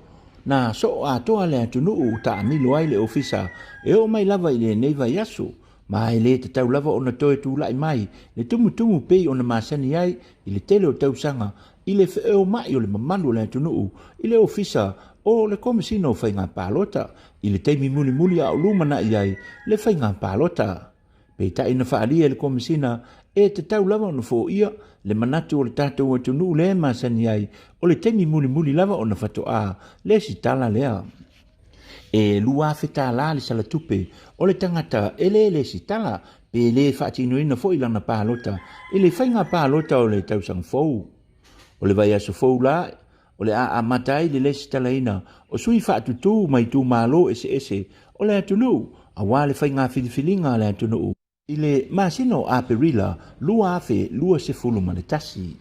na soo atoa le atunuu ua taamilo ai le ofisa e oo mai lava i lenei vaiaso, ma e le tatau lava ona toe tulai mai le tumutumu pei ona masani ai i le tele o tausaga i le feomai o le mamalu o le atunuu i le ofisa o le Komesina o Faiga Palota i le taimi mulimuli a o lumanai ai le faiga palota. Peitai na faaalia e le Komesina e tatau lava ona foia le manatu o le tatou atunuu lea e masani ai o le taimi mulimuli lava ona faatoa lesitala lea. E $2,000 le salatupe o le tagata e le lesitala pe le faatinoina foi lana palota i le faiga palota o le tausaga fou. O le vaiaso fou la, o le a amata ai le lesitalaina o sui faatutū mai itumalo eseese o le atunuu aua le faiga filifiliga a le atunuu i le masina o Aperila 2021.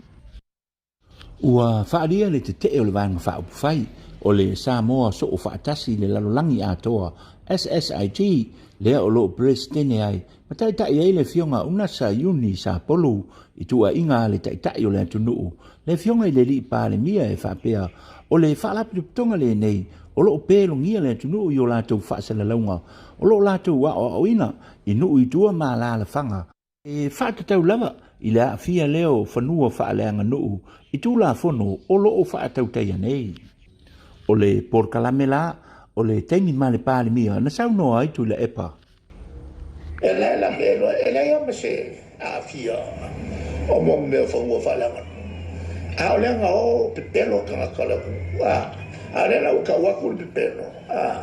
Ua faaalia le tetee o le Vaega Faaupufai o le Samoa Soo Faatasi i le Lalolagi Atoa, SSIG, lea o lo o Peresetene ai ma taitai ai le Afioga Unasa Iuni Sapolu i tuuaiga a le Taitai o le atunuu, le Afioga i le Alii Palemia e faapea, o le Faalapotopotoga lenei o lo o pelogia le atunuu i o latou faasalalauga o lo o latou aoaoina i nuu i tua ma alaalafaga, e faatatau lava i le aafia lea o fanua faaleaganuu i Tulafono o lo o faatautaia nei. O le polokalame la o le taimi ma le Palemia na saunoa ai Tuilaepa. E leai la me loa, e leai lava ma se aafia o mo mea o fanua faaleaganuu. A o le aga o pepelo tagata o le atunuu, a, a o lea la ua tau atu le pepelo, a,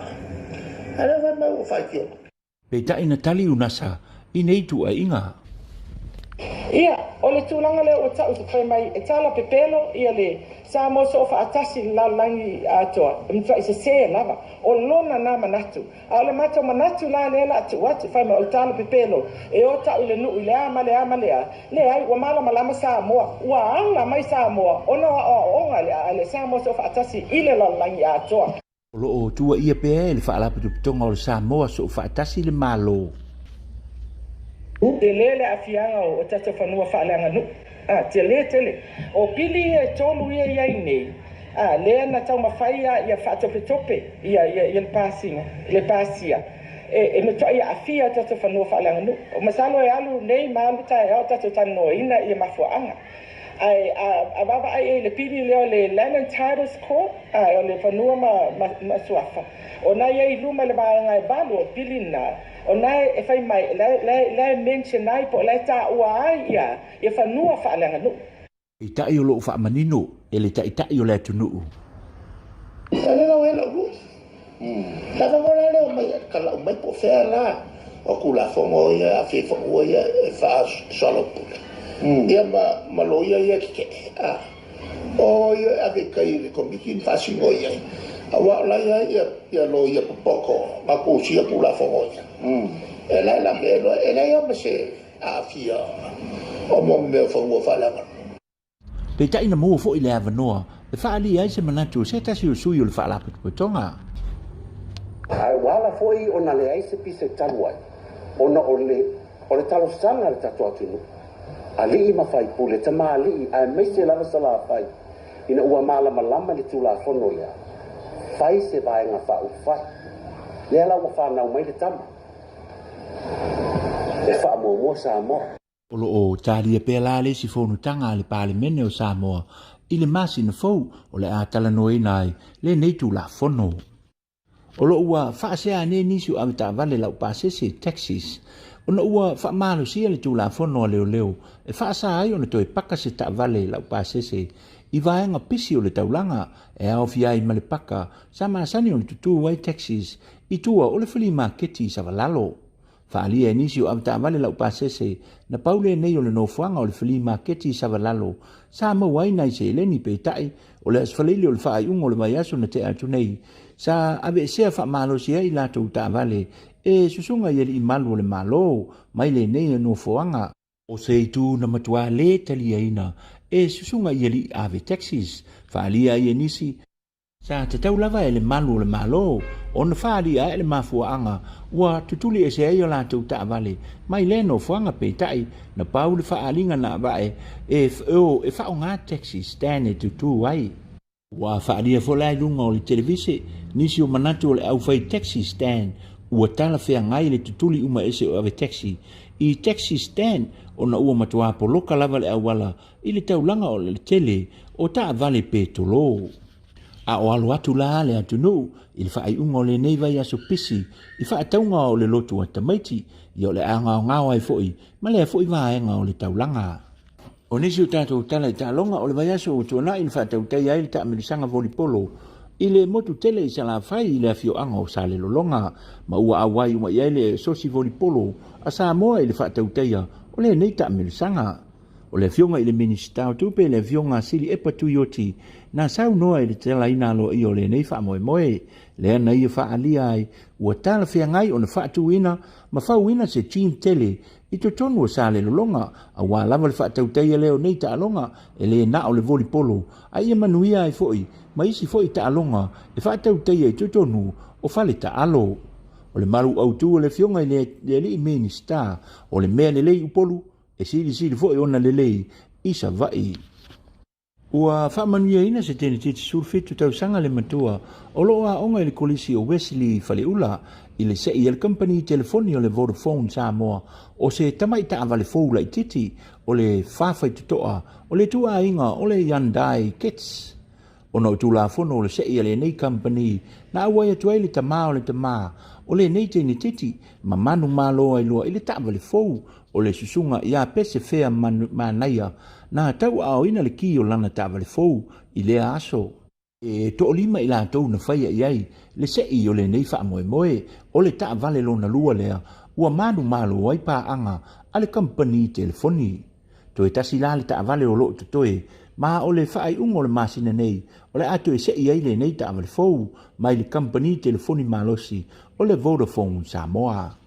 a lea fai mai ua faitio mai. Peitai na tali Unasa i nei tuuaiga. Ia, o le tulaga lea ua ta'u fai mai e tala pepelo ia le Samoa Soofaatasi i le lalolagi atoa, e matua'i sesē lava. O lona na manatu. A o le matou manatu la lea la a tuu atu, fai mai o le tala pepelo e o ta'u i le nu'u i le a ma le a ma le a. Leai, ua malamalama Samoa, ua ala mai Samoa ona o aoaoga a le Samoa Soofaatasi i le lalolagi atoa. O lo o tuuaia pea e le Faalapotopotoga o le Samoa Soofaatasi le Malo. Tele le aafiaga o tatou fanua faaleaganuu. A, tele tele. O pili ia e tolu ia e i ai nei, a, lea na taumafai a ia faatopetope ia, ia, ia le pasiga, le pasia, e, e matuai aafia tatou fanua faaleaganuu. Masalo e alu nei ma alu taeao o tatou talanoaina ia mafuaaga. Ae a, a vaavaai i ai i le pili lea o le Land and Titles Court, a, o le fanua ma, ma, ma suafa, o na i ai i luma i le vaega e valu o le pili lena, o na e fai mai, la, la, la e mention ai po o la e taua ai ia, ia fanua faaleaganuu. Peitai o lo o faamanino e le Taitai o le atunuu. Ia le lau e lau lui. Lava mo la leo mai ka lau mai po fea la o Tulafono ia aafia i fanua ia e faasoalaupule. Ia ma ma loia ia kekeʻe a o ia e ave i kai i le komiti ma faasino i ai aua o la ia ia ia loia popoto ma kusia Tulafono ia. E la la me e leai lava ma se aafia o mo mea o fanua faaleaganuu. Peitai na maua foi le avanoa e faaalia ai se manatu o se tasi o sui o le Faalapotopotoga. Ae ua ala foi ona leai se pisa talu ai, ona o le o le talosaga a le tatou atunuu, alii ma faipule, tamalii aemaise lava Salafai, ina ua malamalama i le Tulafono lea, fai se vaega faaupufai. Lea la ua fanau mai le tama e faamuamua Samoa. O lo o talia pea la le isi fonotaga a le Palemene o Samoa i le masina fou o le a talanoaina ai lenei Tulafono. O lo o ua faasea nei nisi o avetaavale laupasese, taxis, ona ua faamalosia le Tulafono a Leoleo e faasa ai ona toe paka se taavale laupasese i vaega pisi o le taulaga e aofia ai ma le paka sa masani ona tutū ai taxis i tua o le filimaketi i Savalalo. Faaalia e nisi o avetaavale laupasese na pau lenei o le nofoaga o le filimaketi i Savalalo sa maua ai nai seleni peitai o le Aso Faraile o le faaiuga o le vaiaso na tea atu nei sa aveesea faamalosi ai latou taavale e susuga i alii malu o le Malo mai lenei nofoaga. O se itu na matua lē taliaina e susuga i alii ave taxis, faaalia ai e nisi, Sa tatau lava e le malu o le Malo ona faaalia ae le mafuaaga ua tutuli ese ai a latou taavale mai lea nofoaga peitai na pau le faaaliga na avae e o e faaaoga taxi stand e tutū ai. Ua faaalia foi la i luga o le televise nisi o manatu o le aufai taxi stand ua talafeagai le tutuli uma ese o ave taxi i taxi stand ona ua matua poloka lava le auala i le taulaga o le tele o taavale petolo. A o alo atu la le atunuu i le faaiuga o lenei vaiaso pisi i faatauga o le lotu a tamaiti, ia o le a gaogao ai foi ma lea foi vaega o le taulaga. O nisi o tatou tala i taaloga o le vaiaso ua tuanai na faatautaia ai le taamilosaga volipolo i le motu tele i Salafai i le afioaga o Salelologa ma ua auai uma i ai le Asosi Volipolo a Samoa i le faatautaia o lenei taamilosaga. O le Afioga i le Minisita o Tupe, le Afioga Sili Epa Tuioti, na saunoa i le tatalaina aloaia o lenei faamoemoe, lea na ia faaalia ai ua talafeagai ona faatuina ma fauina se team tele i totonu o Salelologa aua lava le faatautaia lea o nei taaloga e le na o le volipolo a ia manuia ai foi ma isi foi taaloga e faatautaia i totonu o fale taalo. O le malu autu o le Afioga i le Alii Minisita o le mea lelei Upolu E silisili foi ona lelei i Savaii. Ua faamanuiaina se tenetiti 17 tausaga le matua o lo o aoga i le Kolisi o Wesley i Faleula i le se'i a le kamupani telefoni o le Vodafone Samoa o se tamai taavale fou laitiiti o le fafaitotoa o le ituaiga o le Hyundai Getz. Ona o Tulafono o le se'i a lenei kamupani na auai atu ai le tamā o le tamā o lenei tenetiti ma manumalo ai loa i le taavale fou o le susuga iā Pese Fea Manaia na tauaaoina le ki o lana taavale fou i lea aso. E toalima i latou na faia i ai le se'i o lenei faamoemoe o le taavale lona lua lea ua manumalo ai paaga a le kamupani telefoni. Toe tasi la le taavale o lo o totoe, ma o le faaiuga o le masina nei, o le a toe sei ai lenei taavale fou mai le kamupani telefoni malosi o le Vodafone Samoa.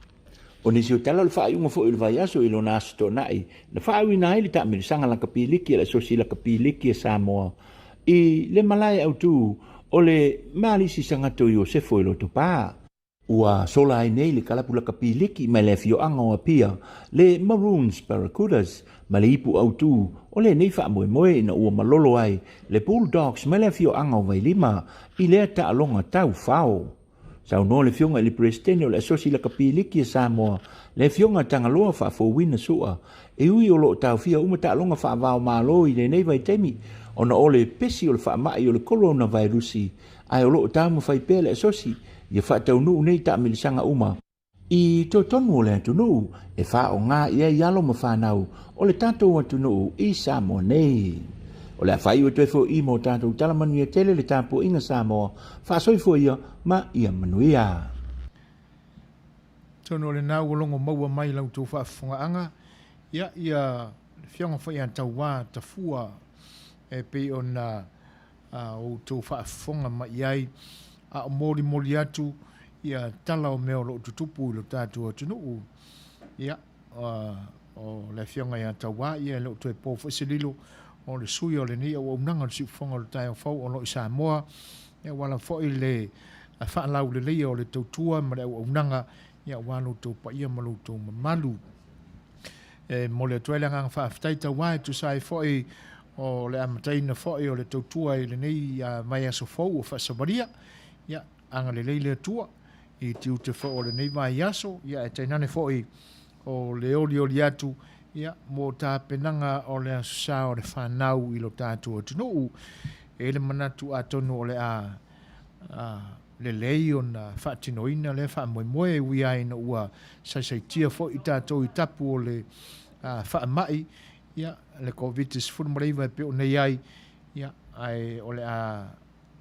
O nisi o tala o le faaiuga foi o le vaiaso i lona Aso Toonai, na faauiina ai le taamilosaga lakapi liki a le Asosi Lakapi Liki a Samoa i le malae autu o le Malisi Sagato Iosefo i Lotopa. Ua sola ai nei le kalapu lakapi liki mai le afioaga o Apia, le Maroons Barracudas, ma le ipu autu o lenei faamoemoe ina ua malolo ai le Bulldogs mai le afioaga o Vailima i lea taaloga taufao. Saunoa le Afioga i le Peresetene o le Asosi Lakapi Liki a Samoa, le Afioga Tagaloa Faafouina Su'a, e ui o lo o taofia uma taaloga faava-o-Malo i lenei vaitaimi ona o le pesi o le faamai o le koronavirusi, ae o lo o taumafai pea le Asosi ia faataunuu nei taamilisaga uma i totonu o le atunuu e faaaoga i ai alo ma fanau o le tatou atunuu i Samoa nei. O le a faaiu atu ai foi i mo tatou tala manuia tele le tapuaiga Samoa, faasoifua ia ma ia manuia. Atonu o lena ua logo maua mai la outou faafofogaaga, ia, ia le Afioga foi ia Tauā Tafua e pei ona outou faafofoga mai i ai, a o molimoli atu ia tala o mea o lo o tutupu i lo tatou atunuu. Ia, o le Afioga ia Tauā, ia e le o toe po foi se lilo o le sui o lenei auaunaga o le Siufofoga o le Taeao Fou o lo o i Samoa, ia ua ala foi le faalauleleia o le tautua ma le auaunaga, ia aua lo outou paia ma lo outou mamalu. E momoli atu ai le agaga faafetai Tauā e tusa ai foi o le amataina foi o le tautua i lenei vaiaso fou o Faasavalia. Ia, agalelei le Atua i tiute foi o lenei vaiaso, ia ae tainane foi o le olioli atu ia mo tapenaga o le Aso Sa o le fanau i lo tatou atunuu. E i ai le manatu atonu o le a lelei ona faatinoina lea faamoemoe, e ui lava ina ua saisaitia foi tatou i tapu o le faamai, ia, le Koviti-19 e pei ona i ai, ia, ae o le a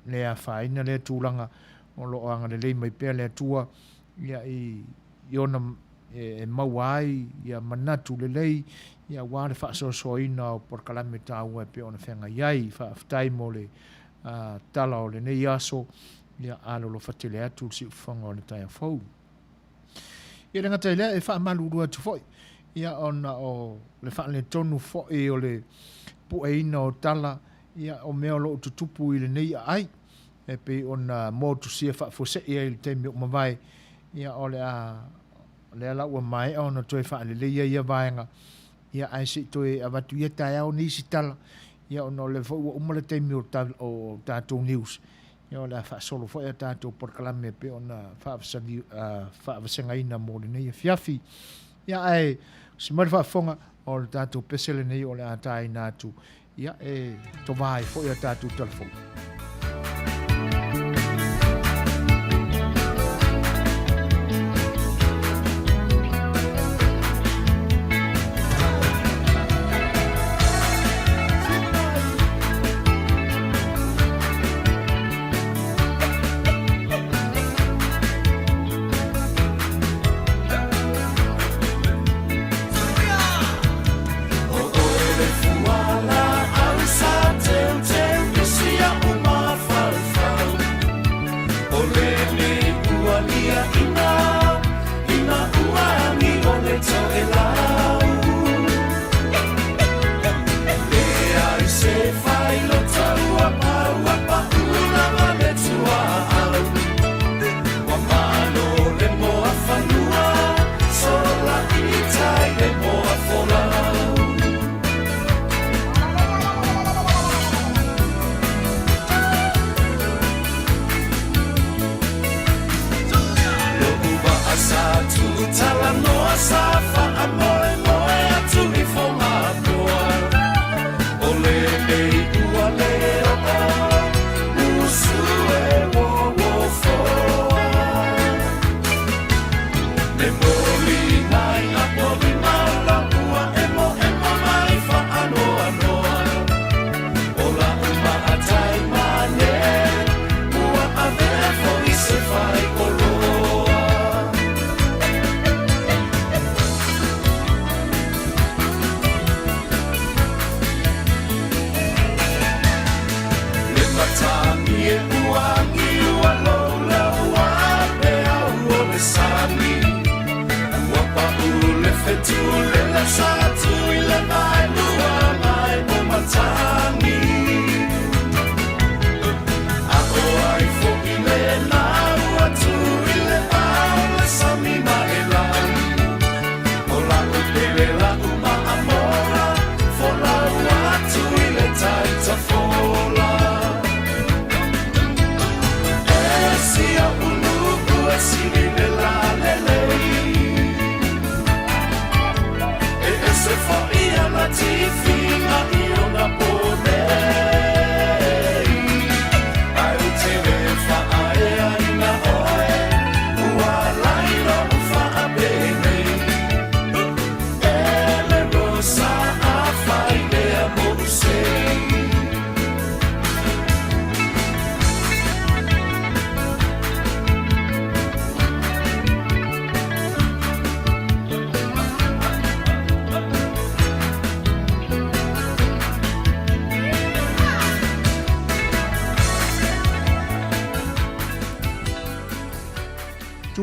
le afaina lea tulaga, o lo o agalelei mai pea le Atua, ia, i ona e maua ai ia manatu lelei, ia, aua le faasoasoaina o polokalame taua e pei ona feagai ai. Faafetai mo le tala o lenei aso, ia alolofa tele atu le siufofoga o le taeao fou. Ia le gata i lea, e faamalulu atu foi, ia ona o le faaletonu foi o le pueina o tala, ia o mea o lo o tutupu i lenei aai, e pei ona motusia faafuasei ai i le taimi o mavae, ia o le a lea la ua maea ona toe faaleleia ia vaega, Ia, ae se i toe avatu ia taeao nisi tala, ia ona o lea foi ua uma le taimi o, ta, o tatou news, ia o le a faasolo foi a tatou polokalame e pei ona faavasani, faavasegaina mo lenei afiafi. Ia, ae si mai le faafofoga, o le tatou pese lenei o le a taina atu, ia e tovā ai foi a tatou telefoni.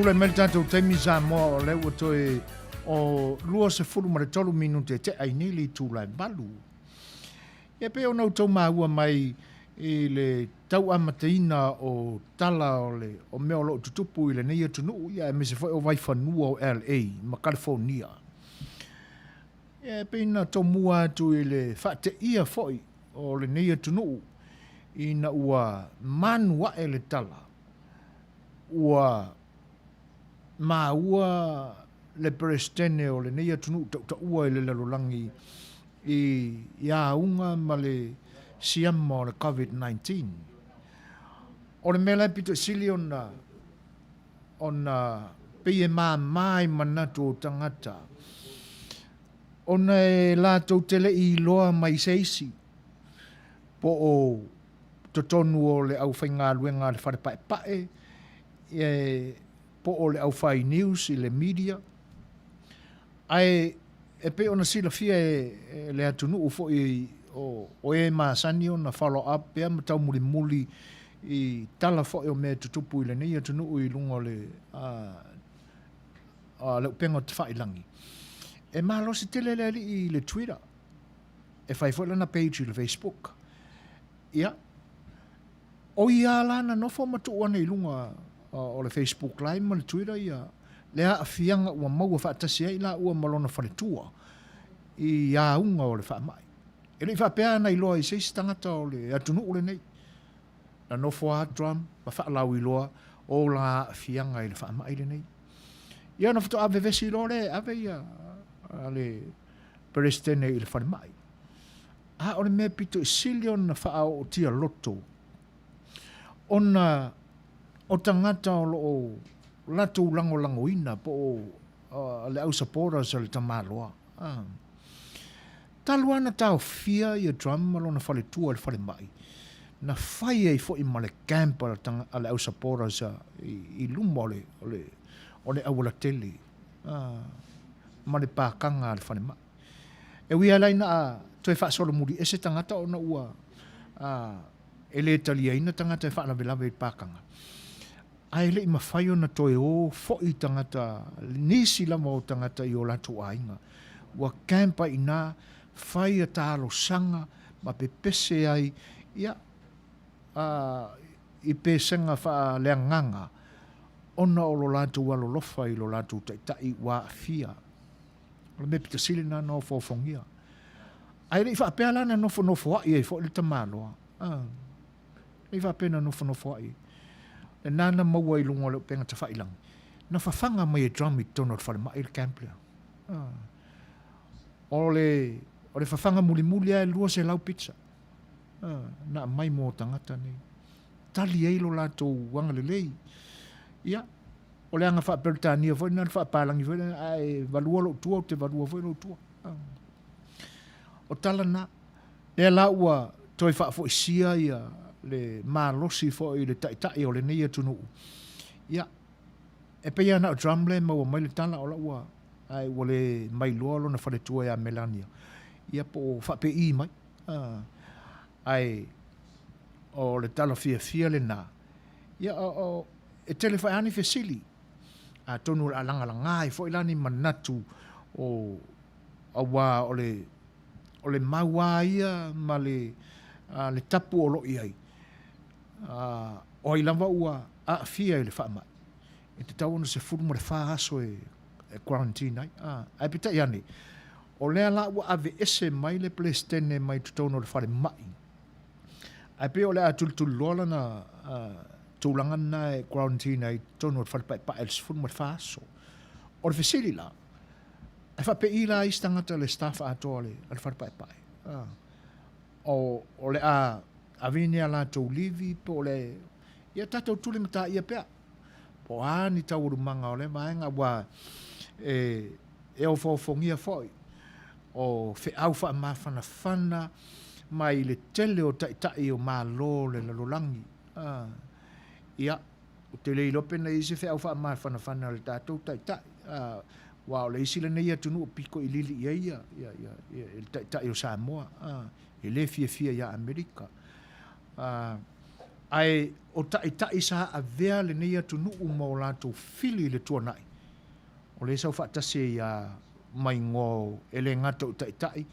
Tulai mai le tatou taimi Samoa o lea ua toe o 23 minute e tea i nei le itula e 8. Ia pei ona outou maua mai i le tau amataina o tala o le o mea o lo o tutupu i lenei atunuu ia aemaise foi o vaifanua o LA ma Kalifonia. Ia e pei na tomua atu i le faateia foi o lenei atunuu ina ua manu ae le tala ua maua le Peresetene o lenei atunuu tautaua i le lalolagi i auga ma le siama o le Covid-19. O le mea la e pito sili ona ona pei e māmā i manatu o tagata ona e latou te le i iloa mai se isi po o totonu o le aufaigaluega a le fale paepae e po o le aufai news i le media ae e pei ona silafia e le atunuu foi o e masani ona follow up pea ma taumulimuli i tala foi o mea e tutupu i lenei atunuu i luga o le le upega o tafailagi. E malosi tele le alii i le Twitter. E fai foi lana page i le Facebook. Ia, o ia la na nofo ma tuu ane i luga o le Facebook Live ma le Twitter ia le aafiaga ua maua faatasi ai laua ma lona faletua i auga o le faamai. E le i faapea na iloa i se isi tagata o le atunuu lenei. Na nofo a Trump ma faalauiloa o la aafiaga i le faamai lenei. Ia ona faatoa vevesi loa lea e ave ia le Peresetene i le falemai. A o le mea pito i sili ona faaootia loto, ona o tagata o lo o latou lagolagoina po o le au supporters a le tamaloa. Talu lava na taofia ia Trump ma lona faletua i le falemai, na fai ai foi ma le camp a le au supporters i luma o le aualatele ma le pakaga a le falemai. E ui lava la ina toe faasolomuli ese tagata ona ua e le taliaina tagata e faalavelave i le pakaga, ae le i mafai ona toe o foi tagata, nisi lava o tagata i o latou aiga. Ua camp ai i ina, fai a talosaga ma pepese ai, ia, i pesega faaleagaga ona o lo latou alolofa i lo latou taitai ua aafia. O le mea pito sili lena na ofoofogia. Ae le i faapea la na nofonofoai ai foi le tamaloa. Le i faapea na nofonofoai. Lena na maua i luga o le upega tafailagi. Na fafaga mai e Drum i totonu o le falemai le camp lea. O le, o le fafaga mulimuli lava e 200 pizza. Na aumai mo tagata nei. Tali ai lo latou agalelei. Ia, O le aga faa-Peretania foi lena, le faapalagi foi lena, a e valua lou tua, ou te valua foi lou tua. O tala na, lea la ua toe faafoisia ia le malosi foi i le taitai o lenei atunuu. Ia, e pei lava na o Trump lea e maua mai le tala o la ua, ae ua le mailoa lona faletua ia Melania, ia po o faapei mai. Ae o le tala fiafia lena, ia o, E tele foi lava ni fesili, atonu o le a lagalaga ai foi la ni manatu o auā o le o le mau lava ia ma le le tapu o lo o i ai, o ai lava ua aafia i le faamai, e tatau ona 14 aso e quarantine ai. Ae peitai ane, o lea la ua aveese mai le Peresetene mai totonu o le falemai, Ae pei o le a tulituliloa lana tulaga lena e quarantine ai i totonu o le fale paepae i le 14 aso. O le fesili la, e faapei la isi tagata le staff atoa a le fale paepae? O, o le a ave ni a latou livi po o le... Ia tatou tulimataia pea. Po o a ni taualumaga o lea vaega aua e, e ofoofogia foi o feau faamafanafana mai le tele o taitai o Malo o le lalolagi. Ia, ou te le iloa pe na i ai se feau faamafanafana a le tatou taitai, aua o le isi lenei atunuu pito i lili i ai le taitai o Samoa, e le fiafia ia Amerika. Ae o taitai sa avea lenei atunuu ma o latou fili i le tuanai, o lea e sau faatasi ai a ma igoa o, e le gata o taitai,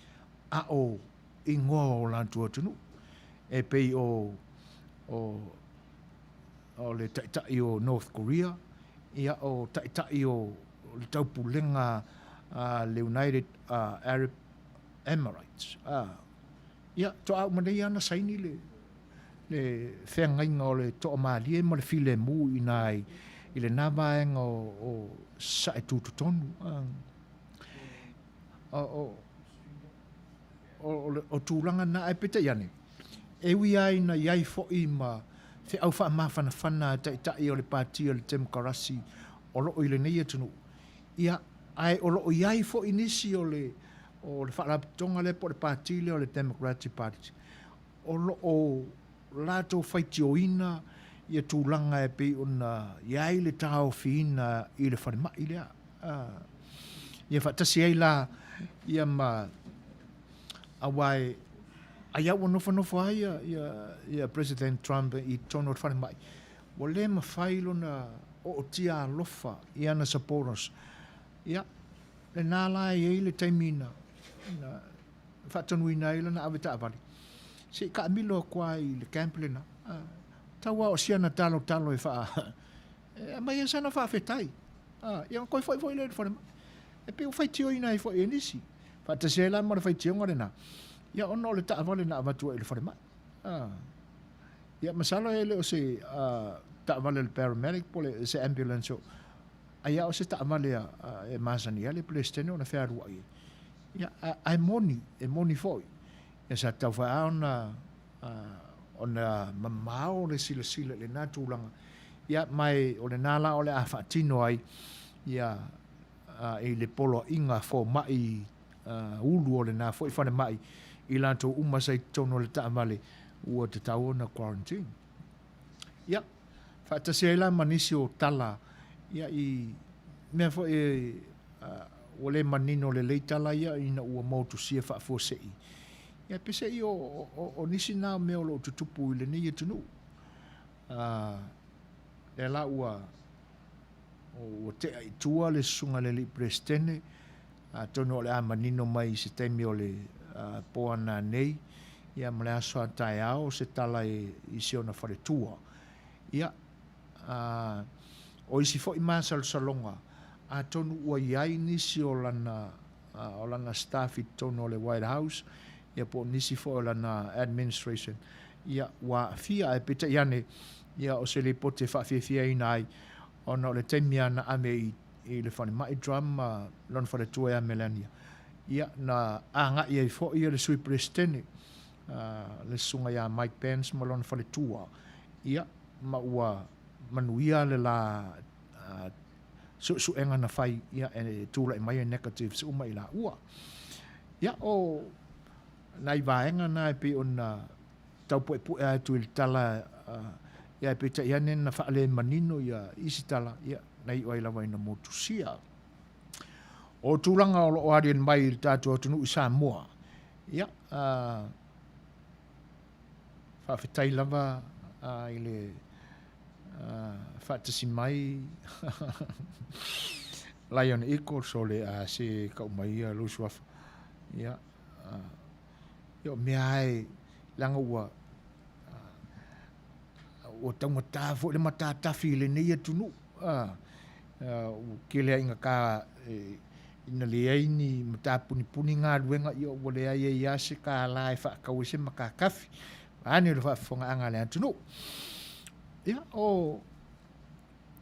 a o igoa o latou atunuu. E pei o, o, o le taitai o North Korea, ia o taitai o le taupulega a le United Arab Emirates. Ia, toa uma nei lava na saini le, le feagaiga o le toamalie ma le filemu i ina i, i lena vaega o, o Sasae Tutotonu. O, o, o, o, o tulaga na, ae peitai ane, e ui lava ina i ai foi ma feau faamafanafana a taitai o le Pati o le Temokarasi o lo o i lenei atunuu, ia, ae o lo o i ai foi nisi o le, o le faalapotopotoga lea po o le Pati lea o le Democratic Party, o lo o latou faitioina ia tulaga e pei ona i ai le taofiina i le falemai lea. Ia faatasi ai la ia ma aua e ai a ua nofonofo ai ia, ia, ia President Trump i totonu o le falemai, ua le mafai lona ootia alofa i ana supporters. Ia, lena la e i ai le taimi na, na faatonuina ai lana avetaavale, se i taamilo atu lava i le camp lena, tau lava o siana talotalo e faa, e aumai ai sana faafetai. Ia ona toe foi foi lea i le falemai. E pei ua faitioina ai foi e nisi. Faatasi ai la ma le faitioga lena, ia ona o le taavale na avatu ai i le falemai. Ia masalo e le o se taavale a le paramedic po o se ambulance o, ai a o se taavale e masani ai le Peresetene ona fealuai ai. Ia, ae moni, e moni foi. Ia sa tatau foi lava ona, ona mamao le silasila i lena tulaga. Ia, ma e, o lena la o le a faatino ai, ia, i le poloaiga fomai ulu o lena foi falemai, i latou uma sa i totonu o le taavale ua tatau ona quarantine. Ia, faatasi ai la ma nisi o tala, ia, i mea foi e, ua le manino lelei tala ia ina ua motusia faafuasei. Ia, peiseai o, o, o nisi na o mea o lo o tutupu i lenei atunuu. Lea la ua, ua tea i tua le susuga i le alii Peresetene, atonu o le a manino mai i se taimi o le po a nanei, ia ma le aso a taeao se tala i si ona faletua. Ia, o isi foi masalosaloga, atonu ua i ai nisi o lana, o lana staff i totonu o le White House, ia po o nisi foi o lana administration, ia, ua aafia. Ae peitai ane, ia, o se lipoti e faafiafiaina ai, ona o le taimi lava na ave i, i le falemai Trump ma lona faletua ia Melania, ia, na agai ai foi le Sui Peresetene, le Susuga ia Mike Pence ma lona faletua, ia, ma ua manuia le la suesuega na fai, ia, e tulai mai e negatives uma i laua. Ia, o nai vaega na e pei ona tau puepue atu i le tala, ia, e peitai ane na faalemanino ia isi tala, ia, na iu ai lava ina motusia. O tulaga o lo o aliali mai i le tatou atunuu i Samoa, ia, Faafetai lava i le faatasi mai Lion Eagles o le a se kau mai ia lou suafa. Ia, ia o mea lava e, leaga ua, ua taugata foi le matatafi i lenei atunuu. Ua tele lava ina ta, ina leai ni matapunipuni galuega, ia ua leai ai lava se $1 e faatau ai se matatafi. Vaeane le faafofogaaga a le atunuu. Ia, o,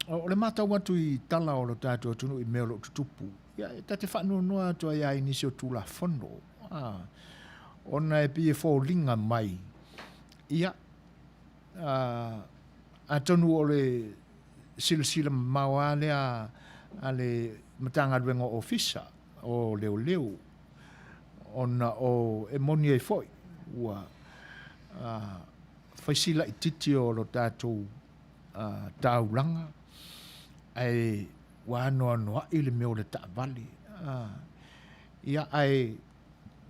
o le matau atu i tala o lo tatou atunuu i mea o lo o tutupu, ia, e ta te faanoanoa atu ai lava i nisi o Tulafono, ona e pei e foliga mai, ia, atonu o le silasila mamao lava lea a le Matagaluega o Ofisa o Leoleo, ona o e moni ai foi ua fai si laitiiti o lo tatou taulaga, ae ua anoanoai le mea o le taavale. Ia, ae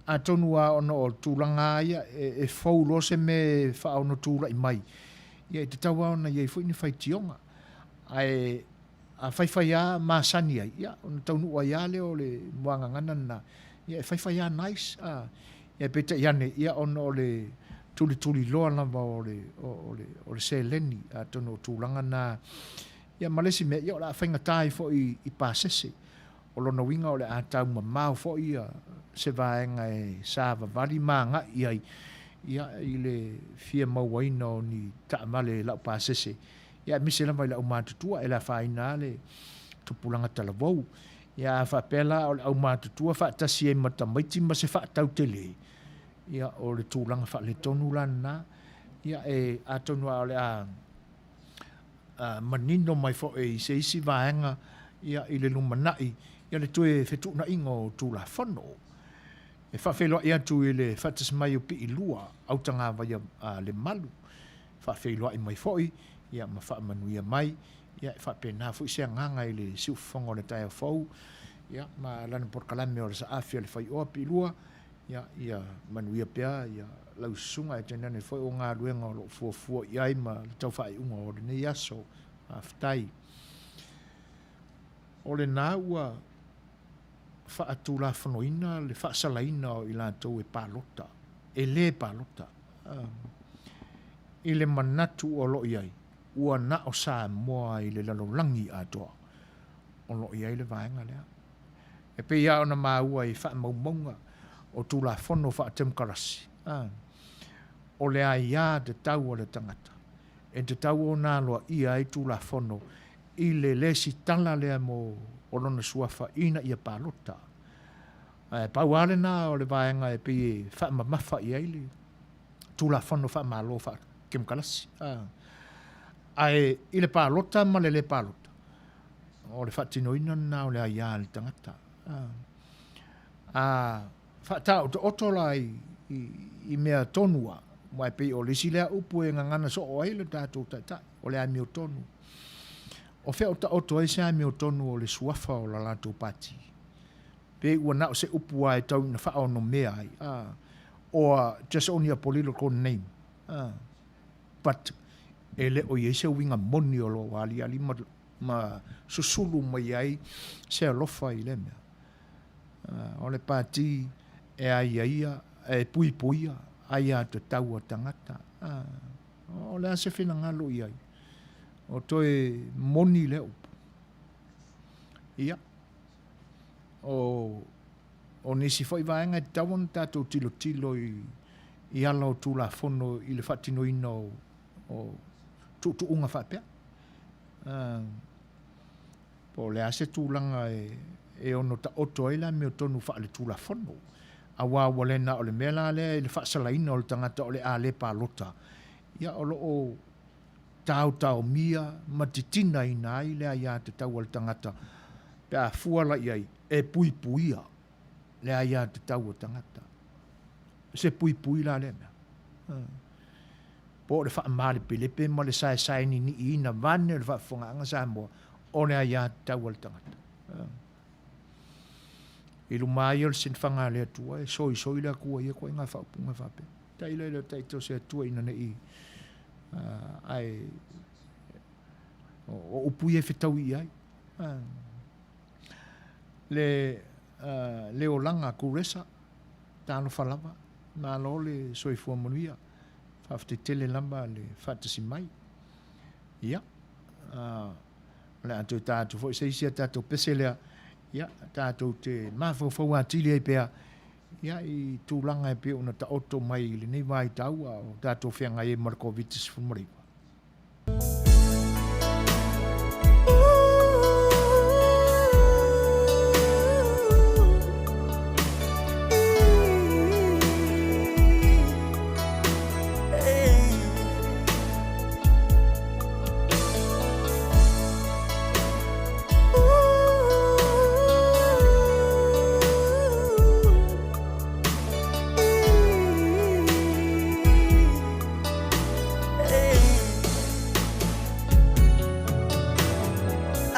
atonu lava ona o tulaga lava ia e fou loa se mea e faaono tulai mai. Ia, e tatau lava ona i ai foi ni faitioga. Ae a faifai lava masani ai, ia, ona taunuu ai lava lea o le muagagana lena, ia e faifai lava nice, a. Ia, peitai ane, ia, ona o le tulituliloa lava o le, o le, o le seleni, atonu o tulaga na. Ia, ma le isi mea, ia, o le a faigata ai foi i pasese. O lona uiga o le a taumamao foi ia se vaega e savavali ma agai i ai ia i le fia mauaina o ni taavale laupasese, ia aemaise lava i le aumatutua e le afaina lava le tupulaga talavou. Ia a faapea la o le aumatutua faatasi ai ma tamaiti ma se faatau tele, ia o le tulaga faaletonu la lena. Ia e atonu lava o le a manino mai foi i se isi vaega i le lumanai le toe fetuunaiga o Tulafono. E faafeiloai atu i le faatasi mai o Piilua Autagavaia Lemalu, faafeiloai mai foi ma faamanuia mai. E faapena foi se agaga i le siufofoga o le taeao fou ma lana polokalame o le Saafi a le Faioa Piilua. Ia manuia pea lau susuga, e tainane foi o galuega o lo o fuafua i ai ma le tau faaiuga o lenei aso. Faafetai. O lena ua faatulafonoina le faasalaina o i latou e palota, e le palota, i le manatu o lo o i ai, ua na o Samoa i le lalolagi atoa o lo o i ai le vaega lea. E pei lava ona maua i faamaumauga o Tulafono faatemokarasi, o le aia tatau a le tagata e tatau ona aloaia ai Tulafono i le lesitala lea mo o lona suafa ina ia palota. Ae pau lava lena o le vaega e pei e faamamafa i ai le Tulafono faamalo faatemokarasi. Ae i le palota ma le le palota, O le faatinoina lena o le aia a le tagata. A faataotooto la i mea tonu lava, aua e pei o le isi lea upu e gagana soo ai le tatou Taitai, o le amiotonu. O fea o taoto ai se amiotonu o le suafa o la latou pati? Pe ua na o se upu lava e tau ina faaonomea ai, or just only a political name? But e le o i ai se uiga moni o lo o aliali ma susulu mai ai se alofa i lea mea. O le pati e aiaia, e puipuia aiatatau a tagata. O le a se finagalo i ai? O toe moni lea upu. Ia, o nisi foi vaega e tatau ona tatou tilotilo i ala o Tulafono i le faatinoina o tuutuuga faapea. Po o le a se tulaga e ono taoto ai le amiotonu faaletulafono, aua ua le na o le mea la lea i le faasalaina o le tagata o le a le palota, ia o lo o taotaomia ma titinaina ai le aiatatau a le tagata pe a fua la i ai e puipuia le aiatatau a tagata. Se puipui la lea mea. Po o le faamalepelepe ma le saesaeniniiina vaeane o le faafofogaaga Samoa o le aiatatau a le tagata. I luma ai o le sinifaga a le Atua, e soisoi le Atua i ia ituaiga faaupuga faapea. Tailo i le taito o se Atua ina ne i ae o upu ia e fetaui i ai. Le le olaga Kuresa, talofa lava, malo le soifua manuia, faafetai tele lava le faatasi mai. Ia, o le a toe ta atu foi se isi a tatou pese lea, ia, tatou te mafaufau atili ai pea, ia, i tulaga e pei ona taoto mai i lenei vaitau a o tatou feagai ai ma le Koviti-19.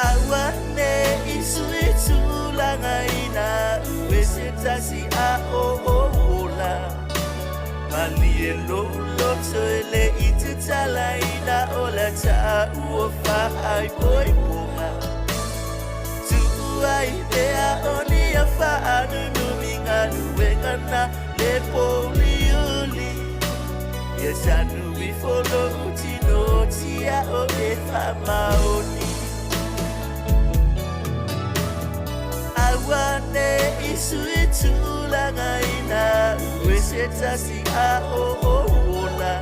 Aua ne i sui tulaga ina ue se tasi a o o ola. Malie lou loto e le i te. tatalaina o le taua faaipoipoga. Tuua i pea o ni a faanunumi galuega na le pouliuli. Ia sanu ifo lou tino tia o e faamaoni. Aua ne i sui tulaga ina ue se tasi a o o ola.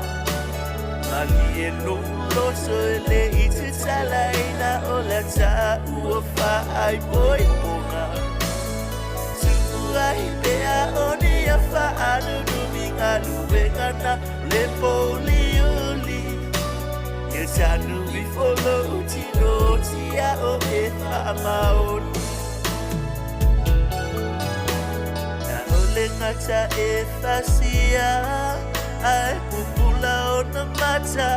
Malie lou loto e le i tatalaina o le taua faaipoipoga. Tuua i pea o ni a faanunumi galuega na le pouliuli. Ia sanu ifo lou tino tia o e faamaoni. Na ole gata e fasia ae pupula ona mata.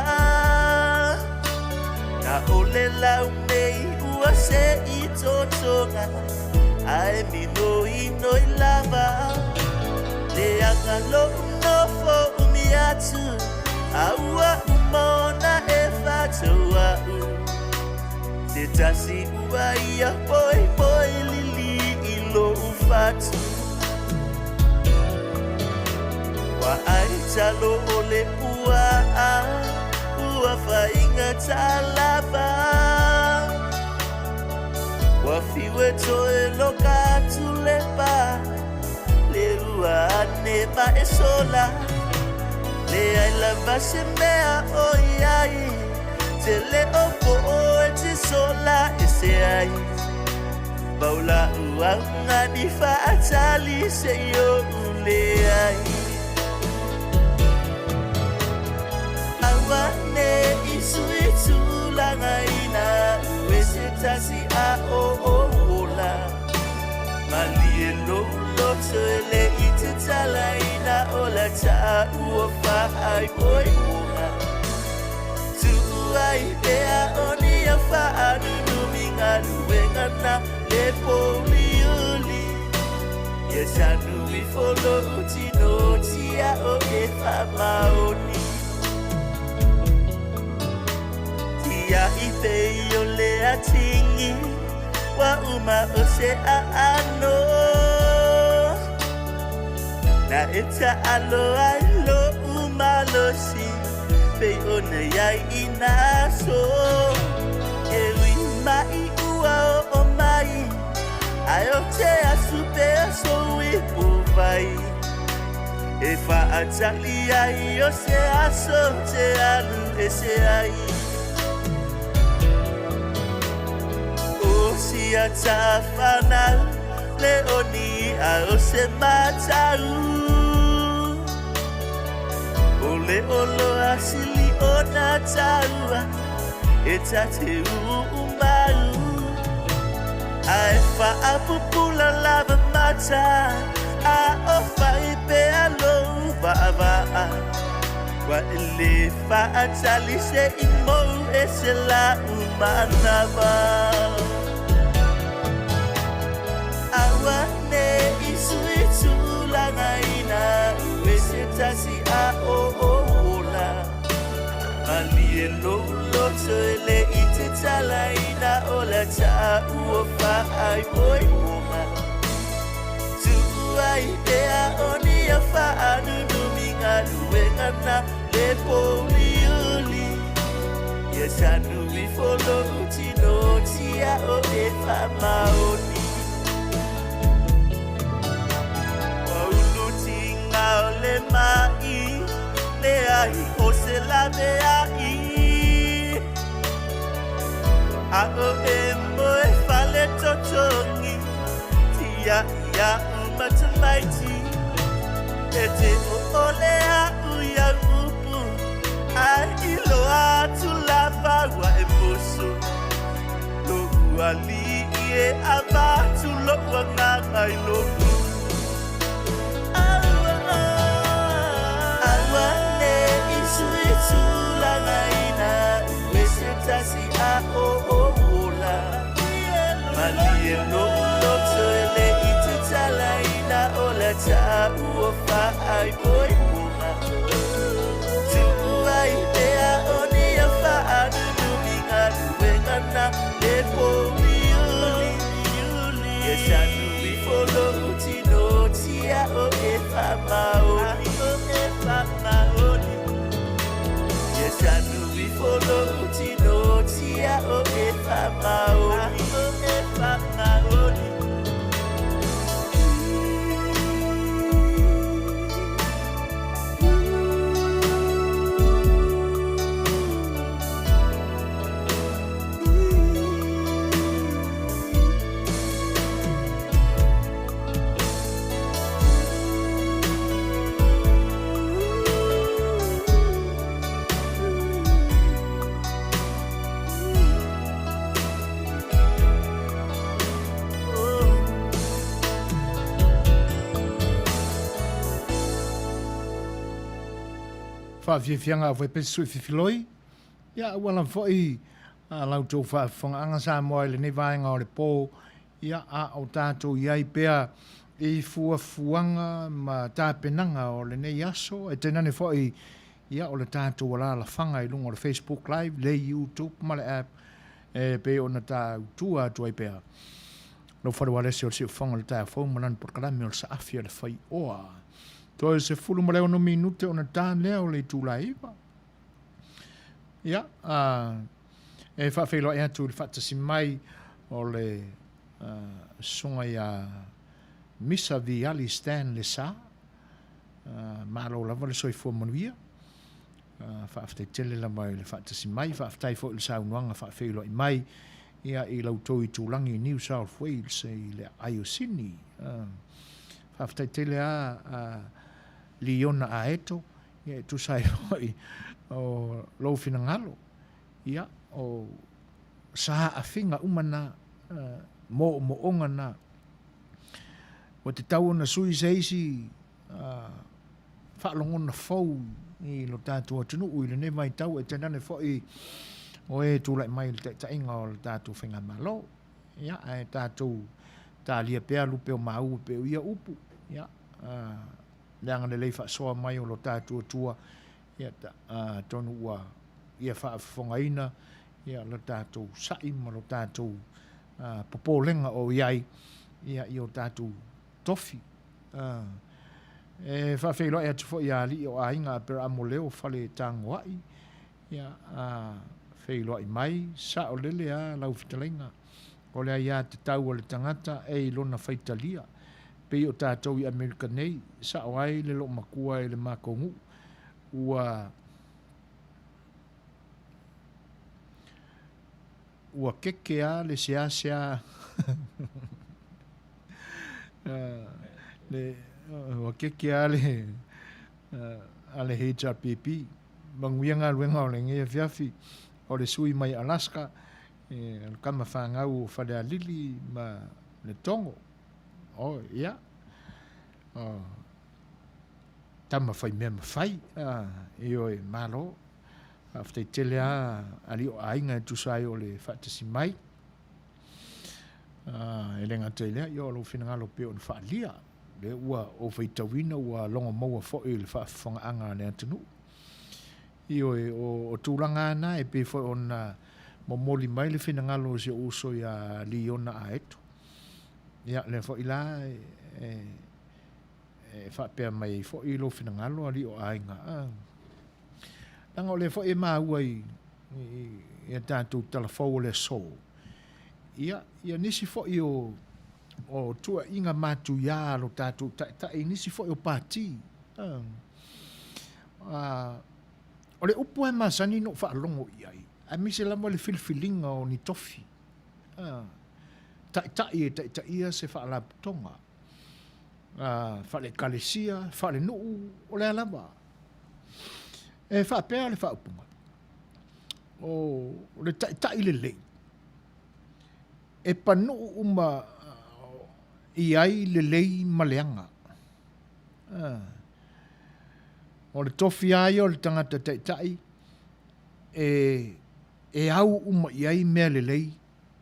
Na ole lau nei ua se i totoga ae minoi noi lava. Le aga lou nofo umi atu a ua uma ona e fatou au. Se tasi ua ia poipoi lili i lou fatu. Ua ai talo o le puaa ua faigata lava. Ua fiu e toe loka atu le pa le ua ane ma e sola. Leai lava se mea o iai te le o po e te sola e se ai. Pau lau augani faatali se i ou leai. Aua ne i sui tulaga ina ue se tasi a o o ola. Malie lou loto e le i tatalaina o le taua faaipoipoga. Tuua i pea o ni a faanunumi galuega na le pouliuli. Ia sanu ifo lou tino tia o e faamaoni. Tia i pei o le atigi ua uma o se aano. Na e taalo ai lou malosi pei ona iai i nā aso. E ui mai ua oo mai ae ou te asu pea sou ipuvai. E faatali ai o se aso ou te alu ese ai. O si ata fanau le oni a o se matau. O le oloa sili ona taua e ta te uu mau. Ae faapupula lava mata a o fai pea lou vaavaa. Ua e le faatali se i mou e se lau manava. Aua ne i sui tulaga ina ue se tasi a o o ola. Malie lou loto e le i tatalaina o le taua faaipoipoga. Tuua i pea o ni a faanunumi galuega na le pouliuli. Ia sanu ifo lou tino tia o e faamaoni. Ua ulu tiga o le mai le ai o se laveai. A o e moe fale totogi tia ia umatamaiti. E te o ole au ia upu ai iloa atu lava ua e moso. Lou alii e avatu lou agaga i lou Aua ne i sui tulaga ina ue se tasi a o o ola. Malie lou loto e le i tatalaina o le taua faaipoipoga. Tuua i pea Faafiafiaga a Fuaipesi Sui Fifiloi, ia ua lava foi a la outou faafofogaaga Samoa i lenei vaega o le po, ia a o tatou i ai pea i fuafuaga ma tapenaga o lenei aso, e tainane foi ia o le tatou alaalafaga i luga o le Facebook Live, le YouTube ma le app e pei ona tautua atu ai pea. Lou fale ualesi o le siufofoga o le taeao fou ma lana polokalame o le saafi a le faioa. Toe 16 minute ona ta lea o le itula e 9. Ia, e faafeiloai atu i le faatasi mai o le susuga ia Misa Viali Stan Lesa. Malo lava le soifua manuia. Faafetai tele lava i le faatasi mai. Faafetai foi i le saunoaga faafeiloai mai ia i la outou itulagi i New South Wales i le aai o Sydney. Faafetai tele lava Liona Aeto ia e tusa ai foi o lou finagalo. Ia, o saafiga uma na, moomooga na. Ua tatau ona sui se isi faalogona fou i lo tatou atunuu i lenei vaitau, e tainane foi o e tulai mai i le taitaiga o le tatou faigamalo. Ia, ae tatou talia pea lupe o maua e pei o ia upu. Ia, le agalelei faasoa mai o lo tatou Atua, ia, atonu ua ia faafofogaina ia lo tatou sa'i ma lo tatou popolega o i ai ia i o tatou tofi. E faafeiloai atu foi ia alii o aiga Aperamo Leo Faletagoai, ia, a feiloai mai, saolele lava lau fetalaiga. O le aiatatau a le tagata e i lona faitalia. Pei o tatou i Amerika nei, sao ai le loomatua i le makou nuu, ua ua keke a le seasea le ua keke a le a le HRPP. Manuia galuega o lenei afiafi o le sui mai Alaska, e o le tama fanau o Falealili ma Letogo. Oh, ia. Oh, tama fai mea mafai. Ah, ioe, malo. Faafetai tele lava alii o aiga e tusa ai o le faatasi mai. Ah, e le gata i lea, ia o lou finagalo pei ona faaalia. Lea ua ou faitauina ua logo maua foi i le faafofogaaga a le atunuu. Ioe, o tulaga lava na e pei foi ona momoli mai le finagalo o si ou uso ia Liona Aeto. Ia, lea foi la e, e faapea mai ai foi lou finagalo alii o aiga. Ah. Leaga o lea foi e maua i, i, i a tatou talafou o le aso. Ia, ia nisi foi o, o tuuaiga matuia a lo tatou taitai i nisi foi o pati. Ah. Ah, o le upu e masani na ou faalogo i ai, aemaise lava le filifiliga o ni tofi. Ah, taitai e taitaia se faalapotopotoga. Faale-ekalesia, faale-nuu, o le a lava. E faapea le faaupuga, o le taitai lelei, e panuu uma i ai lelei ma leaga. O le tofi lava ia o le tagata taitai, e au uma i ai mea lelei,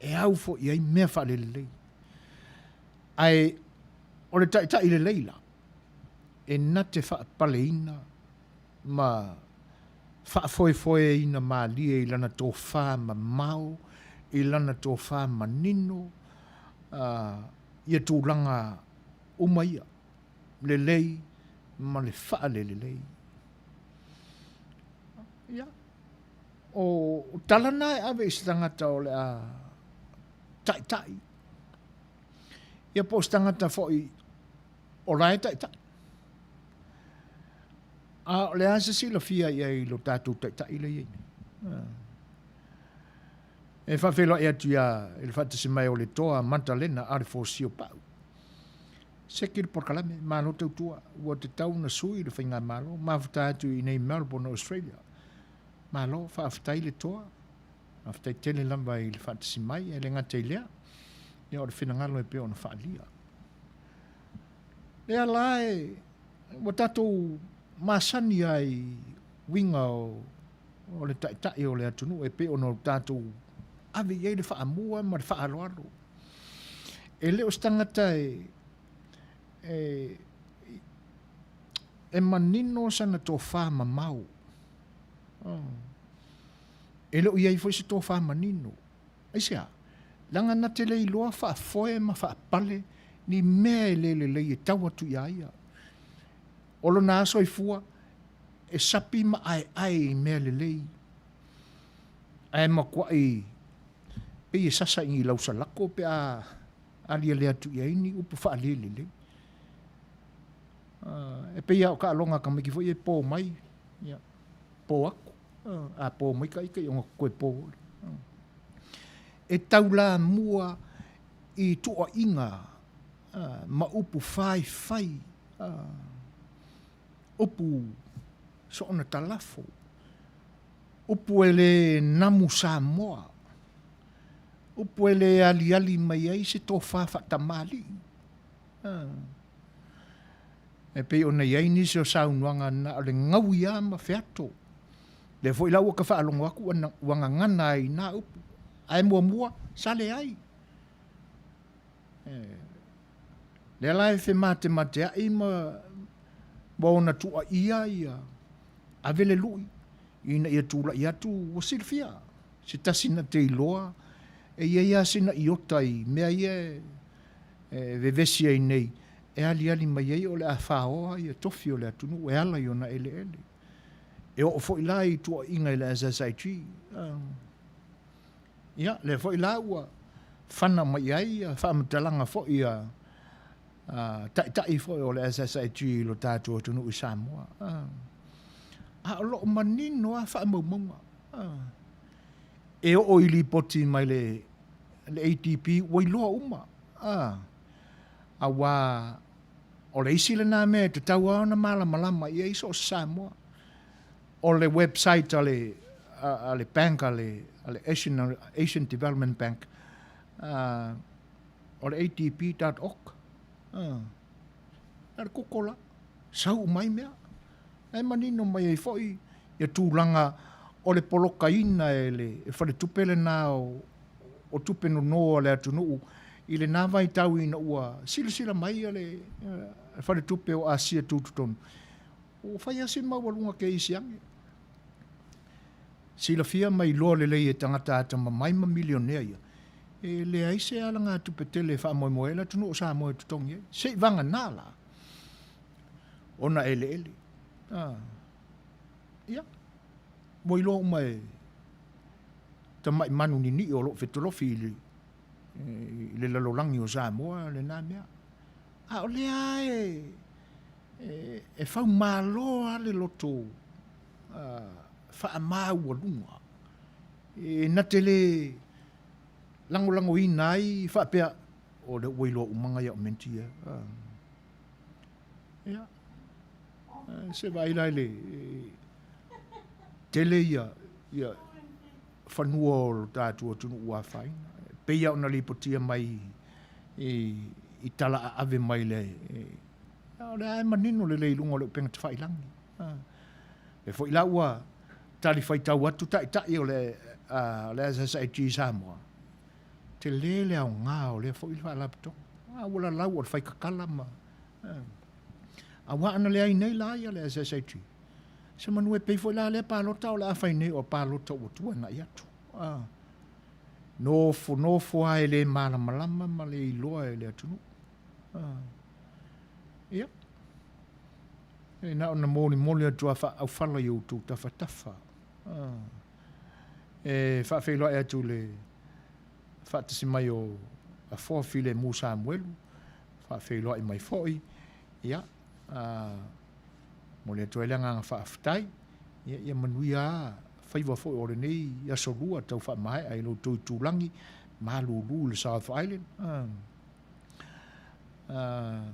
e au foi i ai mea faalelelei. Ae o le taitai lelei la, e na te faapaleina ma faafoefoeina malie i lana tofa mamao, i lana tofa manino, ia tulaga uma ia, lelei ma le faalelelei. Ia, o tala na e ave i se tagata o le a taitai. Ia po o se tagata foi o la e taitai. A o le a se silafia i ai i lo tatou taitai lea e i ai nei? E faafeiloai atu ia i le faatasi mai o le toa Matalena Alefosio Pau. Seki le polokalame, malo tautua, ua tatau ona sui le faigamalo, mafuta atu i inei Melbourne, Australia. Malo, faafetai le toa. Faafetai tele lava i le faatasi mai, e le gata i lea, ia o le finagalo e pei ona faaalia. Lea la e, ua tatou masani ai uiga o, o le taitai o le atunuu e pei ona o tatou ave i ai le faamua ma le faaaloalo. E le o se tagata e, e, e manino sana tofa mamao. Oh. E le o i ai foi se tofa manino. Aisea? Leaga na te le iloa faafoe ma faapale ni mea e le lelei e tau atu iā ia. O lona a soifua, e sapi ma aeae i mea lelei, ae matuai pei e sasa i ni lausalako pe a aliali atu i ai ni upu faalelelei. E pei lava o taaloga a tamaiti foi ia e po mai, ia, po atu. A po mai ka ika, ona toe po ole. E taulamua i tuuaiga ma upu faifai, upu soona talafo, upu e le namu Samoa, upu e le aliali mai ai se tofa faatamalii. E pei ona i ai nisi o saunoaga na o le gaui lava ma feato. Lea foi la ua ka faalogo atu ua gagana ai i na upu. Ae muamua, sa leai. Lea la e fematemateai ma ma ona tuuaia ia ave le lui ina ia tulai atu ua silafia se tasi na te iloa e i ai lava sina iota i mea ia e vevesi ai nei e aliali mai ai o le a faoa ia tofi o le atunuu e ala i ona eleele. E oo foi la i tuuaiga i le SSIG. Ia, lea foi la ua fana mai ai ia faamatalaga foi a taitai foi o le SSIG i lo tatou atunuu i Samoa. A o lo o manino lava faamaumauga. E oo i lipoti mai le ADB ua iloa uma. Aua o le isi lena mea e tatau lava ona malamalama i ai so o se Samoa. O le website a le, a le bank a le, a le Asian, Asian Development Bank, o le adb.org. Na o le koko la, sau uma ai mea. E manino mai ai foi ia tulaga o le polokaina e le faletupe lena o, o tupe nono a le atunuu i lena vaitau ina ua silasila mai le faletupe o Asia Tutotonu. Ua fai lava si maualuga keisi ane. Silafia ma iloa lelei e tagata atamamai ma milionea ia, e leai se alagatupe tele e faamoemoe ai le atunuu o Samoa e totogi ai. Se i vagana la ona eleele. Ah. Ia, ua iloa uma e tamai manu nini'i o lo o fetolofi i le, i le lalolagi o Samoa lena mea. A o lea e, e, e faumalo lava le loto faamaualuga e na te le lagolagoina ai faapea o lea ua iloa uma ngai au menti ia. Ia, se vaai la i le tele ia, ia fanua o lo tatou atunuu ua afaina. E pei lava ona lipotia mai i, i tala aave mai le, o lea e manino lelei i luga o le upega tafailagi. E foi la ua talifuaitau atu taitai o le, o le SSIG Samoa, tele le aoga o lea foi faalapotopotoga. A ua lalau o le faikakala ma, aua ana leai nei la ia le SSIG, Semanu e pei foi la lea palota o le a fai nei o palota ua tuanai atu. Ah. Nofo nofo lava e le malamalama ma le iloa e le atunuu. Ah. Ia. E na ona molimoli atu a faaaufala i outou tafatafa. Ah. E faafeiloai atu le faatasi mai o Afoa Filemu Samuelu, faafeiloai mai foi. Ia. Ah. Momoli atu ai le agaga faafetai. Ia, ia manuia a faiva foi o lenei aso lua tau faamaea i lo outou itulagi malulu i le South Island. Ah. Ah.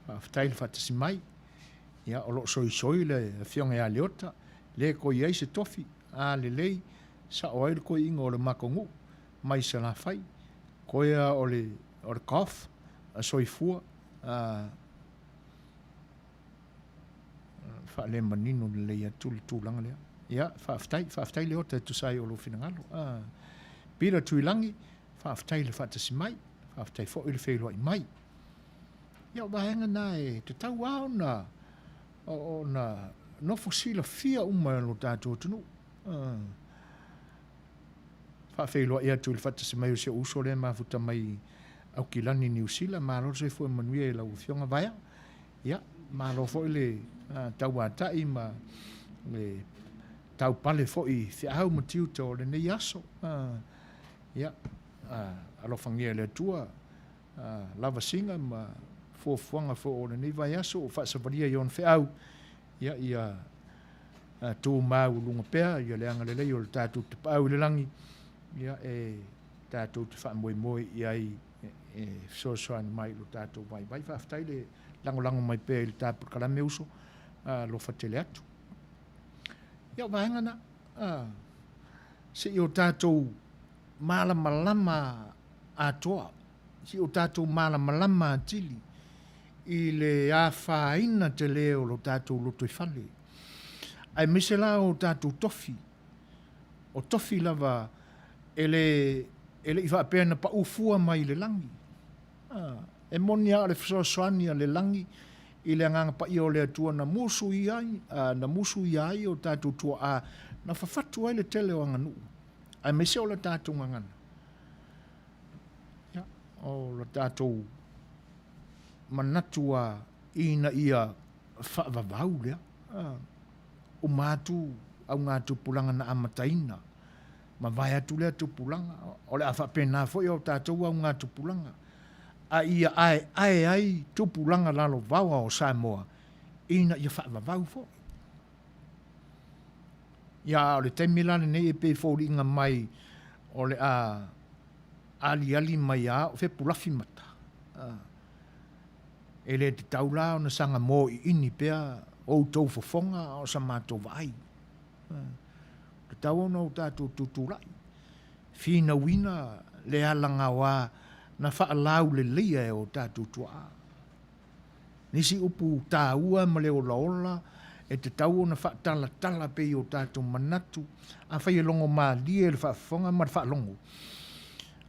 Faafetai le faatasi mai. Ia, o lo o soisoi le afioga ia Leota, le toe i ai se tofi, a lelei, sao ai le toeaiina o le matou nuu mai Salafai, koe a o le, o le golf, a soifua, a. faalemanino lelei atu le tulaga lea. Ia, faafetai, faafetai Leota e tusa ai o lou finagalo. Peter Tuilagi, faafetai le faatasi mai, faafetai foi le feiloai mai. Ia, o vaega na e tatau lava ona, ona nofo silafia uma e lo tatou atunuu. Faafeiloai atu i le faatasi mai o si ou uso lea e mafuta mai Aukilani, Niu Sila. Malo le soifua manuia i lau Afioga Vaea. Ia, malo foi le tauatai ma le taupale foi i feau ma tiute o lenei aso. Ia, alofagia e le Atua lavasiga ma fuafuaga foi o lenei vaiaso ua faasavalia i ona feau, ia, ia tumau luga pea ia le agalelei o le tatou Tapaau i le lagi, ia, e tatou te faamoemoe i ai e fesoasoani mai i lo tatou vaivai. Faafetai le lagolago mai pea i le ta polokalame uso, alofa tele atu. Ia, o vaega na, se i o tatou malamalama atoa, se i o tatou malamalama atili i le afaina tele o lo tatou lotoifale, aemaise la o tatou tofi, o tofi lava e le e le i faapea na pau fua mai i le lagi. E moni lava o le fesoasoani a le lagi i le Agaga Paia o le Atua na musuia ai, na musuia ai o tatou tuaa, na fafatu ai le tele o aganuu, aemaise o le tatou gagana. Ia, o le tatou manatu lava ina ia faavavau lea. Uma atu augatupulaga na amataina, mavae atu lea tupulaga, o le a faapena foi o tatou augatupulaga, a ia aeae ai tupulaga lalovaoa o Samoa ina ia faavavau foi. Ia, a o le taimi la lenei e pei e foliga mai o le a aliali mai lava o fepulafi mata. E le tatau la ona saga mōiini pea outou fofoga a o sa matou vaai. Tatau ona o tatou tutulai, finauina le alagaoa na faalauleleia e o tatou tuaa. Nisi upu taua ma le olaola e tatau ona faatalatala pea i o tatou manatu, afai e logo malie le faafofoga ma le faalogo,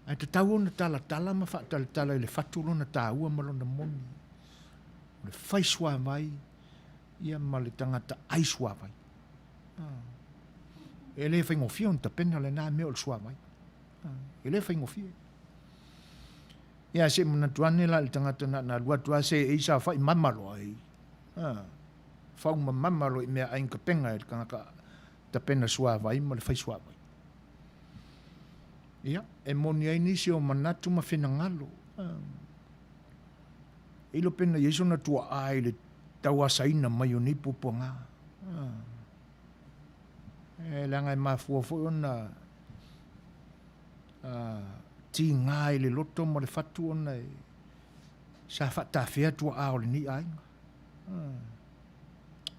ae tatau ona talatala ma faatalatala i le fatu lona taua ma lona moni. O le fai suavai ia ma le tagata ai suavai. E le faigofie ona tapena lena mea o le suavai. E le faigofie. Ia se i manatu ane la i le tagata na na alu atu lava se e saofai mama loa i fau mamama loa i meaai na tapena e le tagata tapena suavai ma le fai suavai. Ia, e moni ai nisi o manatu ma finagalo. E ilo pena i ai sona tuaa i le tauasaina mai o nei puapuaga. E leaga e mafua foi ona tiga i le loto ma le fatu ona e sa faatafea tuaa o lenei aiga.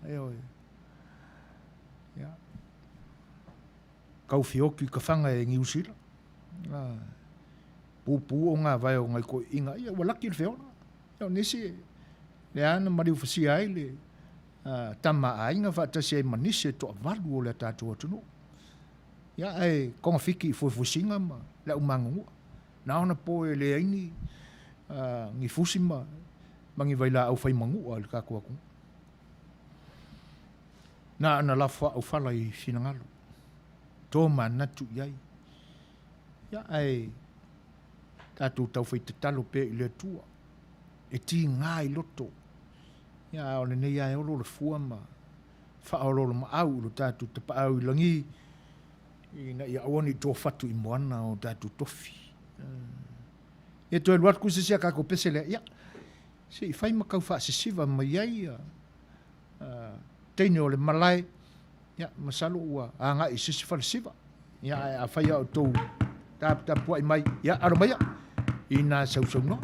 Ioe. Ia. Kau feoki ka whanga e Niu Sila. Pūpū o ngā vae o ngai koiʻiga, ia ua laki le feola. Ia o nisi, lea na maliufasia ai le tama aiga faatasi ai ma nisi e toavalu o le tatou atunuu. Ia ae kogafiki i fuefuesiga ma le aumagugua. Na ona po e leai ni, ni fusi ma, ma ni vailaau fai manua i le tatou atunuu. Na ona lafo aaufala i finagalo, to manatu i ai. Ia ae tatou taufai tatalo pea i le Atua e tiga i loto. Ia a o lenei lava e olo le fua ma faaoloolomaau i lo tatou tapaau i lagi ina ia aua ne i tofatu i moana o tatou tofi. Ia toe alu atu se isi a tatou pese lea, ia se i fai ma tau faasisiva mai ai teine o le malae, ia masalo ua agai i se isi falesiva. Ia ae afai a outou taputapuai mai, ia alo maia inā sausaunoa.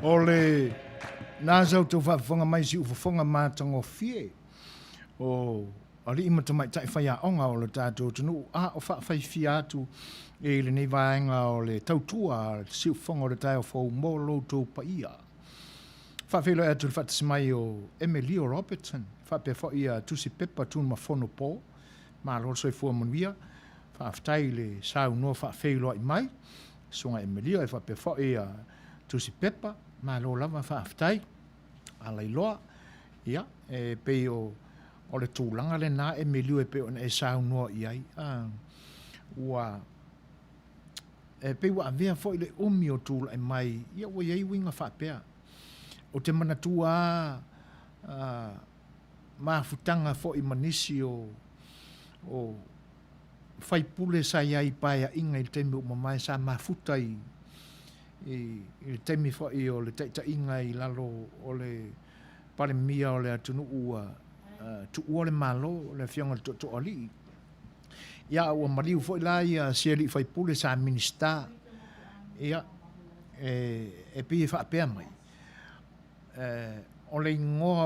O le na sa outou faafofoga mai i siufofoga matagofie o alii ma tamaitai faiaoga o le tatou atunuu a o faafaifia atu i lenei vaega o le tautua a le siufofoga o le taeao fou mo lo outou paia. Faafeiloai atu i le faatasi mai o Emelio Robertson faapea foi ia Tusi Pepa Tunumafono Po. Malo le soifua manuia. Faafetai i le saunoa faafeiloai mai Susuga Emelio e faapea foi ia Tusi Pepa. Malo lava faafetai. Alailoa. Ia, e pei o o le tulaga lena Emelio e pei ona e saunoa i ai. Ua e pei ua avea foi le umi o tulai mai, ia ua i ai uiga faapea. Ou te manatua lava mafutaga foi ma nisi o o faipule sa i ai i Paeaiga i le taimi ua mavae sa mafuta i i le taimi foi o le taitaiga i lalo o le Palemia o le atunuu ua tuua le Malo, le Afioga i le Tootooalii. Ia, ua maliu foi la ia si alii faipule sa Minisita, ia, e pei e faapea mai, o le igoa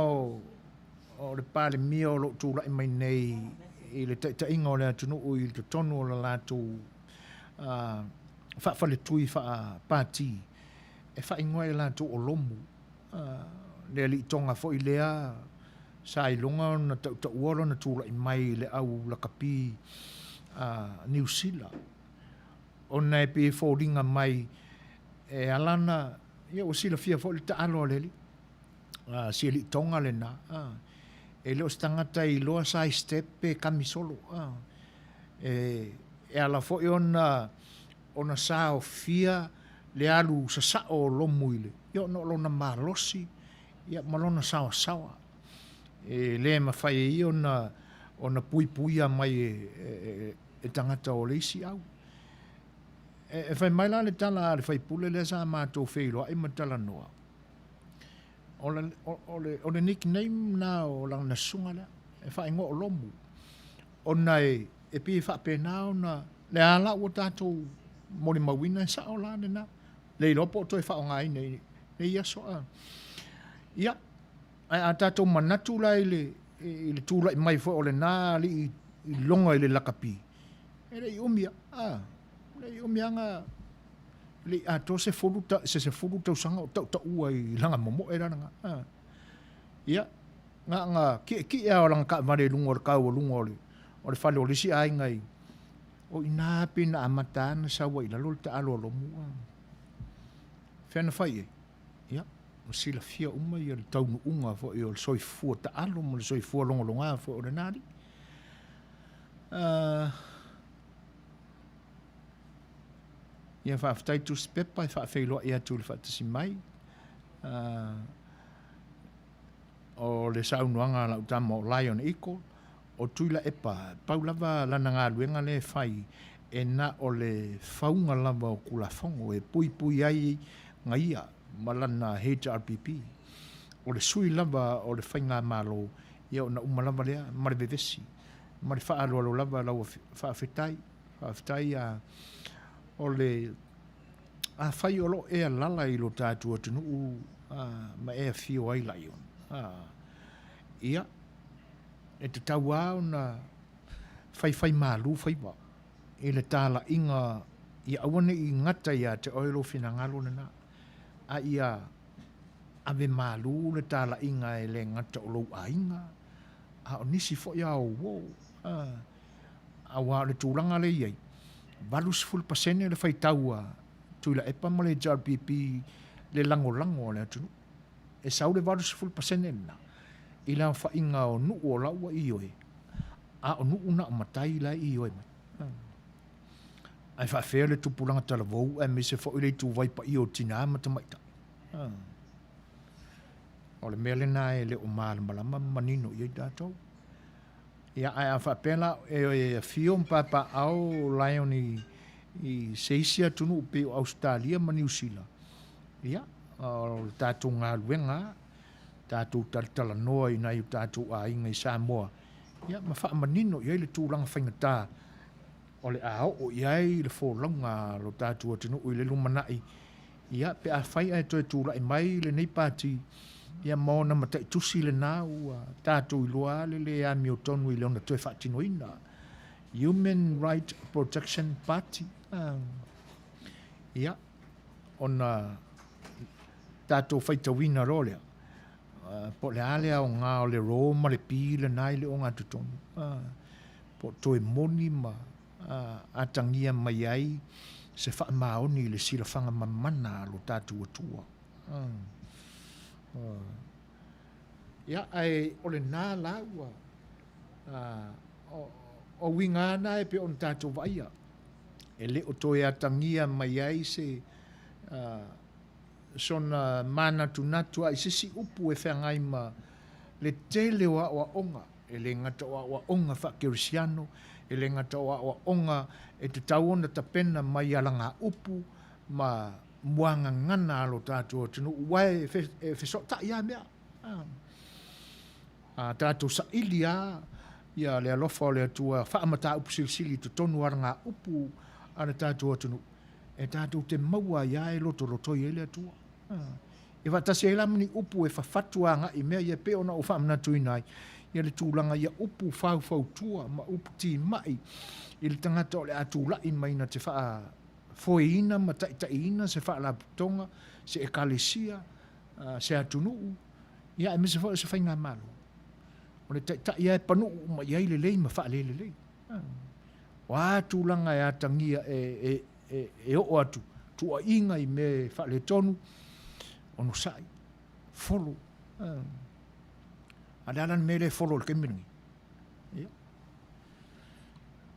o le Palemia o lo o tulai mai nei i le taitaiga o le atunuu i totonu o le latou faafaletui faapati, e faaigoa e latou o Lomu. Le alii Toga foi lea sa iloga ona tautaua lona tulai mai i le au lakapi a Niu Sila, ona e pei e foliga mai e ala ona, ia ua silafia foi le taalo a le alii, a si alii Toga lena, e le o se tagata e iloa side step pe kamisolo, e ala foi ona ona saofia le alu sasao o Lomu i le, ia ona o lona malosi, ia ma lona saoasaoa. E le mafai ai ona, ona puipuia mai e, e, e tagata o le isi au. E, e fai mai la le tala a le faipule lea sa matou feiloai ma talanoa, o le, o, o le, o le nickname na o lana susuga lea, e faaigoa o Lomu, ona e, e pei e faapena ona, le a la ua tatou molimauina e sao la lena. Le iloa po o toe faaaogaina i nei aso a. Ia, ae a tatou manatu la i le, i le tulai mai foi o lena alii i loga i le lakapi, e le i umi a, a, le i umi a na E le i atoa se 10 tausaga o tautaua i lana momoe la lena. Ia, na ona kiekie lava o lana taavale i luga o le kau o luga o le fale o le isi aiga i, o i ina pei na amata ana sau ai i lalo le taalo a Lomu. Fea na fai ai? Ia, ua silafia uma ia le taunuuga foi o le soifua taalo ma le soifua logologa foi o lena alii. Ia faafetai tusipepa e faafeiloai atu i le faatasi mai. O le saunoaga a lau tama o Lion Eagle, o Tuilaepa, pau lava lana galuega lea e fai, e na o le fauga lava o Tulafono e puipui ai na ia ma lana HRPP. O le sui lava o le Faigamalo, ia ona uma lava lea ma le vevesi, ma le faaaloalo lava lau faafetai. Faafetai a o le afai o lo o e alala i lo tatou atunuu ma e afio ai Lion, ia, e tatau lava ona faifaimalu faiva i le talaiga ia aua ne i gata ia te oe lou finagalo lena, a ia ave malu le talaiga e le gata o lou aiga, a o nisi foi a ou uo. Aua o le tulaga lea e i ai, 80% le faitau a Tuilaepa ma le HRPP le lagolago a le atunuu. E sau le 80% lena i le aofaiga o nuu o la ua ioe, a o nuu na o matai la e ioe mai. Ae faafefea le tupulaga talavou aemaise foi le ituvai paia o tina ma tamaitai. O le mea lena e le o malamalama ma manino i ai tatou. Ia, ae a faapea la e afio ma papaaao Lion i se isi atunuu pei o Ausetalia ma Niu Sila, ia, o le tatou galuega lava, tatou talatalanoa i nai o tatou aiga i Samoa, ia, ma faamanino i ai le tulaga faigata o le a oo i ai le folauga a lo tatou atunuu i le lumanai, ia, pe afai ae toe tulai mai lenei Pati, ia, ma ona mataitusi lena ua tatou iloa le le amiotonu i lona toe faatinoina. Human Right Protection Party, ia, ona tatou faitauina loa lea, po o le a le aoga o le ro ma le pi lena i le ogatotonu, po o toe moni ma atagia mai ai se faamaoni i le silafaga mamana a lo tatou Atua. Ia, ae o lena la ua, o uiga lava na e pei ona tatou vaaia, e le o toe atagia mai ai se sona manatunatu a i se isi upu e feagai ma le tele o aoaoga. E le gata o aoaoga faakerisiano, e le gata o aoaoga e tatau ona tapena mai alagaupu ma muagagana a lo tatou atunuu, aua e fesootai lava mea. A tatou saili lava ia le alofa o le Atua faamataupu silisili i totonu o alagaupu a le tatou atunuu, e tatou te maua ai lava e lotolotoi ai le Atua. E faatasi ai la ma ni upu e fafatu agai i mea ia e pei ona ou faamanatuina ai ia le tulaga ia upu faufautua ma upu timai i le tagata o le a tulai mai na te faafoeina ma taitaiina se faalapotopotoga, se ekalesia, se atunuu, ia aemaise foi o se faigamalo. O le taitai lava e panuu uma i ai lelei ma faalelelei. O a tulaga e atagia e oo atu tuuaiga i mea e faaletonu, onosai, folo. A o le a la le mea lea e folo i le taimi lenei? Ia.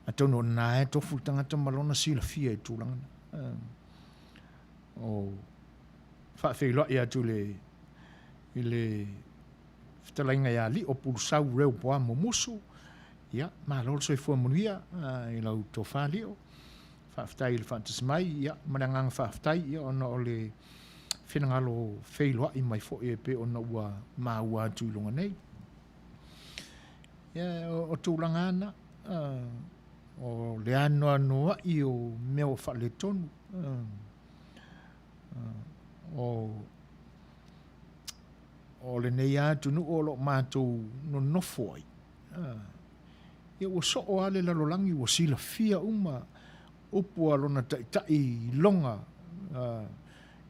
Atonu o lena e tofu le tagata ma lona silafia i tulaga na. O faafeiloai atu i le fetalaiga ia Lio Pulusau Rehoboam Mumusu, ia, malo le soifua manuia i lau tofa Lio. Faafetai i le faatasi mai, ia, ma le agaga faafetai, ia, ona o le finagalo feiloai mai foi e pei ona ua maua atu i luga nei. Ia, o tulaga lava na, o le anoanoai o mea ua faaletonu, o lenei lava atunuu o lo o matou nonofo ai, ia ua soo lava le lalolagi, ua silafia uma upu a lona taitai iloga.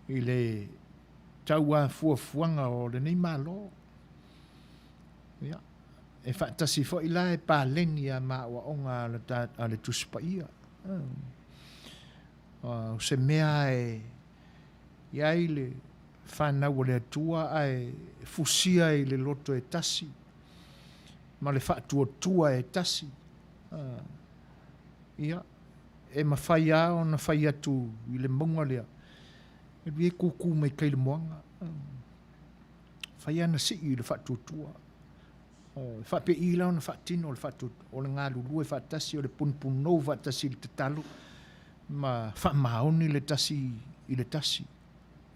i le tauafuafuaga o lenei Malo. Ia, e faatasi foi la e paleni a ma aoaoga a le, a le Tusi Paia. O se mea e i ai le fanau a le Atua ae fusia i le loto e tasi ma le faatuatua e tasi. Ia, e mafai lava ona fai atu i le mauga lea, e lui e kūkū mai kai le moana. Fai ana sii i le faatuatua. E faapei la ona faatino le faatuatua, o le galulue faatasi, o le punupunou faatasi i le tatalo, ma faamaoni le tasi i le tasi,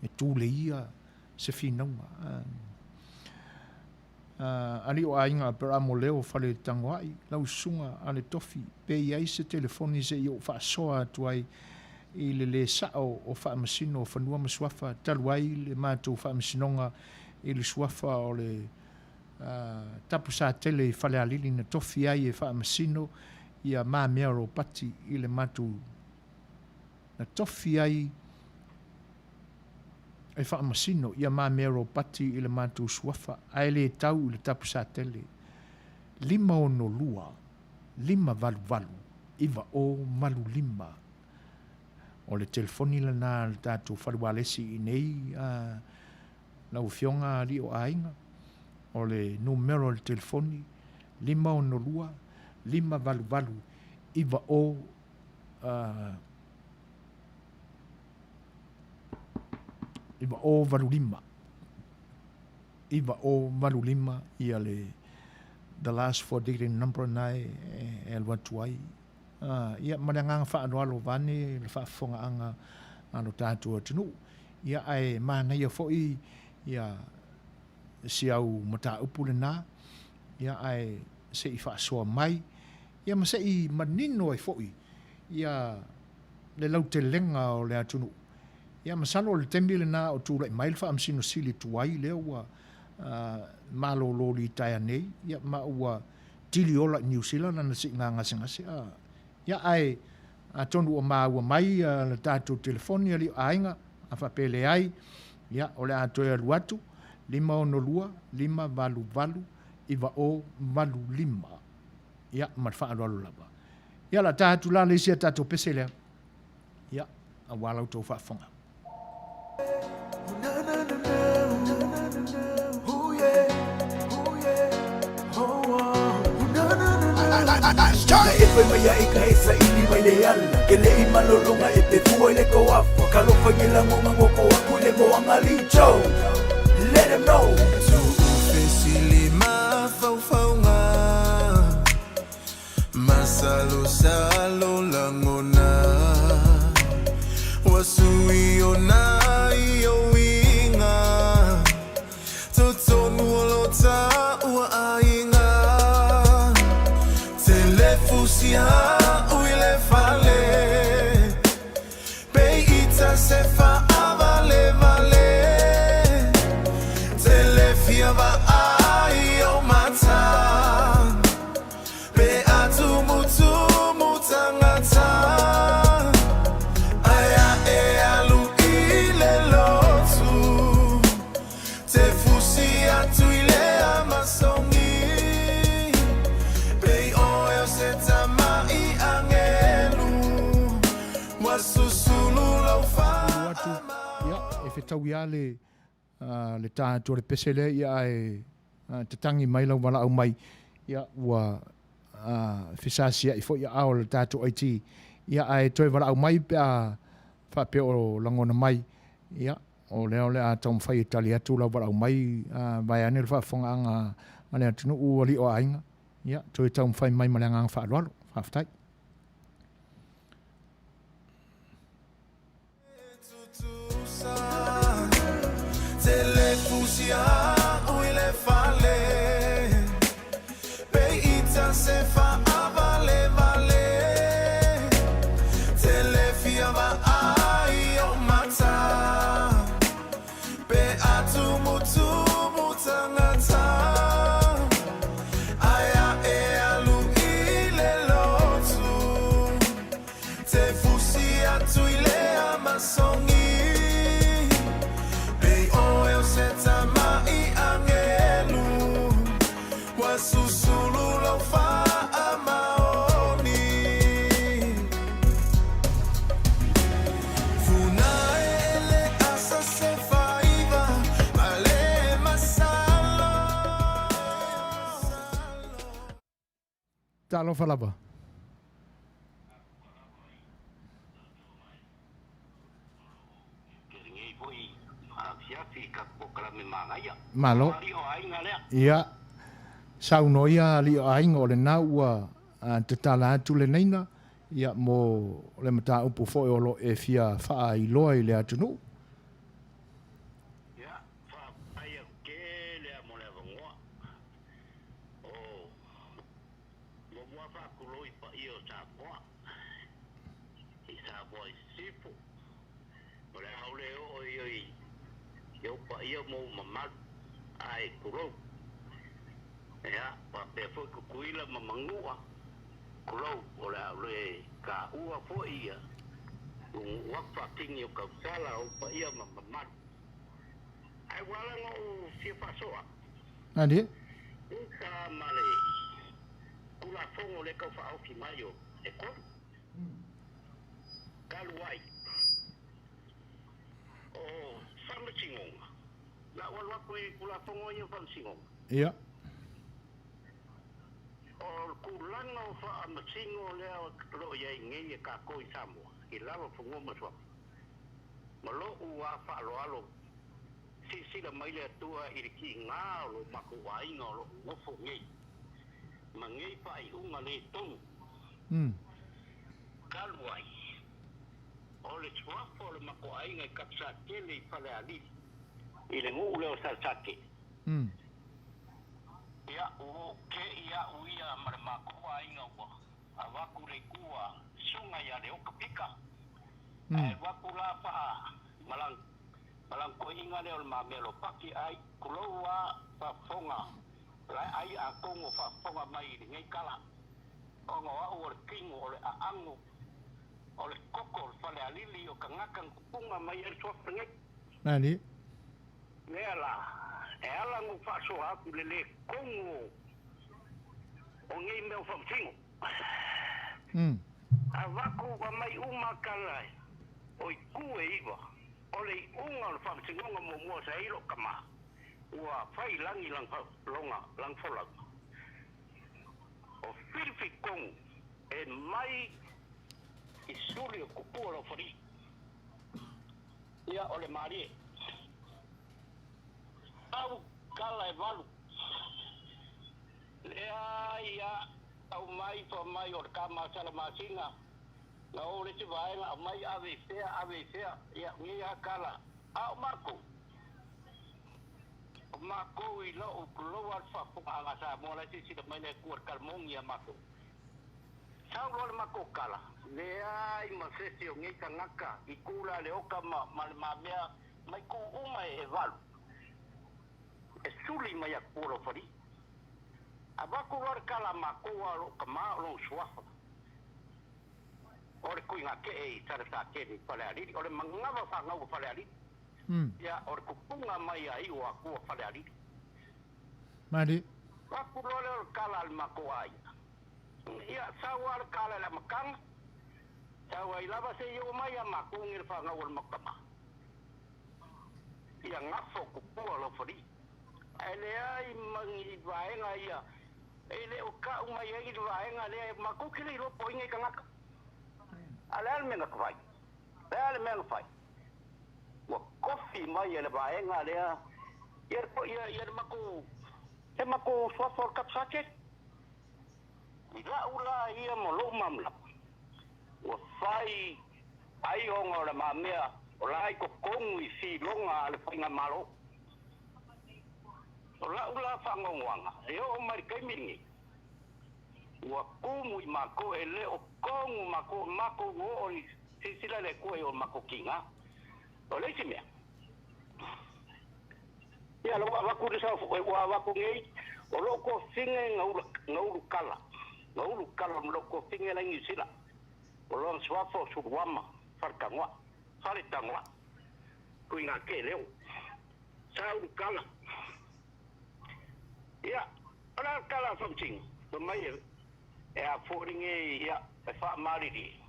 e tuleia se finauga. Alii o aiga Aperamo Leo Faletagoai, lau susuga a le tofi, pe i ai se telefoni se i ou faasoa atu ai i le lē sa'o o Faamasino o Fanua ma Suafa talu ai le matou faamasinoga i le suafa o le Tapusatele i Falealili na tofi ai e faamasino ia Mamea Ropati i le matou na tofi ai e faamasino ia Mamea Ropati i le matou suafa ae le tau i le Tapusatele. 562 588 9085. O le telefoni lena a le tatou fale ualesi i inei lau Afioga alii o aiga. O le numera o le telefoni 562 588 90 9085. 9085 ia le the last four digit number na e, e alu atu ai. Ia, ma le agaga faaaloalo vaeane le faafofogaaga a lo tatou atunuu. Ia, ae manaia foi ia si au mataupu lena, ia, ae se i faasoa mai, ia ma se i manino ai foi ia le lautelega o le atunuu. Ia, masalo o le taimi lena o tulai mai le Faamasino Sili tuai lea ua malolo litaea nei, ia, ma ua tili ola i Niu Sila lana siiga gasegase. Ia, ae atonu ua maua mai le tatou telefoni alii o aiga, a faapea e leai, ia, o le a toe alu atu, 562 588 9085. Ia, ma le faaaloalo lava. Ia, o le a ta atu la le isi a tatou pese lea. Ia, aua la outou faafofoga. E fai mai ai ka e saili mai le ala Ke le i malolonga e pe fua i le koafa Kalofa i lagonga ngoko aku i le moanga li Joe Let him know Tuufesili mafaufauga Masalosalo lagona Ua sui ona i ou uiga Totonu o lo taua aiga Telefusi a'u i le fale Pe ita se faavalevale Telefia vaai ou mata Pe a tumutumu tagata Ae a e alu i le lotu Te fusi atu i le amasogi Pei oe o se tama'i agelu Ua susulu lou Ulu atu, ia, e fetaui lava le le ta atu o le pese lea, ia ae tatangi mai lau valaau mai, ia ua fesasia'i foi aao o le tatou IT, ia ae toe valaau mai pe a faapea o lagona mai, ia o lea o le a taumafai e tali atu lau valaau mai, vaeane le faafofogaaga a le atunuu, alii o aiga, ia toe taumafai mai ma le agaga faaaloalo. Faafetai. Talofa lava. Malo. Ia, saunoa ia alii o aiga o lena ua tatala atu lenaina, ia, mo le mataupu foi o lo o e fia faailoa i le atunuu. I Samoa i Sisifo. O le a ʻaʻole oo ia i ou paia ma ou mamalu, ae tulou. Ia, faapea foi Tutuila ma Manua, tulou, o le a ʻaʻole taua foi ia nuunuu atu faakini o tausala ou paia ma mamalu. Ae ua ala ona ou fia faasoa. Nani? Uta ma le Tulafono lea tau faaofi mai o e tolu. Talu ai o Faamasinoga, la ua alu atu i Tulafono ia o Faamasinoga. Ia. O le tulaga o Faamasino lea o lo o i ai nei e tatou i Samoa, i lalo o Fanua ma Suafa, ma lo'u lava faaaloalo, silasila mai le Atua i le tiga o lo matou aiga o lo o nofo nei ma nei faaiuga le tonu. Talu ai, o le suafa o le matou aiga i Kapsatele i Falealili, i le nuu lea o Salesatele. Ia, ua ou te'i a'u ia ma le matou aiga ua avatu le itu a Susuga ia Leota Pita, ae alu atu la faa malang ma lana toeaina lea o le mamea lopati ai, tulou a faafofoga la ai atonu o faafofoga mai i lenei tala, ona o au o le tino o le aano o le toto o le Falealili o tagata na tupuga mai ai le suafa lenei. Nani? Lea la, e ala ona ou faasoa atu i le le tonu o nei mea o faamasino. Avatu aumai uma tala o itu e iwa, o le iuga o le faamasinoga muamua sa i ai lou tama, ua fai i lagi lona lana folauga. O filifili tonu e mai i suli o tupua o laufalii, ia o le malie. Au tala e valu, lea ia aumai fa mai o le tama sala masina, na o le isi vaega aumai ave i fea ave i fea, ia nei a tala a o matou. O matou i lou tulou a le faafofogaaga a Samoa la e silasila mai le Atua i le talamoni ia matou. Sau loa le matou tala, leai ma se isi o nei tagata i tu la le oka ma ma le mamea mai tu uma e valu e suli mai atu o laufalii. Avatu loa le tala a matou a o lou tama o lou suafa o le tuigatee i Salesatele i Falealili, o le manava fanau o Falealili. Ia, o le tupuga mai a iu o Atua Falealili. Mali. Avatu loa lea o le tala a le matou aiga. Ia, sau lava le tala i le amataga, sau ai lava seia oo mai ia matou nei le fanau o le matou tama. Ia gafa o tupua o laufalii. Ae leai ma ni vaega ia e le o tau mai ai le vaega lea matou te le iloa po o ai nei tagata. A o le a le mea na fai? O le a le mea na fai? Ua kofi mai e le vaega lea ia ia ia le matou le matou suafa o le Kapsakeli. I la'u la ia ma lo'u malamalama, ua fai ai ona o le mamea o la i totonu i filoga a le faigamalo. O la'u la faanoanoaga, e oo mai i le taimi lenei, ua tumu i matou, e le o tonu matou, matou ua oo i silasila le Atua i o matou tiga. O le isi mea, ia la ua avatu le sao, ua avatu nei, o lou tofiga na ulu, na ulu kala, na ulu kala ma lou tofiga la i Niu Sila. O lona suafa o Suluama, Faletanoa, Faletanoa, tuiga ke leo. Sa ulu kala. Ia, o le a le tala a Faamasino? Fai mai e, e a foi lenei, ia, e faamalili.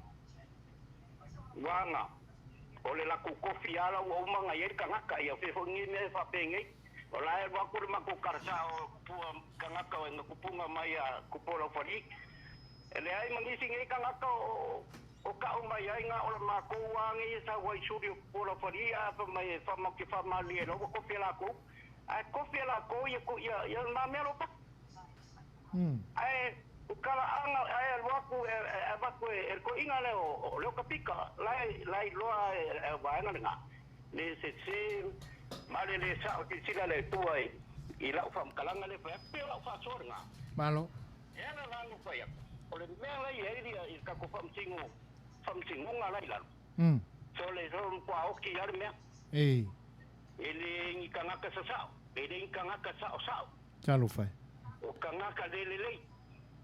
Uaga, o le latou kofi lava la ua uma ona i ai le tagata, ia fea foi lenei mea e faapenei. O la e alu atu le matou kalasa o kupua tagata o na kupuga mai a Tupou Laufali, E leai ma nisi nei tagata o ka'u mai ai na o le makou a nei e sau ai suli o Pualafalia ae fai mai e matou te faamalie loa ua kofi e lakou ae kofi e lakou ia ia ia le mamea lopati ae o talaaga ae alu atu e avatu e le toeaina lea o Leokapika la e iloa e vaega lena le sese ma le le sa'o silasila le Atua i la'u faamatalaga lea e fai atu pei o la'u faasoa lena. Malo. E ala la ona fai atu, o le mea la i ai le tatou faamasino, faamasinoga la i lalo, so le so matua oti lava le mea. Ei. E le ni tagata sasao, e le ni tagata saosao. Talofa e. O tagata le lelei.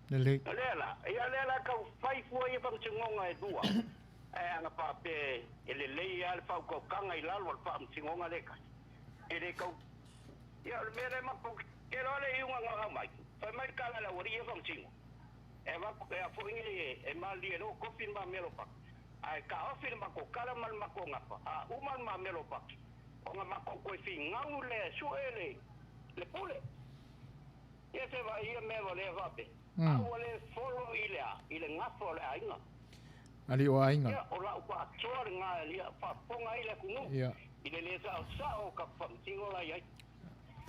Lelei. O lea la, ia lea la tau fai fua ia faamasinoga e lua, ae ana faapea e lelei lava le faautautaga i lalo o le faamasinoga lea e tasi, e le tau Ia, o le mea lea matou te iloa le iuga na aumai, fai mai le tala a le aualii ia faamasino, e avatu, e a foi nei e malilie loa tofi le ma mea lopati, ae taofi le matou tala ma le matou gafa, a uma le ma mea lopati, ona matou toe finau lea e sue le le pule. Ia se vaai ia mea valea faapea, a ua le folo i le a, i le gafa o le aiga. Alii o aiga. Ia, o lau faasoa lena ia faafofoga ai le atunuu i le le saosao o ka faamasino la i ai.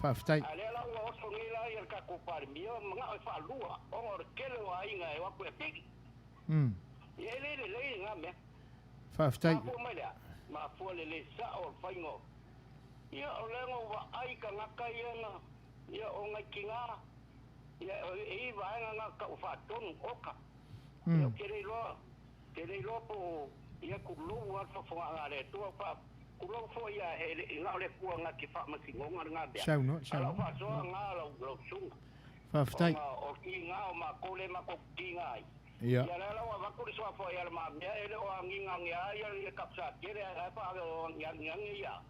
Faafetai. A lea la ua oso nei la ia le tatou Palemia, manao e faalua ona o le tele o aiga e o atu e apili. Ia e le lelei lena mea. Faafetai. Mafua mai le a? Mafua le le sao o le faiga o. Ia o lea na ou vaai tagata ia na, ia o nai tina, ia e i vaega na tau faatonu, oka. Ia ou te le iloa, te le iloa po o ia tulou lava le faafofogaaga a le Atua, fa, tulou foi ia e le i na o le Atua na te faamasinoga lena mea. Saunoa, A saunoa. lau faasoa na lau, lau susuga. Faafetai. Ona o tiga o matou lea matou te tiga ai. Ia. Ia lea la ua avatu le suafa ia le mamea e le o agiga age lava ia Kapsatele ae la e faa agiagi ia.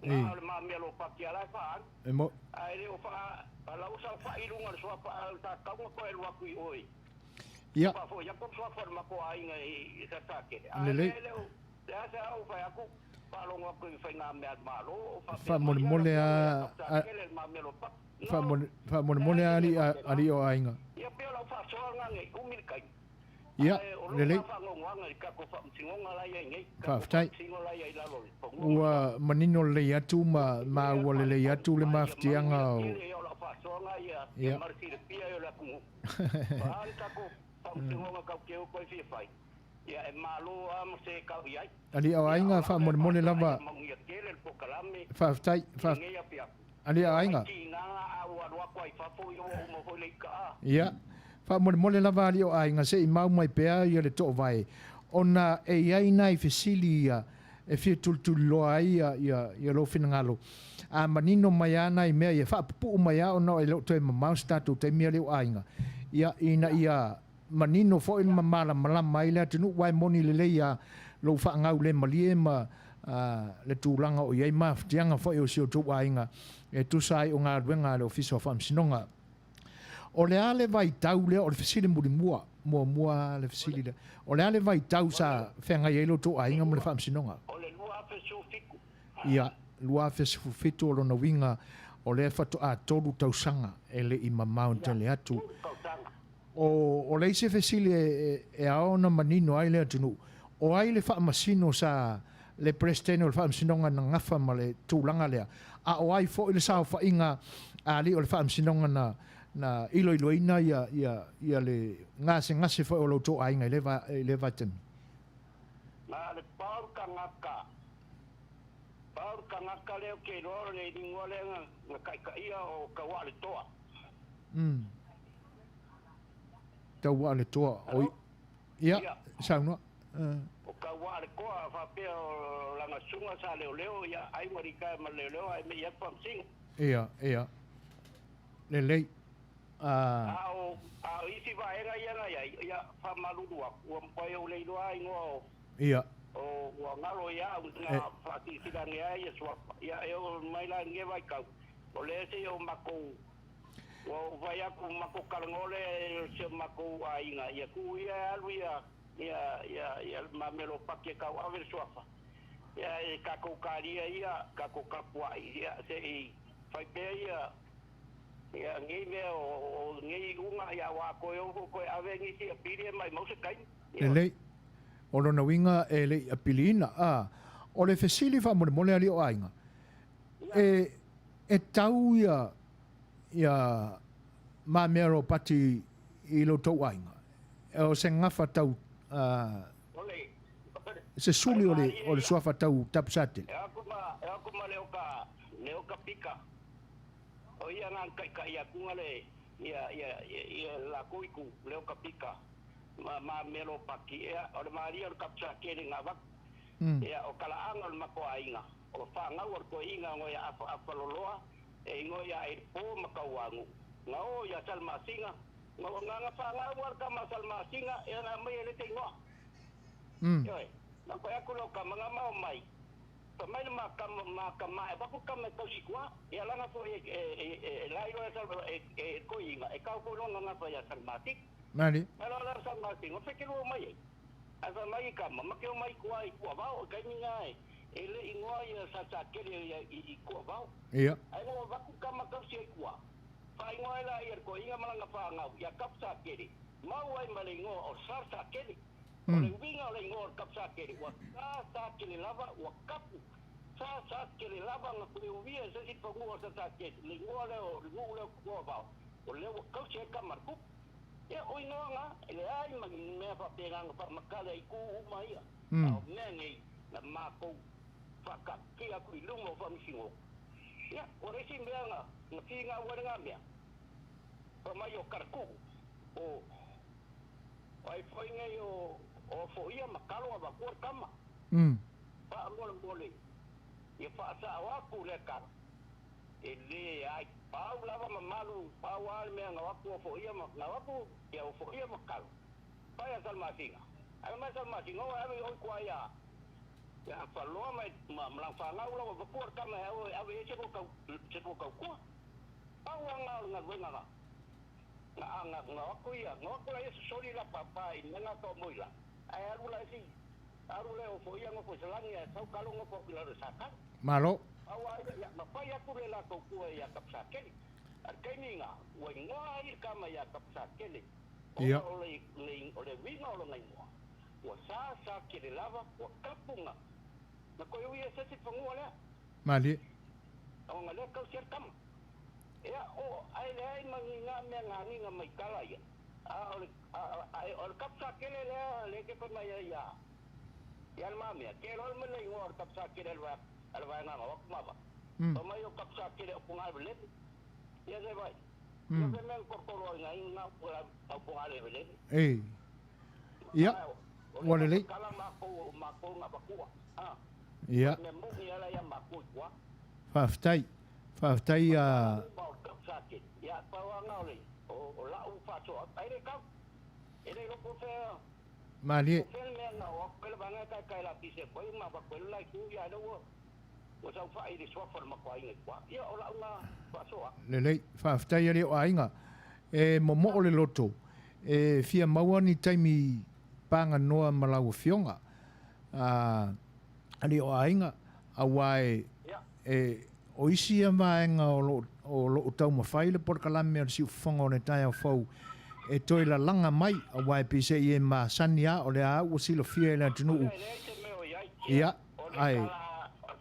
Na o le mamea lopati a la e faa agi. E mo. Ae le o faa, a lau saofai i luga o le suafa a o le tatauga toe alu atu i o i. Ia. Faafoi atu le suafa o le matou aiga i Satatele. Ae Lelei. le o le a se au fai atu, faalogo atu i faigamea a le Malo o faapea mai ia Faamolemole lau a afioga ia Satatele le mamea lopati. No. Faamolemole a alii alii o aiga. Ia pei o lau faasoa lena nei umi le taimi. Ia, Ae o lou lelei. faanoanoaga i le tatou faamasinoga la i ai nei, tatou Faafetai. faamasino la i ai i lalo o le fanua ma Ua manino lelei atu ma maua lelei atu le mafatiaga o. Tele ia o lau faasoaga ia Ia. ma le silafia ia o le atunuu. O a le tatou faamasinoga tau te o koe fia fai, ia e malo lava ma se tau i ai. Alii o aiga faamolemole lava. Ia manuia tele le polokalame Faafetai. i lenei afiafi. Alii o aiga. Mai tigaga a ua alu atu ai fafo ia ua uma foi le ika a. Ia, faamolemole lava alii o aiga se i mau mai pea ia le toovae ona e i ai nai fesili ia e fia tulituliloa ai ia, ia, ia lou finagalo. A manino mai a nai mea ia faapupuu mai a ona e le o toe mamao se tatou taimi alii o aiga. Ia, ina ia manino foi ma malamalama ai le atunuu aua e moni lelei a lou faagau le malie ma le tulaga o i ai mafatiaga foi o si outou aiga e tusa ai o galuega a le Ofisa o Faamasinoga. O le a le vaitau lea o le fesili mulimua, muamua le fesili lea. O le a le vaitau sa feagai ai lo outou aiga ma le Faamasinoga? O le 2017. Ia, 2017 o lona uiga o lea faatoa 3 tausaga e le i mamao tele atu. O, o le isi fesili e, e, e ao ona manino ai le atunuu, o ai le faamasino sa le Peresetene o le Faamasinoga na gafa ma le tulaga lea, a o ai foi le saofaiga a alii o le Faamasinoga na, na iloiloina ia, ia, ia le gasegase foi o lo outou aiga i lea va, i lea vaitaimi? Na le Paul Kangaka. Paul Kangaka lea ou te iloa o le inigoa lea na, na taitaia o Tauaaletoa. Tauaaletoa. Oi. Ia, saunoa. O Tauaaletoa faapea o lana susuga sa leoleo, ia ai ua ritaea ma le leoleo ae mei atu faamasino. Ia, ia. Lelei. A o, a o isi vaega ia na i ai, ia faamalulu atu, ua mafai ou le iloa igoa o, o ua galo ia au na faasilasila ane ai ia suafa. Ia e oo mai la i lenei vaitau, o lea se i o matou Ua ou fai atu matou talanoa lea i si o matou aiga, ia tuu ia e alu ia ia ia ia le mamelo paki e tauave le suafa. Ia e tatou talia ia, tatou tapuai ia se i fai pea ia Ia, nei mea o, o nei iuga, ia aua a toe ou foi toe ave nisi apili e maimau se taimi. Ioe. Lelei. O lona uiga e le i apiliina. A, o le fesili faamolemole alii o aiga, e, e tau ia, ia mamea ropati i lo tou aiga? O se gafa tau, a, se suli o le, o le suafa tau Tapusatele? E o atu ma, e o atu ma le oka, le oka pika. O ia nga kaikai aku nga le ia ia ia lakou i ku leo ka pika ma ma melo paki ea o le malia o le kapsa kele nga vaku ea o kalaanga o le mako aiga o fangau o le toeina ngo ia afa afa loloa e ingoa ia e po ma kauangu nga o ia salmasinga nga o nga nga fangau a le kama salmasinga ea nga mai e le te ingoa ioe na koe aku lo kama nga mao mai Fa mai le ma ma kama e vaku kama e tausi kua, ia langa foi e e e lai loa e e koiinga e kau foi lona gafa ia Salmati. Mali. Mai loa la Salmati ngo fe ke lua mai ai. Ae fai mai i kama, ma ke o mai kua i Kuavao o kaimi nga e e le ingoa ia sa sa kele ia i i Kuavao. Ia. Ae ngo vaku kama tausi ai kua. Fa ingoa ai la ia le koiinga ma langa whangau ia Kapsa kele. Mau ai ma le ingoa o Sarsa kele. O le uiga o le igoa o le Kapsakele, ua sasakele lava, ua kapu sasakele lava na koe uia e se isi fanua o Sasakele. Le igoa lea o le nuu lea o Kokoavao, o lea ua kausi ai kama a le kupu. Ia, o igoa na, e leai ma ni mea faapena na faamatala i itu uma ia. A o mea nei, na matou faakaatia atu i luma o Faamasinoga. Ia, o le isi mea na finau ai lena mea, fai mai o Kalaku'u, o Ai foi nei o o foia ma kalo a vakua le tama. Faamolemole ia faasao atu lea tala e le ai pau lava ma malu pau a le mea na o atu o foia ma na o atu ia o foia ma kalo pai a Salamasina. Ae mai Salamasina o ave i oi kua ia ia faloa mai ma ma lang fanau lava vakua le tama e ave ave i se lua tau se lua tautua. Pau a nga o le galuega nga. Na a na na aku ia, na aku la ia sosoli la papa i mea to moi la. Ae alu la isi, alu le o fo ia ngo fo selangi a sau kalo ngo fo la le saka. Malo. Au a ia ma pai aku le la kou kua ia Kapsakele. A le taimi nga, ua ingoa ai le kama ia Kapsakele. Ia. Ona o le le o le uiga o lona ingoa, ua sa sa kele lava, ua kapu nga. Na koe ui e sesi fangua lea. Malie. Ona lea kausi a le kama. Ea, o, ae leai ma ni nga mea ngagiga mai kala ia. A o le, a, a, o le Kapsakele lea le ke fai mai ai ia, ia le mamea, ke loa le mea le igoa o le Kapsakele a le vae, a le vaega nga o aku mava. Fai mai o Kapsakele o Pogālewelewe. Ia se vai. Ia fe mea korokoro ai nga inga o au Pogālewelewe. Ei. Ia, ua lelei. Kala makou, makou nga vakua. A. Ia. Mea moni ala ia makou i kua. Faafetai. Faafetai a. Malie. Lelei. Faafetai alii o aiga. E momoo le loto. E fia maua ni taimi paganoa ma lau afioga. Alii o aiga, aua e E, o isi ia vaega o lo, o loo taumafai le polokalame o le siufofoga o le taeao fou e toe lalaga mai, aua e pei se i e masani a, o lea a ua silafia e le atunuu. Ia, ae. O le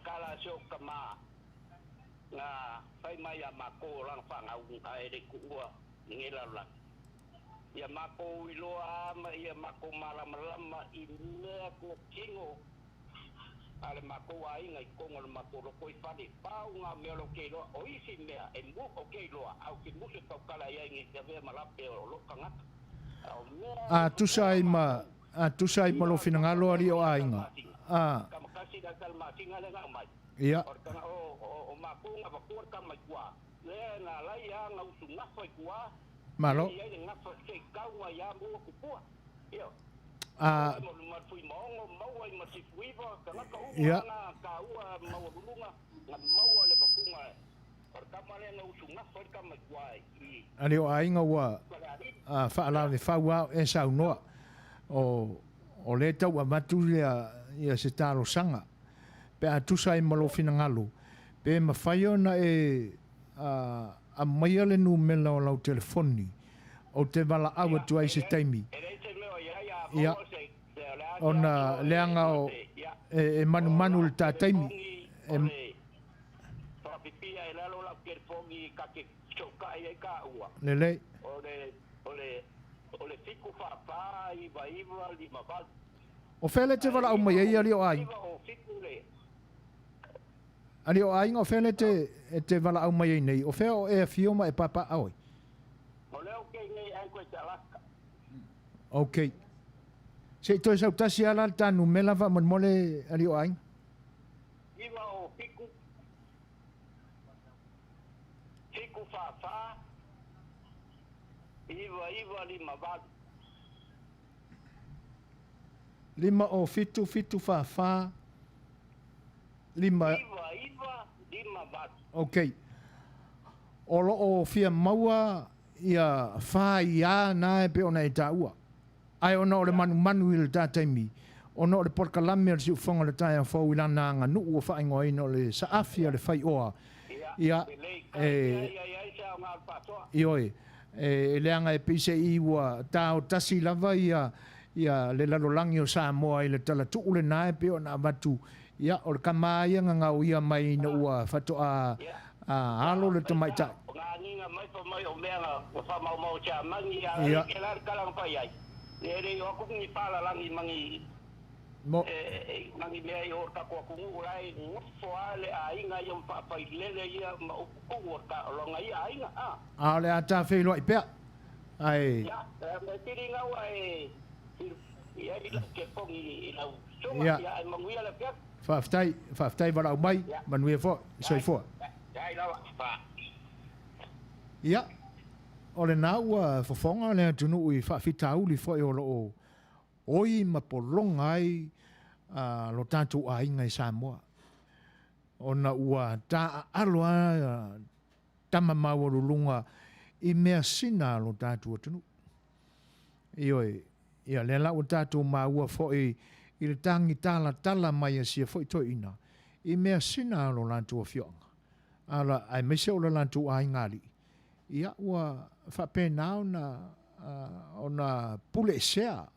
tala a si ou tama na fai mai ia makou o lana fanau ae le i tuua lenei lalolagi. Ia makou iloa a ma ia makou malamalama i mea totino a le matou aiga i totonu o le matou loto i fale, pau nga mea o lou ke iloa, o isi mea e mu o ke iloa, a ou te musu e tautala i ai nei te avea ma lape o lou tagata. A o mea A tusa ai ma, a tusa ai ma lou finagalo alii o aiga, a. Tama kasi la tala masina lea na aumai. Ia. O le tanga o, o, o matou na avatua le tama i tua, lea na alai a na usu gafa i tua, Malo. lea i ai le gafa se i tau mai a mua tupua. Ioe. A. Ia. Alii o aiga ua faalave fau a e saunoa o o lea tau avatu ia ia se talosaga pe a tusa ai ma lou finagalo pe mafai ona e Aumaia le numela o lau telefoni ou te valaau atu ai i se taimi. Ia, ona leaga o e manumanu i le ta taimi. E. Lelei. O fea lea e te valaau mai ai alii o aiga? Alii o aiga, o fea lea e te valaau mai ai nei? O fea o e afio ma e papaaao ai? O lea ou te i nei Anchorage, Alaska. Ok. Se i toe sau tasi lava la le ta numela faamolemole alii o aiga. 907 744 9958. 5 o 7 7 4 4 5. 9 9 5 8. Ok. O lo o fia maua ia fa ia na e pei ona e taua. Ae ona o le manumanu i le ta taimi, ona o le polokalame a le Siufofoga o le Taeao Fou i lana aganuu ua faaigoaina o le Saafi a le Faioa, ia, e, ioe, e leaga e pei se i ua taotasi lava ia, ia le lalolagi o Samoa i le talatuu lena e pei ona avatu, ia, o le kama ia gagau ia mai ina ua faatoa alo le tamaitai. Ia. Mo. A o le a ta feiloai pea. Ae. Ia. Faafetai, faafetai valaau mai, manuia foi, soifua. Ia, o lena ua fofoga le atunuu i faafitauli foi o lo o oi ma pologa ai lo tatou aiga i Samoa, ona ua taaalo lava tama maualuluga i measina a lo tatou atunuu. Ioe, ia lea la ua tatou maua foi i le tagi talatala mai a sia foi toeaina i measina a lo latou afioaga, ala, aemaise o le latou aiga alii, ia ua faapena ona, ona puleesea.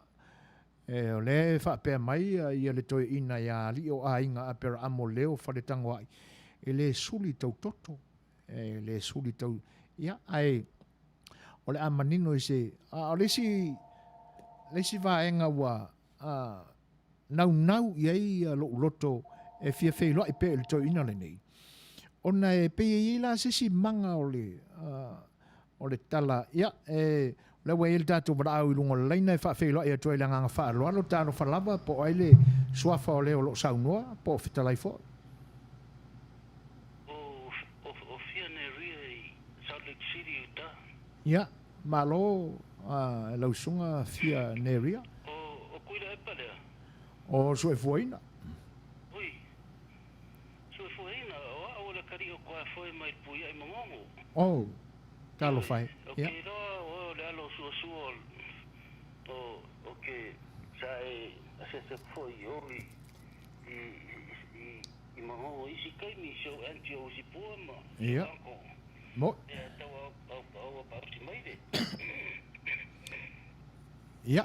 E, o lea e faapea mai ia le toeaina ia alii o aiga Aperaamo Leo Faletagoai, e le suli tau toto, e le suli tau, ia, ae o le a manino i se, a o le isi, le isi vaega ua a, naunau i ai ia lou loto e fia feiloai pea i le toeaina lenei, ona e pei e i ai la se isi maga o le, a, o le tala, ia, e, o lea ua i ai le tatou valaau i luga o le laina e faafeiloai atu ai i le agaga faaaloalo, talofa lava, po o ai le suafa o le o lo o saunoa, po o fetalai foi. O fia Neria i Salt Lake City, Utah. Ia, malo e lau susuga Fia Neria. O Tuilaepa lea? O Suefuaina. Ui, Suefuaina, o au o le akalii o Kuafoe mai le Puiai Magogo. Oh, talofa e. O ke iloa oe o le alo o suasua o, o ke sa e asiasi atu foi i o i, i, i, i Magogo i isi taimi, si ou aunty o Usipua ma si ou uncle. Mo. Ia, tau au, au, au, au, mai le. Ia,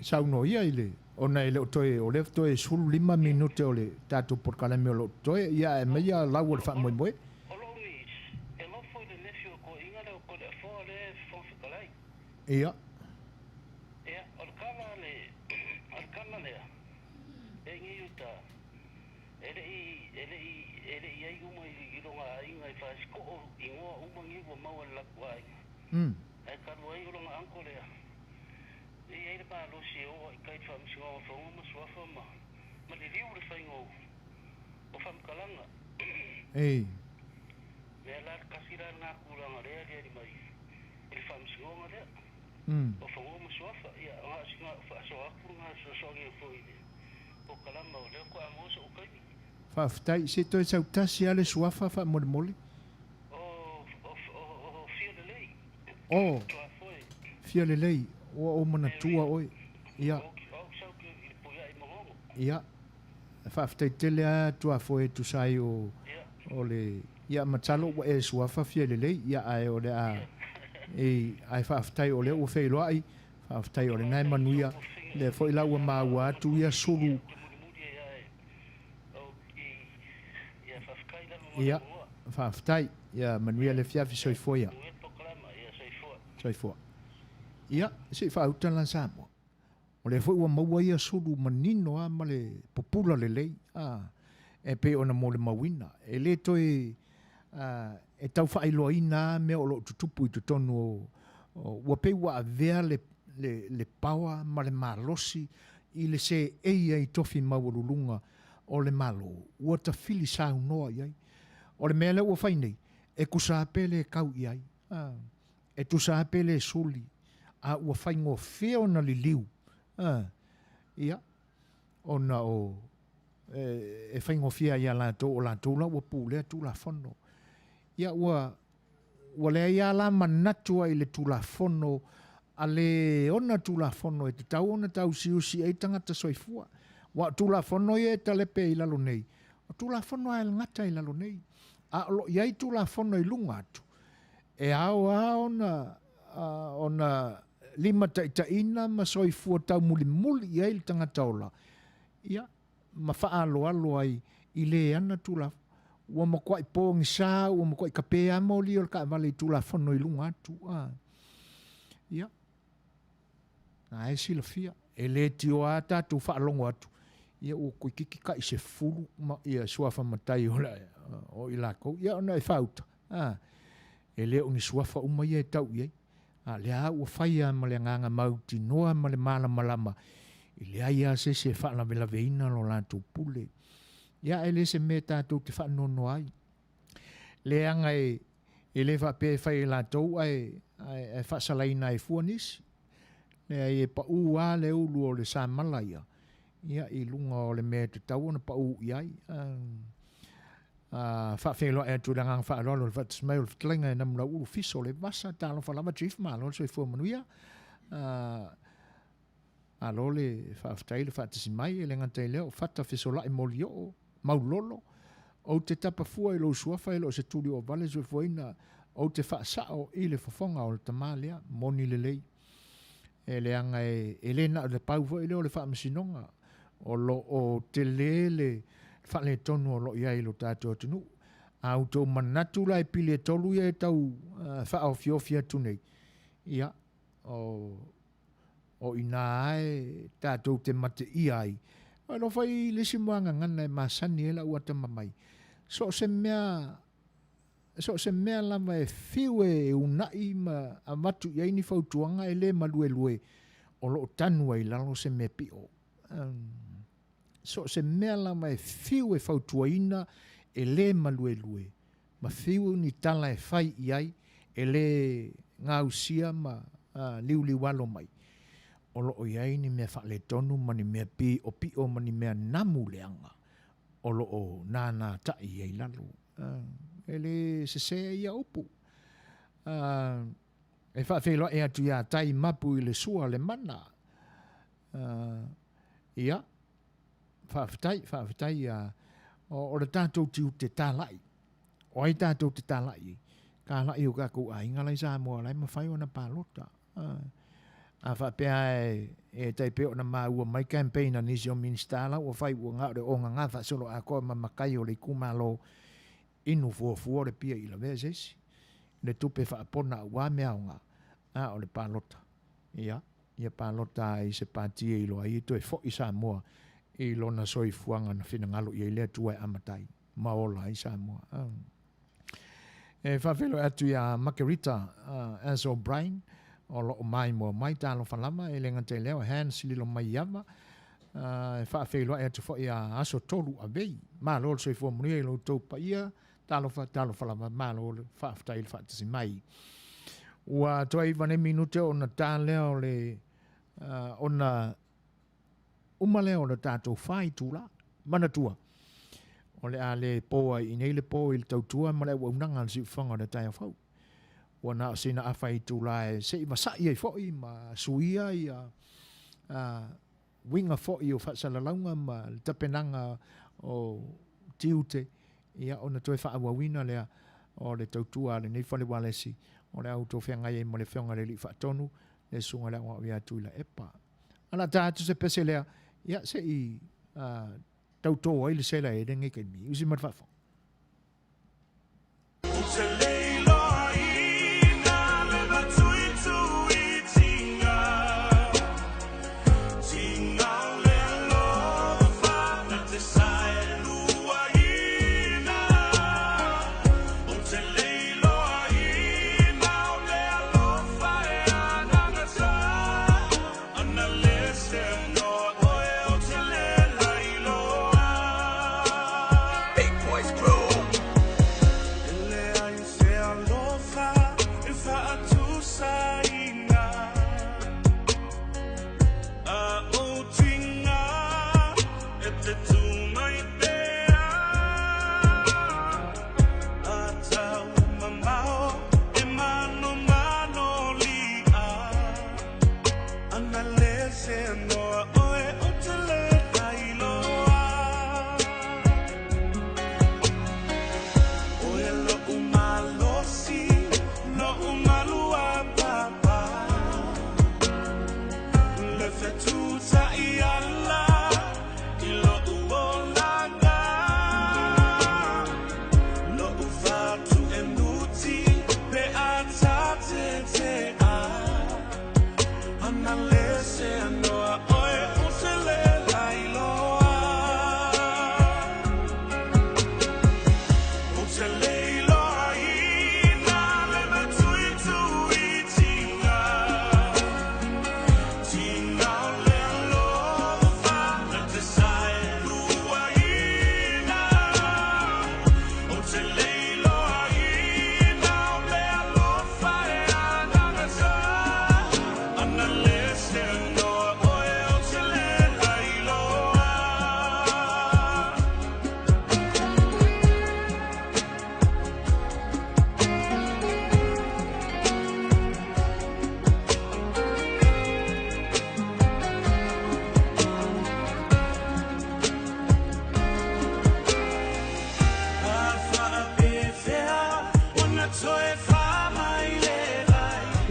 saunoa ia i le, ona e le o toe, o lea toe 15 minute o le tatou polokalame o lo o totoe, ia ae aumaia lau o le faamoemoe. O lou niece, e nofo i le nephew o toeaiina lea o Toleafoa lea e Fofoga Fetalai. Ia. Ia, o le tala a le, o le tama lea, e i Utah, e le i, e le i, e le i i ai uma i lona aiga i Fasiko'o igoa uma nei ua maua e le latou aiga. Ae talu ai o lona uncle lea, e i ai le malosi e oo ai i tai i le Faamasinoga o Fanua ma Suafa ma, ma liliu le faiga o, o faamatalaga. Ei. Mea la, tasi la lena tulaga lea e aliali mai i le Faamasinoga lea o Fanua ma Suafa. Ia, na o sina faasoa atu lena e fesoasoani ai foi i le polokalama o lea faatoa maua so'u taimi. Faafetai. Se toe sau tasi lava le suafa faamolemole. O fia lelei. O fia lelei. Ua ou manatua oe. Ia. Ia. Faafetai tele lava Tuafoe e tusa ai o, o le. Ia, masalo ua e suafa fia lelei, ia, ae o le a, e, ae faafetai o lea ua feiloai, faafetai o lena e manuia, lea foi la ua maua atu ia sulu, ia, faafetai, ia manuia le afiafi, soifua ia. Soifua. Ia, se i faauta la Samoa. O lea foi ua maua ia sulu manino lava ma le pupula lelei, a, e pei ona molimauina. E le toe, a, e tau faailoaina lava mea o lo o tutupu i totonu o, o, ua pei ua avea le, le, le paoa ma le malosi i le seei ai i tofi maualuluga o le Malo, ua tafili saunoa i ai. O le mea lea ua fai nei, e tusa lava pe le tau i ai, a, e tusa lava pe le suli, a ua faigofie ona liliu, a, ia, ona o, e, e faigofie ai ia latou, o latou la ua pulea Tulafono. Ia, ua, ua leai lava la manatu ai i le Tulafono a le ona Tulafono e tatau ona tausiusi ai tagata soifua. Aua o Tulafono ia e talepe i lalo nei, o Tulafono lava e gata i lalo nei, a o lo o i ai Tulafono i luga atu, e ao lava ona, ona limataitaiina ma soifua taumulimuli i ai le tagata ola, ia, ma faaaloalo ai i le ana Tulafono. Ua matuai pogisa, ua matuai kape lava moli o le taavale i Tulafono i luga atu. A. Ia, na e silafia, e le tioa lava tatou faalogo atu, ia ua toeitiiti tai 10 ma, ia, suafa matai o, le, o i latou. Ia ona e faauta, a, e le o ni suafa uma ia e tau i ai. A o lea lava ua fai lava ma le agaga mautinoa ma le malamalama, e leai lava se isi e faalavelaveina lo latou pule. Ia, e le se mea tatou te faanoanoa ai. Leaga e, e le faapea e fai e latou ae, ae, ae faasalaina ai fua nisi. Leai, e pau lava le ulu o le samala ia, ia, i luga o le mea e tatau ona pau i ai. A faafeiloai atu i le agaga faaaloalo i le faatasi mai o le fetalaiga e Namulauulu Fiso Levasa. Talofa lava Chief, malo le soifua manuia. Malo le faafetai le faatasi mai, e le gata i lea o Fata Fesolai Molioo, Maulolo, ou te tapa fua i lou suafa e le o se tuli ua vale soifuaina, ou te faasao i le fofoga o le tama lea, moni lelei. E leaga e le na o le pau foi lea o le faamasinoga, o lo o tele le faaletonu o lo o i ai i lo tatou atunuu. A outou manatu la i pili e tolu ia e tau faaofiofi atu nei, ia, o, o i ina lava e tatou te mateia ai. Alofa i le isi muagagana e masani ai lau atamamai, so o se mea So o se mea lava e fiu e uunai ma avatu i ai ni fautuaga e le maluelue, o lo o tanu ai i lalo se mea piʻo. So o se mea lava e fiu e fautuaina e le maluelue, ma fiu ni tala e fai i ai e le gausia ma liuliualo mai, o lo o i ai ni mea faaletonu ma ni mea piʻopiʻo ma ni mea namu leaga o lo o nānā taʻi ai i lalo. E le sesē ia upu. E faafeiloai atu iā Tai Mapu i le sua le mana. Ia, faafetai, faafetai ia, o le tatou tiute tālaʻi. O ai tatou te tālaʻi ai? Tālaʻi o kākou aiga la i Samoa la e mafai ona palota. A faapea e tai pei ona maua mai campaign a nisi o Minista la ua fai ua na o le ogaga faasoloatoa ma matai o le itumalo inu fuafua o le pia i lavea se isi le tupe faapona aua mea aoga a o le palota ia ia palota ai se pati e iloa ai e toe foi Samoa i lona soifuaga na finagalo i ai le Atua e amata ai ma ola ai Samoa. E faafeiloai atu iā Makerita uh, As O'Brien, o lo o maimoa mai talofa lava, e le gata i lea o Hans Lilomaiava, uh, e faafeiloai atu foi iā Aso Tolu Avei. Malo le soifua manuia i lo outou paia, talofa, talofa lava, malo le faafetai le faatasi mai. Ua toe iva nei minute ona ta lea o le uh, ona uma lea o le tatou fa itula. Manatua, o le a le pō ai i nei le pō i le tautua ma le auaunaga a le siufofoga o le taeao fou. Ua na o sina afa itula e se i vasaʻi ai foi ma suia ia a, uiga foi o faasalalauga ma le tapenaga o tiute. Ia, ona toe faaauauina lea o le tautua a lenei fale ualesi o le a outou feagai ai ma le Afioga i le Alii Faatonu, le Susuga i le Aoao ia Tuilaepa. A o le a ta atu se pese lea, ia, se i tauto ai le sela e lenei taimi. Usi mai le faafofoga.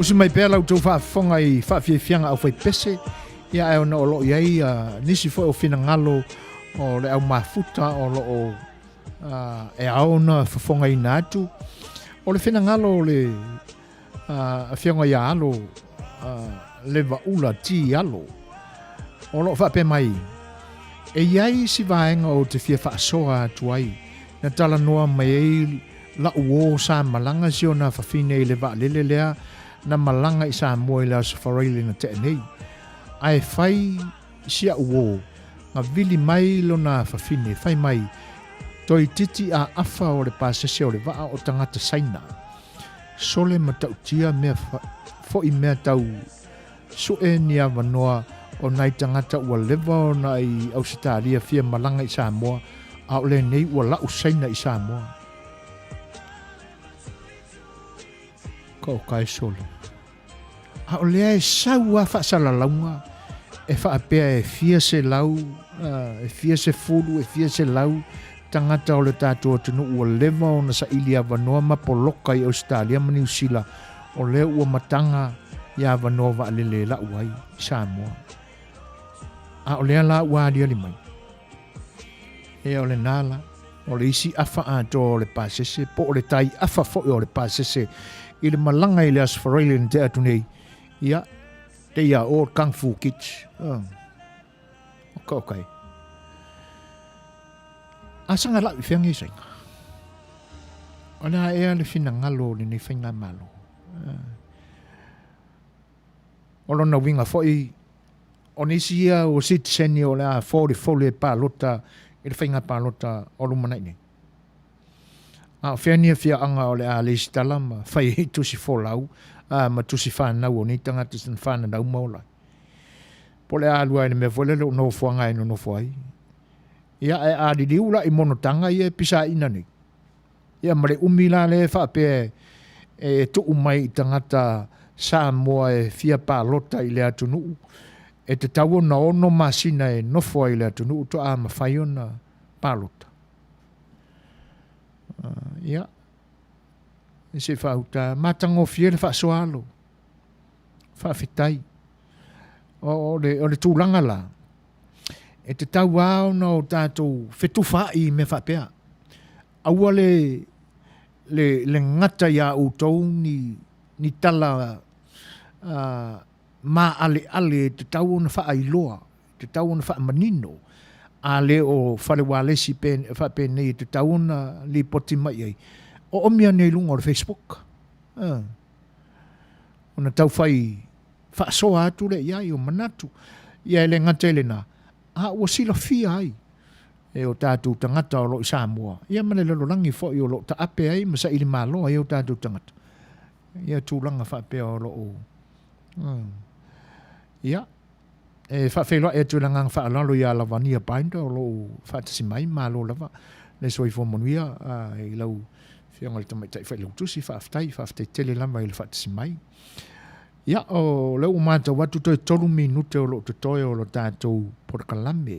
Usi mai pea la outou faafofoga i faafiafiaga aufaipese, ia ae ona o lo o i ai nisi foi o finagalo o le au mafuta o lo o e ao ona fofogaina atu. O le finagalo o le Afioga ia Alo Levaula T. Alo, o lo o faapea mai, E i ai si vaega ou te fia faasoa atu ai, na talanoa mai ai la'u uō sa malaga si ona fafine i le vaalele lea na malaga i Samoa i le Aso Faraile na te'a nei. Ae fai si a'u uō, na vili mai lona fafine, fai mai, Toeitiiti a afa o le pasese o le vaa o tagata Saina. Sole matautia mea foʻi mea tau suʻe ni avanoa o nai tagata ua leva ona i Ausetalia fia malaga i Samoa a o lenei ua la'u Saina i Samoa. Ka o kae sole. A o lea e sau a faasalalauga e faapea e fia selau, e fia sefulu, e fia selau tagata o le tatou atunuu ua leva ona saili avanoa ma poloka i Ausetalia ma Niu Sila, o lea ua mataga i avanoa vaalele e lau ai i Samoa. A o lea la ua aliali mai. Ea o lena la, o le isi afa atoa o le pasese, po o le tai afa foi o le pasese i le malaga i le Aso Faraile na tea atu nei, ia, they are all kung fu kids. Oh. Okay, okay. A sanga lau i whiangi sainga. O le a ea le finagalo o lenei faigamalo. O lona uiga foi, o nisi ia o sitiseni o le a folefole e palota i le faiga palota o lumanai nei. A o fea ni afiaaga o le a lesitala ma fai ai tusi folau a ma tusi fanau o nei tagata na fananau ma ola ai. Po o le a alu ai i le mea foi lele o nofoaga e nonofo ai. Ia ae a liliu la i monotaga ia e pisaina nei. Ia ma le umi la lea e faapea e tuu mai i tagata Samoa e fia palota i le atunuu, e tatau ona ono masina e nofo ai i le atunuu toa mafai ona palota. Ia, se i faauta, matagofie le faasoa alo. Faafetai. O, o, le, o le tulaga la, e tatau lava ona o tatou fetufaai i mea faapea. Aua le, le, le gata iā outou ni, ni tala uh, maaleale e tatau ona faailoa, e tatau ona faamanino, a le o fale ualesi faapenei e tatau ona lipoti mai i ai, oomi ane i luga o le Facebook. Uh. Ona taufai faasoa atu lea i ai o manatu. Ia e le gata i lena, a ua silafia ai e o tatou tagata o lo o i Samoa, ia ma le lalolagi foi o lo o taape ai ma saili malo ai o tatou tagata, ia tulaga faapea o lo o Ia, e faafeiloai atu i le agaga faaaloalo ia Lavania Binder o lo o faatasi mai, malo lava le soifua manuia i lau Afioga i le Tamaitai Failautusi, faafetai, faafetai tele lava i le faatasi mai. Ia, o lea ua matau atu toe 3 minute o lo o totoe o lo tatou polokalame.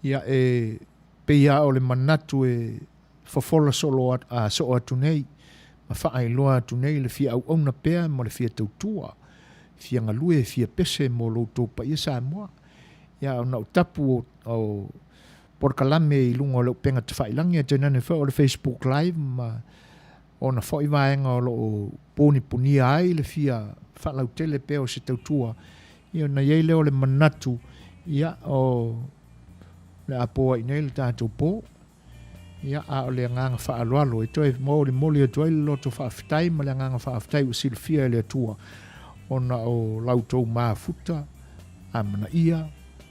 Ia, e pei lava o le manatu e fofola solo, a, soo atu nei ma faailoa atu nei le fia auauna pea ma le fia tautua, fia galue, fia pese mo lo outou paia Samoa. Ia, ona o tapu o, o polokalame i luga o le upega tafailagi, ae tainane foi o le Facebook Live ma ona foi vaega o lo o punipunia ai le fia faalautele pea o se tautua, ia ona i ai lea o le manatu, ia, o le a po ai nei le tatou po. Ia, a o le agaga faaaloalo e toe molimoli atu ai le loto faafetai ma le agaga faafetai ua silafia e le Atua ona o la outou mafuta amanaia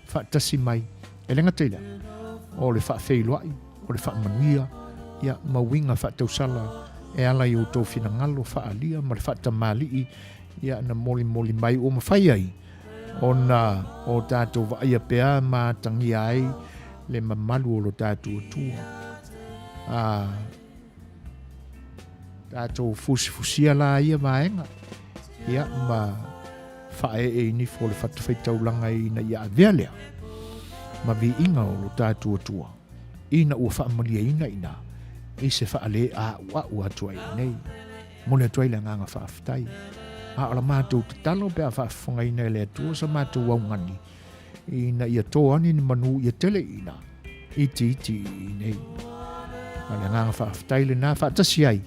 faatasi mai. E le gata i lea, o le faafeiloai, o le faamanuia, ia, ma uiga faatausala e ala i outou finagalo faaalia ma le faatamalii, ia, na molimoli mai ua mafai ai ona o tatou vaaia pea ma atagia ai le mamalu o lo tatou Atua. A tatou fusifusia la ia vaega, ia, ma faaee i nifo o le fatafaitaulaga ina ia avea lea ma viiga o lo tatou Atua, ina ua faamalieina i ina i se faaleaauau atu ai nei. Momoli atu ai le agaga faafetai. A o la matou tatalo pe a faafofogaina e le Atua sa matou augani, ina ia tō ane ni manu ia tele i ina, itiiti i inei. A o le agaga faafetai lenā faatasi ai,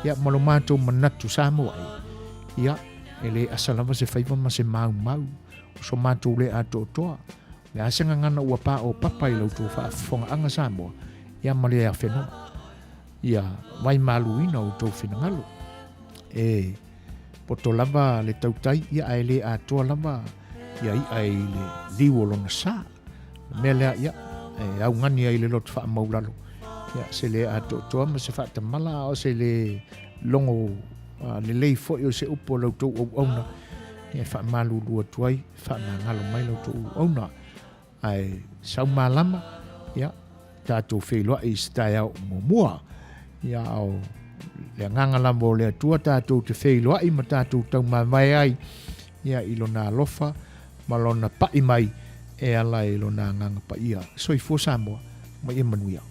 ia ma lo matou manatu Samoa ai, ia, e le asa lava se faiva ma se maumau o so matou le atoatoa. O le a se gagana ua paopapa i la outou faafofogaaga Samoa, ia ma le afenoa. Ia vaimaluina outou finagalo. E poto lava le tautai, ia ae le atoa lava ia i'a i le liu o lona sa. O le mea lea, ia, e augani ai le loto faamaulalo, ia, se le atoatoa ma se faatamala, a o se le logo lelei foi o se upu a la outou auauna, ia, e faamalulu atu ai, faamagalo mai la outou auauna. Ae sau malama, ia, tatou feiloai i se taeao muamua. Ia, o le agaga lava o le Atua tatou te feiloai ma tatou taumavae ai, ia, i Lona alofa ma Lona pai mai e ala i Lona Agaga Paia. Soifua Samoa, ma ia manuia.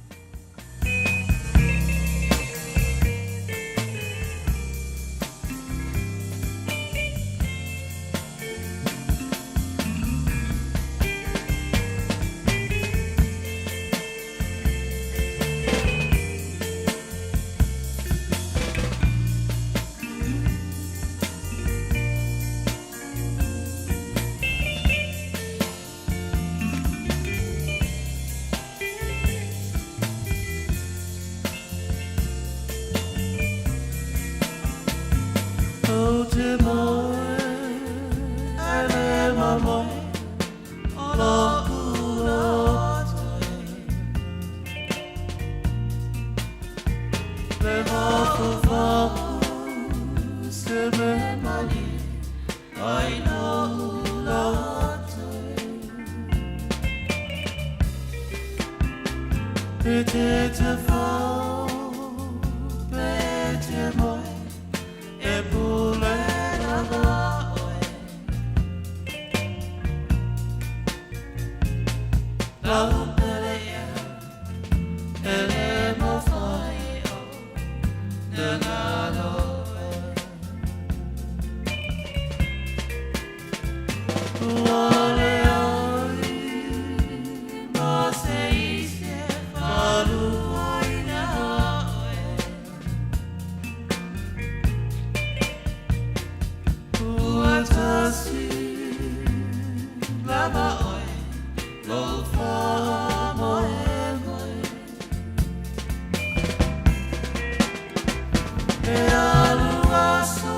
E alu aso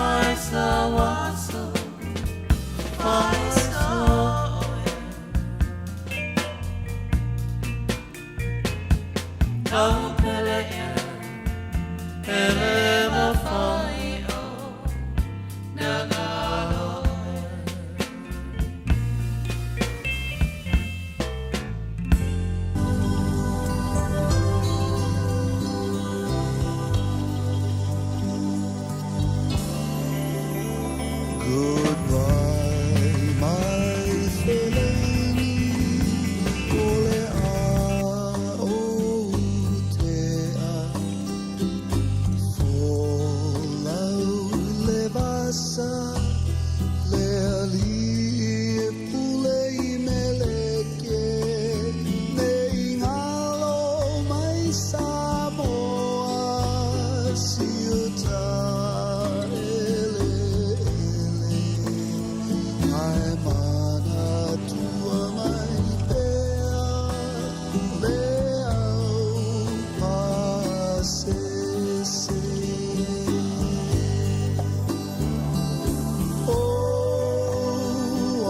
ae sau aso faesa oe. Kau pele ia e le mawhai o na ngalo e. Goodbye, my felani, o le a o te a. Folau le vasa, le alii e pule i Meleke, nei ngalo mai Samoa, siuta ele ele. Ae manatua mai pea le au pasese. Oh,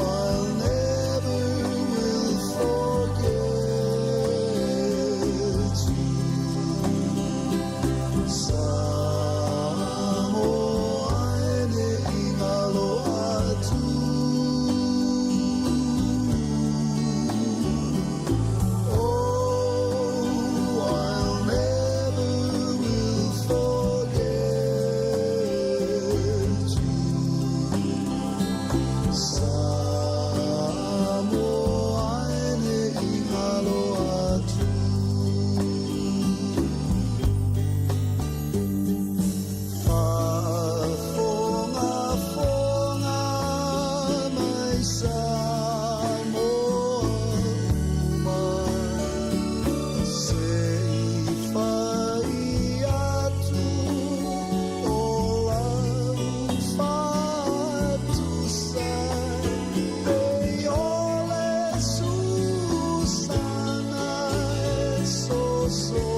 I'll never will forget you. Samoa e ne i ngalo atu. Oh, I'll never will forget you. Samoa e ne i ngalo atu. Faafogafoga mai Samoa uma, se i fai atu o lau faatusa, pei o le susaga e soso.